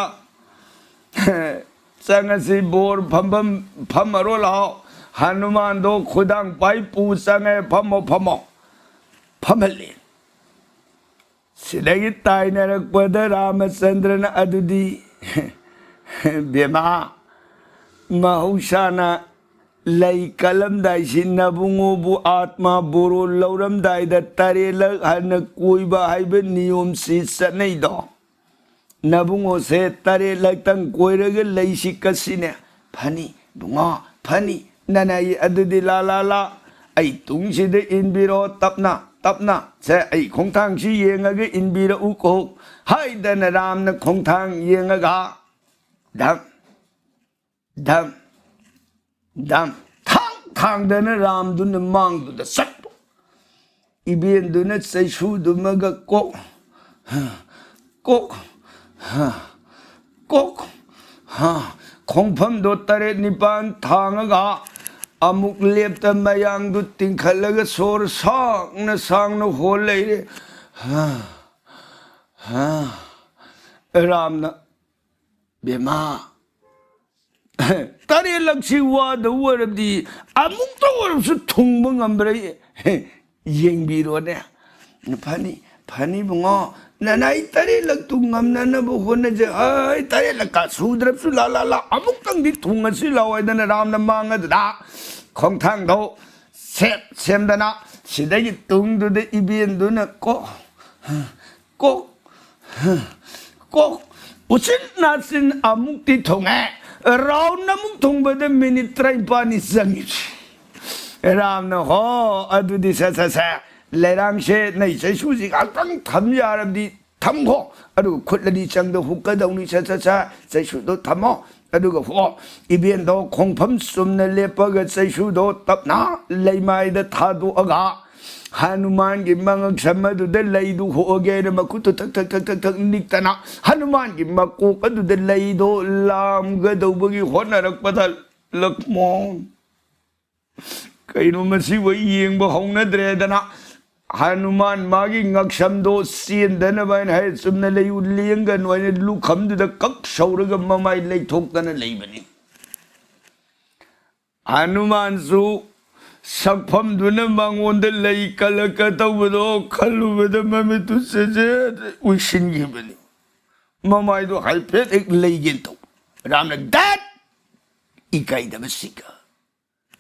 ꯆꯪꯉꯁꯤ, ꯕꯣꯔ ꯐꯝꯐꯝ ꯐꯝꯃꯔꯣ ꯂꯥꯛꯑꯣ꯫" ꯍꯅꯨꯃꯥꯟꯗꯣ ꯈꯨꯗꯥꯡ ꯄꯥꯏ ꯄꯨ ꯆꯪꯉꯦ, "ꯐꯝꯃꯣ, ꯐꯝꯃꯣ꯫" ꯐꯝꯍꯜꯂꯦ꯫ ꯁꯤꯗꯒꯤ ꯇꯥꯏꯅꯔꯛꯄꯗ ꯔꯥꯃꯆꯟꯗ꯭ꯔꯅ ꯑꯗꯨꯗꯤ, "ꯕꯦꯃꯥ, ꯃꯍꯧꯁꯥꯅ ꯂꯩ ꯀꯠꯂꯝꯗꯥꯏꯁꯤ ꯅꯕꯨꯡꯉꯣꯕꯨ ꯑꯥꯠꯃꯥ ꯕꯣꯔꯣ ꯂꯧꯔꯝꯗꯥꯏꯗ ꯇꯔꯦꯠꯂꯛ ꯍꯟꯅ ꯀꯣꯏꯕ ꯍꯥꯏꯕ ꯅꯤꯌꯣꯝꯁꯤ ꯆꯠꯅꯩꯗꯣ꯫ ꯅꯕꯨꯡꯉꯣꯁꯦ ꯇꯔꯦꯠꯂꯛꯇꯪ ꯀꯣꯏꯔꯒ ꯂꯩꯁꯤ ꯀꯠꯁꯤꯅꯦ꯫" "ꯐꯅꯤ ꯕꯨꯡꯉꯣ, ꯐꯅꯤ꯫ ꯅꯅꯥꯏ ꯑꯗꯨꯗꯤ ꯂꯥ, ꯂꯥ, ꯂꯥ꯫ ꯑꯩ ꯇꯨꯡꯁꯤꯗ ꯏꯟꯕꯤꯔꯣ, ꯇꯞꯅ, ꯇꯞꯅ꯫ ꯁꯦ, ꯑꯩ ꯈꯣꯡꯊꯥꯡꯁꯤ ꯌꯦꯡꯉꯒ ꯏꯟꯕꯤꯔꯛꯎꯀꯣ꯫" ꯍꯥꯏꯗꯅ ꯔꯥꯝꯅ ꯈꯣꯡꯊꯥꯡ ꯌꯦꯡꯉꯒ ꯙꯝ, ꯙꯝ, ꯙꯝ ꯊꯥꯡ ꯊꯥꯡꯗꯅ ꯔꯥꯝꯗꯨꯅ ꯃꯥꯡꯗꯨꯗ ꯆꯠꯄ꯫ ꯏꯕꯦꯟꯗꯨꯅ ꯆꯩꯁꯨꯗꯨꯃꯒ ꯀꯣꯛ, ꯀꯣꯛ, ꯀꯣꯛ, ꯈꯣꯡꯐꯝꯗꯣ ꯇꯔꯦꯠ ꯅꯤꯄꯥꯟ ꯊꯥꯡꯉꯒ ꯑꯃꯨꯛ ꯂꯦꯞꯇ ꯃꯌꯥꯡꯗꯨ ꯇꯤꯡꯈꯠꯂꯒ ꯁꯣꯔ ꯁꯥꯡꯅ ꯁꯥꯡꯅ ꯍꯣꯜ ꯂꯩꯔꯦ꯫ ꯔꯥꯝꯅ, "ꯕꯦꯝꯃ, ꯇꯔꯦꯠꯂꯛꯁꯤ ꯋꯥꯗꯧ ꯑꯣꯏꯔꯕꯗꯤ ꯑꯃꯨꯛꯇ ꯑꯣꯏꯔꯕꯁꯨ ꯊꯨꯡꯕ ꯉꯝꯕ꯭ꯔꯥ? ꯌꯦꯡꯕꯤꯔꯣꯅꯦ꯫" "ꯐꯅꯤ, ꯐꯅꯤ ꯏꯕꯨꯡꯉꯣ, ꯅꯅꯥꯏ ꯇꯔꯦꯠꯂꯛꯇꯨ ꯉꯝꯅꯅꯕ ꯍꯣꯠꯅꯖꯩ꯫ ꯑꯩ ꯇꯔꯦꯠꯂꯛꯀ ꯁꯨꯗ꯭ꯔꯕꯁꯨ ꯂꯥ ꯂꯥ ꯂꯥ ꯑꯃꯨꯛꯇꯪꯗꯤ ꯊꯨꯡꯉꯁꯤ ꯂꯥꯎ ꯍꯥꯏꯗꯅ ꯔꯥꯝꯅ ꯃꯥꯡ ꯑꯗꯨꯗ ꯈꯣꯡꯊꯥꯡꯗꯣ ꯁꯦꯝ ꯁꯦꯝꯗꯅ, ꯁꯤꯗꯒꯤ ꯇꯨꯡꯗꯨꯗ ꯏꯕꯦꯟꯗꯨꯅ ꯀꯣ ꯀꯣꯛ ꯀꯣꯛ ꯎꯆꯤꯟ ꯅꯥꯆꯤꯟ ꯑꯃꯨꯛꯇꯤ ꯊꯨꯡꯉꯦ꯫ ꯔꯥꯎꯟ ꯑꯃꯨꯛ ꯊꯨꯡꯕꯗ ꯃꯤꯅꯤꯠ ꯇꯔꯥꯅꯤꯄꯥꯜꯅꯤ ꯆꯪꯉꯤꯁꯦ꯫ ꯔꯥꯝꯅ, "ꯍꯣ, ꯑꯗꯨꯗꯤ ꯁꯦ ꯁꯦ ꯁꯦ, ꯂꯩꯔꯥꯡꯁꯦ ꯅꯩ ꯆꯩꯁꯨꯁꯤ ꯉꯥꯛꯇꯪ ꯊꯝ ꯌꯥꯔꯕꯗꯤ ꯊꯝꯈꯣ, ꯑꯗꯨꯒ ꯈꯨꯠ ꯑꯅꯤ ꯆꯪꯗ ꯍꯨꯛꯀꯗꯧꯅꯤ, ꯁꯦ ꯁꯦ ꯁꯦ, ꯆꯩꯁꯨꯗꯣ ꯊꯝꯃꯣ, ꯑꯗꯨꯒ ꯍꯣ, ꯏꯕꯦꯟꯗꯣ ꯈꯣꯡꯐꯝ ꯆꯨꯝꯅ ꯂꯦꯞꯄꯒ ꯆꯩꯁꯨꯗꯣ ꯇꯞꯅ ꯂꯩꯃꯥꯏꯗ ꯊꯥꯗꯣꯛꯑꯒ ꯍꯅꯨꯃꯥꯟꯒꯤ ꯃꯉꯛꯁꯝ ꯑꯗꯨꯗ ꯂꯩꯗꯨ ꯍꯣꯛꯑꯒꯦꯅ ꯃꯈꯨꯠꯇꯨ ꯊꯛ ꯊꯛ ꯊꯛ ꯊꯛ ꯊꯛ ꯅꯤꯛꯇꯅ ꯍꯅꯨꯃꯥꯟꯒꯤ ꯃꯀꯣꯛ ꯑꯗꯨꯗ ꯂꯩꯗꯣ ꯂꯥꯝꯒꯗꯧꯕꯒꯤ ꯍꯣꯠꯅꯔꯛꯄꯗ ꯂꯛꯃꯣꯟ ꯀꯩꯅꯣ ꯃꯁꯤꯕꯨ ꯌꯦꯡꯕ ꯍꯧꯅꯗ꯭ꯔꯦꯗꯅ ꯍꯅꯨꯃꯥꯟ ꯃꯥꯒꯤ ꯉꯛꯁꯝꯗꯣ ꯆꯦꯟꯗꯅꯕ ꯍꯥꯏꯅ ꯍꯥꯏ ꯆꯨꯝꯅ ꯂꯩꯌꯨ ꯂꯦꯡꯒꯅꯨ ꯍꯥꯏꯅ ꯂꯨꯈꯝꯗꯨꯗ ꯀꯛ ꯁꯧꯔꯒ ꯃꯃꯥꯏ ꯂꯩꯊꯣꯛꯇꯅ ꯂꯩꯕꯅꯤ꯫ ꯍꯅꯨꯃꯥꯟꯁꯨ ꯁꯛꯐꯝꯗꯨꯅ ꯃꯉꯣꯟꯗ ꯂꯩ ꯀꯜꯂꯛꯀ ꯇꯧꯕꯗꯣ ꯈꯜꯂꯨꯕꯗ ꯃꯃꯤꯠꯇꯨ ꯆꯦꯆꯦꯠ ꯎꯏꯁꯤꯟꯈꯤꯕꯅꯤ꯫ ꯃꯃꯥꯏꯗꯣ ꯍꯥꯏꯐꯦꯠ ꯍꯦꯛ ꯂꯩꯒꯦꯅ ꯇꯧꯕ꯫ ꯔꯥꯝꯅ ꯗꯠ ꯏꯀꯥꯏꯗꯕꯁꯤꯒ꯫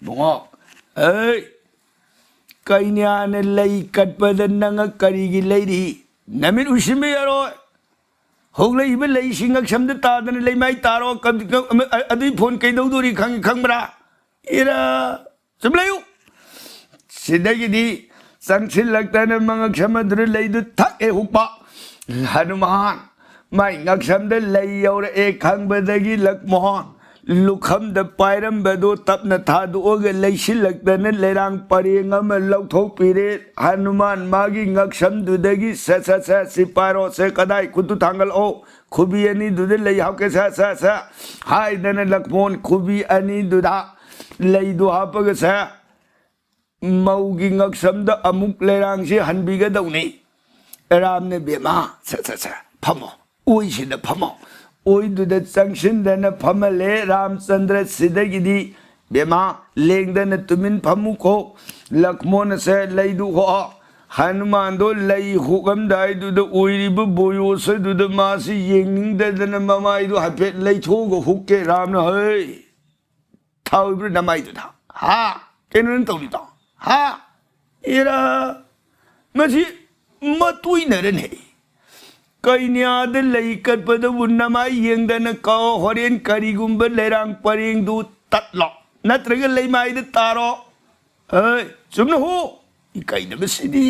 ꯕꯨꯡꯉꯣ, ꯑꯩ ꯀꯩꯅꯥꯅ ꯂꯩ ꯀꯠꯄꯗ ꯅꯪ ꯀꯔꯤꯒꯤ ꯂꯩꯔꯤ? ꯅꯃꯤꯠ ꯎꯏꯁꯤꯟꯕ ꯌꯥꯔꯣꯏ꯫ ꯍꯧꯂꯛꯏꯕ ꯂꯩꯁꯤꯡ ꯉꯛꯁꯝꯗ ꯇꯥꯗꯅ ꯂꯩꯃꯥꯏ ꯇꯥꯔꯣ꯫ ꯀ-, ꯀ-, ꯑꯃ-, ꯑ-, ꯑꯗꯨꯏ ꯐꯣꯟ ꯀꯩꯗꯧꯗꯣꯔꯤ ꯈꯪ-, ꯈꯪꯕ꯭ꯔꯥ? ꯏꯔꯥ, ꯆꯨꯝ ꯂꯩꯌꯨ꯫ ꯁꯤꯗꯒꯤꯗꯤ ꯆꯪꯁꯤꯜꯂꯛꯇꯅ ꯃꯉꯛꯁꯝ ꯑꯗꯨꯗ ꯂꯩꯗꯨ ꯊꯛ ꯍꯦꯛ ꯍꯨꯛꯄ꯫ ꯍꯅꯨꯃꯥꯟ ꯃꯥꯏ ꯉꯛꯁꯝꯗ ꯂꯩ ꯌꯧꯔꯛꯑꯦ ꯈꯪꯕꯗꯒꯤ ꯂꯛꯃꯣꯍꯣꯟ ꯂꯨꯈꯝꯗ ꯄꯥꯏꯔꯝꯕꯗꯨ ꯇꯞꯅ ꯊꯥꯗꯣꯛꯑꯒ ꯂꯩꯁꯤꯜꯂꯛꯇꯅ ꯂꯩꯔꯥꯡ ꯄꯔꯦꯡ ꯑꯃ ꯂꯧꯊꯣꯛꯄꯤꯔꯦ꯫ ꯍꯅꯨꯃꯥꯟ ꯃꯥꯒꯤ ꯉꯛꯁꯝꯗꯨꯗꯒꯤ "ꯁꯦ, ꯁꯦ, ꯁꯦ, ꯁꯤ ꯄꯥꯏꯔꯣ, ꯁꯦ, ꯀꯗꯥꯏ ꯈꯨꯠꯇꯨ ꯊꯥꯡꯒꯠꯂꯛꯑꯣ, ꯈꯨꯕꯤ ꯑꯅꯤꯗꯨꯗ ꯂꯩ ꯍꯥꯞꯀꯦ, ꯁꯦ, ꯁꯦ, ꯁꯦ" ꯍꯥꯏꯗꯅ ꯂꯛꯃꯣꯟ ꯈꯨꯕꯤ ꯑꯅꯤꯗꯨꯗ ꯂꯩꯗꯨ ꯍꯥꯞꯄꯒ ꯁꯦ ꯃꯧꯒꯤ ꯉꯛꯁꯝꯗ ꯑꯃꯨꯛ ꯂꯩꯔꯥꯡꯁꯤ ꯍꯟꯕꯤꯒꯗꯧꯅꯤ꯫ ꯔꯥꯝꯅ, "ꯕꯦꯝꯃ, ꯁꯦ, ꯁꯦ, ꯁꯦ, ꯐꯝꯃꯣ, ꯑꯣꯏꯁꯤꯗ ꯐꯝꯃꯣ"꯫ ꯑꯣꯏꯗꯨꯗ ꯆꯪꯁꯤꯟꯗꯅ ꯐꯝꯍꯜꯂꯦ ꯔꯥꯝꯆꯟꯗ꯭ꯔ꯫ ꯁꯤꯗꯒꯤꯗꯤ, "ꯕꯦꯝꯃ, ꯂꯦꯡꯗꯅ ꯇꯨꯃꯤꯟ ꯐꯝꯃꯨꯀꯣ, ꯂꯛꯃꯣꯟ ꯑꯁꯦ ꯂꯩꯗꯨ ꯍꯣ" ꯍꯅꯨꯃꯥꯟꯗꯣ ꯂꯩ ꯍꯨꯛꯑꯝꯗꯥꯏꯗꯨꯗ ꯑꯣꯏꯔꯤꯕ ꯕꯣꯌꯣꯁ ꯑꯗꯨꯗ ꯃꯥꯁꯤ ꯌꯦꯡꯅꯤꯡꯗꯗꯅ ꯃꯃꯥꯏꯗꯣ ꯍꯥꯏꯐꯦꯠ ꯂꯩꯊꯣꯛꯑꯒ ꯍꯨꯛꯀꯦ꯫ ꯔꯥꯝꯅ, "ꯍꯩ, ꯊꯥꯎꯕ꯭ꯔꯥ ꯅꯃꯥꯏꯗꯨꯗ? ꯍꯥ? ꯀꯩꯅꯣ ꯅꯪ ꯇꯧꯔꯤꯗꯣ? ꯍꯥ? ꯏꯔꯥ, ꯃꯁꯤ ꯃꯇꯨꯏꯅꯔꯅꯦ? ꯀꯩꯅ꯭ꯌꯥꯗ ꯂꯩ ꯀꯠꯄꯗꯕꯨ ꯅꯃꯥꯏ ꯌꯦꯡꯗꯅ ꯀꯥꯎ꯫ ꯍꯣꯔꯦꯟ ꯀꯔꯤꯒꯨꯝꯕ ꯂꯩꯔꯥꯡ ꯄꯔꯦꯡꯗꯨ ꯇꯠꯂꯣ, ꯅꯠꯇ꯭ꯔꯒ ꯂꯩꯃꯥꯏꯗ ꯇꯥꯔꯣ꯫ ꯍꯩ, ꯆꯨꯝꯅ ꯍꯨ꯫ ꯏꯀꯥꯏꯗꯕꯁꯤꯗꯤ!"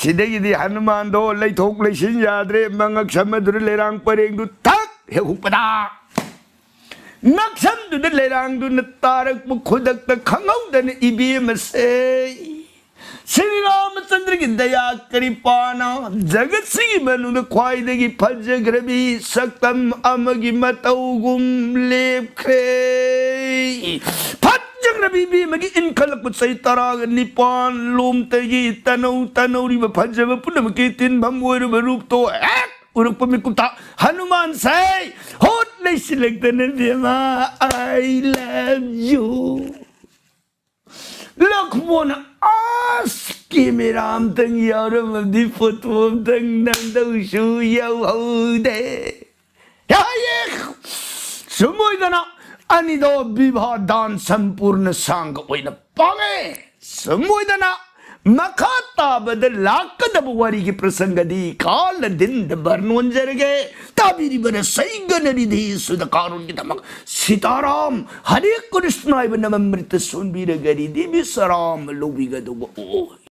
ꯁꯤꯗꯒꯤꯗꯤ ꯍꯅꯨꯃꯥꯟꯗꯣ ꯂꯩꯊꯣꯛ ꯂꯩꯁꯤꯟ ꯌꯥꯗ꯭ꯔꯦ꯫ ꯃꯉꯛ ꯁꯝ ꯑꯗꯨꯗ ꯂꯩꯔꯥꯡ ꯄꯔꯦꯡꯗꯨ ꯊꯛ ꯍꯦꯛ ꯍꯨꯛꯄꯗ, ꯉꯛꯁꯝꯗꯨꯗ ꯂꯩꯔꯥꯡꯗꯨꯅ ꯇꯥꯔꯛꯄ ꯈꯨꯗꯛꯇ ꯈꯪꯍꯧꯗꯅ ꯏꯕꯦꯝꯃꯁꯦ, ꯁ꯭ꯔꯤ ꯔꯥꯃꯆꯟꯗ꯭ꯔꯒꯤ ꯗꯌꯥ ꯀ꯭ꯔꯤꯄꯥꯅ ꯖꯒꯠꯁꯤꯒꯤ ꯃꯅꯨꯡꯗ ꯈ꯭ꯋꯥꯏꯗꯒꯤ ꯐꯖꯈ꯭ꯔꯕꯤ ꯁꯛꯇꯝ ꯑꯃꯒꯤ ꯃꯇꯧꯒꯨꯝ ꯂꯦꯞꯈ꯭ꯔꯦ꯫ ꯐꯖꯈ꯭ꯔꯕꯤ ꯏꯕꯦꯝꯃꯒꯤ ꯏꯟꯈꯠꯂꯛꯄ ꯆꯍꯤ ꯇꯔꯥꯒ ꯅꯤꯄꯥꯟ ꯂꯣꯝꯇꯒꯤ ꯇꯅꯧ ꯇꯅꯧꯔꯤꯕ ꯐꯖꯕ ꯄꯨꯝꯅꯃꯛꯀꯤ ꯇꯤꯟꯐꯝ ꯑꯣꯏꯔꯕ ꯔꯨꯞꯇꯣ ꯍꯦꯛ ꯎꯔꯛꯄ ꯃꯤꯀꯨꯞꯇ ꯍꯅꯨꯃꯥꯟꯁꯦ ꯍꯣꯠ ꯂꯩꯁꯤꯜꯂꯛꯇꯅ, "ꯕꯦꯝꯃ, I love you." ꯂꯛꯃꯣꯟ, ꯑꯁ, ꯀꯦꯃꯦꯔꯥ ꯑꯝꯇꯪ ꯌꯥꯎꯔꯝꯃꯗꯤ ꯐꯣꯇꯣ ꯑꯝꯇꯪ ꯅꯝꯗꯧꯁꯨ ꯌꯥꯎꯍꯧꯗꯦ꯫ ꯌꯥꯏꯌꯦ꯫ ꯁꯨꯝ ꯑꯣꯏꯗꯅ ꯑꯅꯤꯗꯣ ꯕꯤꯚꯥ ꯗꯥꯟ ꯁꯝꯄꯨꯔꯅ ꯁꯥꯡꯒ ꯑꯣꯏꯅ ꯄꯥꯡꯉꯦ꯫ ꯁꯨꯝ ꯑꯣꯏꯗꯅ ꯃꯈꯥ ꯇꯥꯕꯗ ꯂꯥꯛꯀꯗꯕ ꯋꯥꯔꯤꯒꯤ ꯄ꯭ꯔꯁꯪꯒꯗꯤ ꯀꯥꯂ ꯗꯤꯟꯗ ꯕꯔꯅꯣꯟꯖꯔꯒꯦ꯫ ꯇꯥꯕꯤꯔꯤꯕ ꯔꯁꯩꯒꯅꯔꯤꯗꯤ ꯁꯨꯗ ꯀꯥꯔꯣꯟꯒꯤꯗꯃꯛ ꯁꯤꯇꯥꯔꯥꯝ ꯍꯔꯦ ꯀ꯭ꯔꯤꯁꯅ ꯍꯥꯏꯕ ꯅꯃꯝꯔꯤꯇ ꯁꯣꯟꯕꯤꯔꯒ ꯔꯤꯗꯤ ꯕꯤꯁꯔꯥꯝ ꯂꯧꯕꯤꯒꯗꯧꯕ ꯑꯣꯏ꯫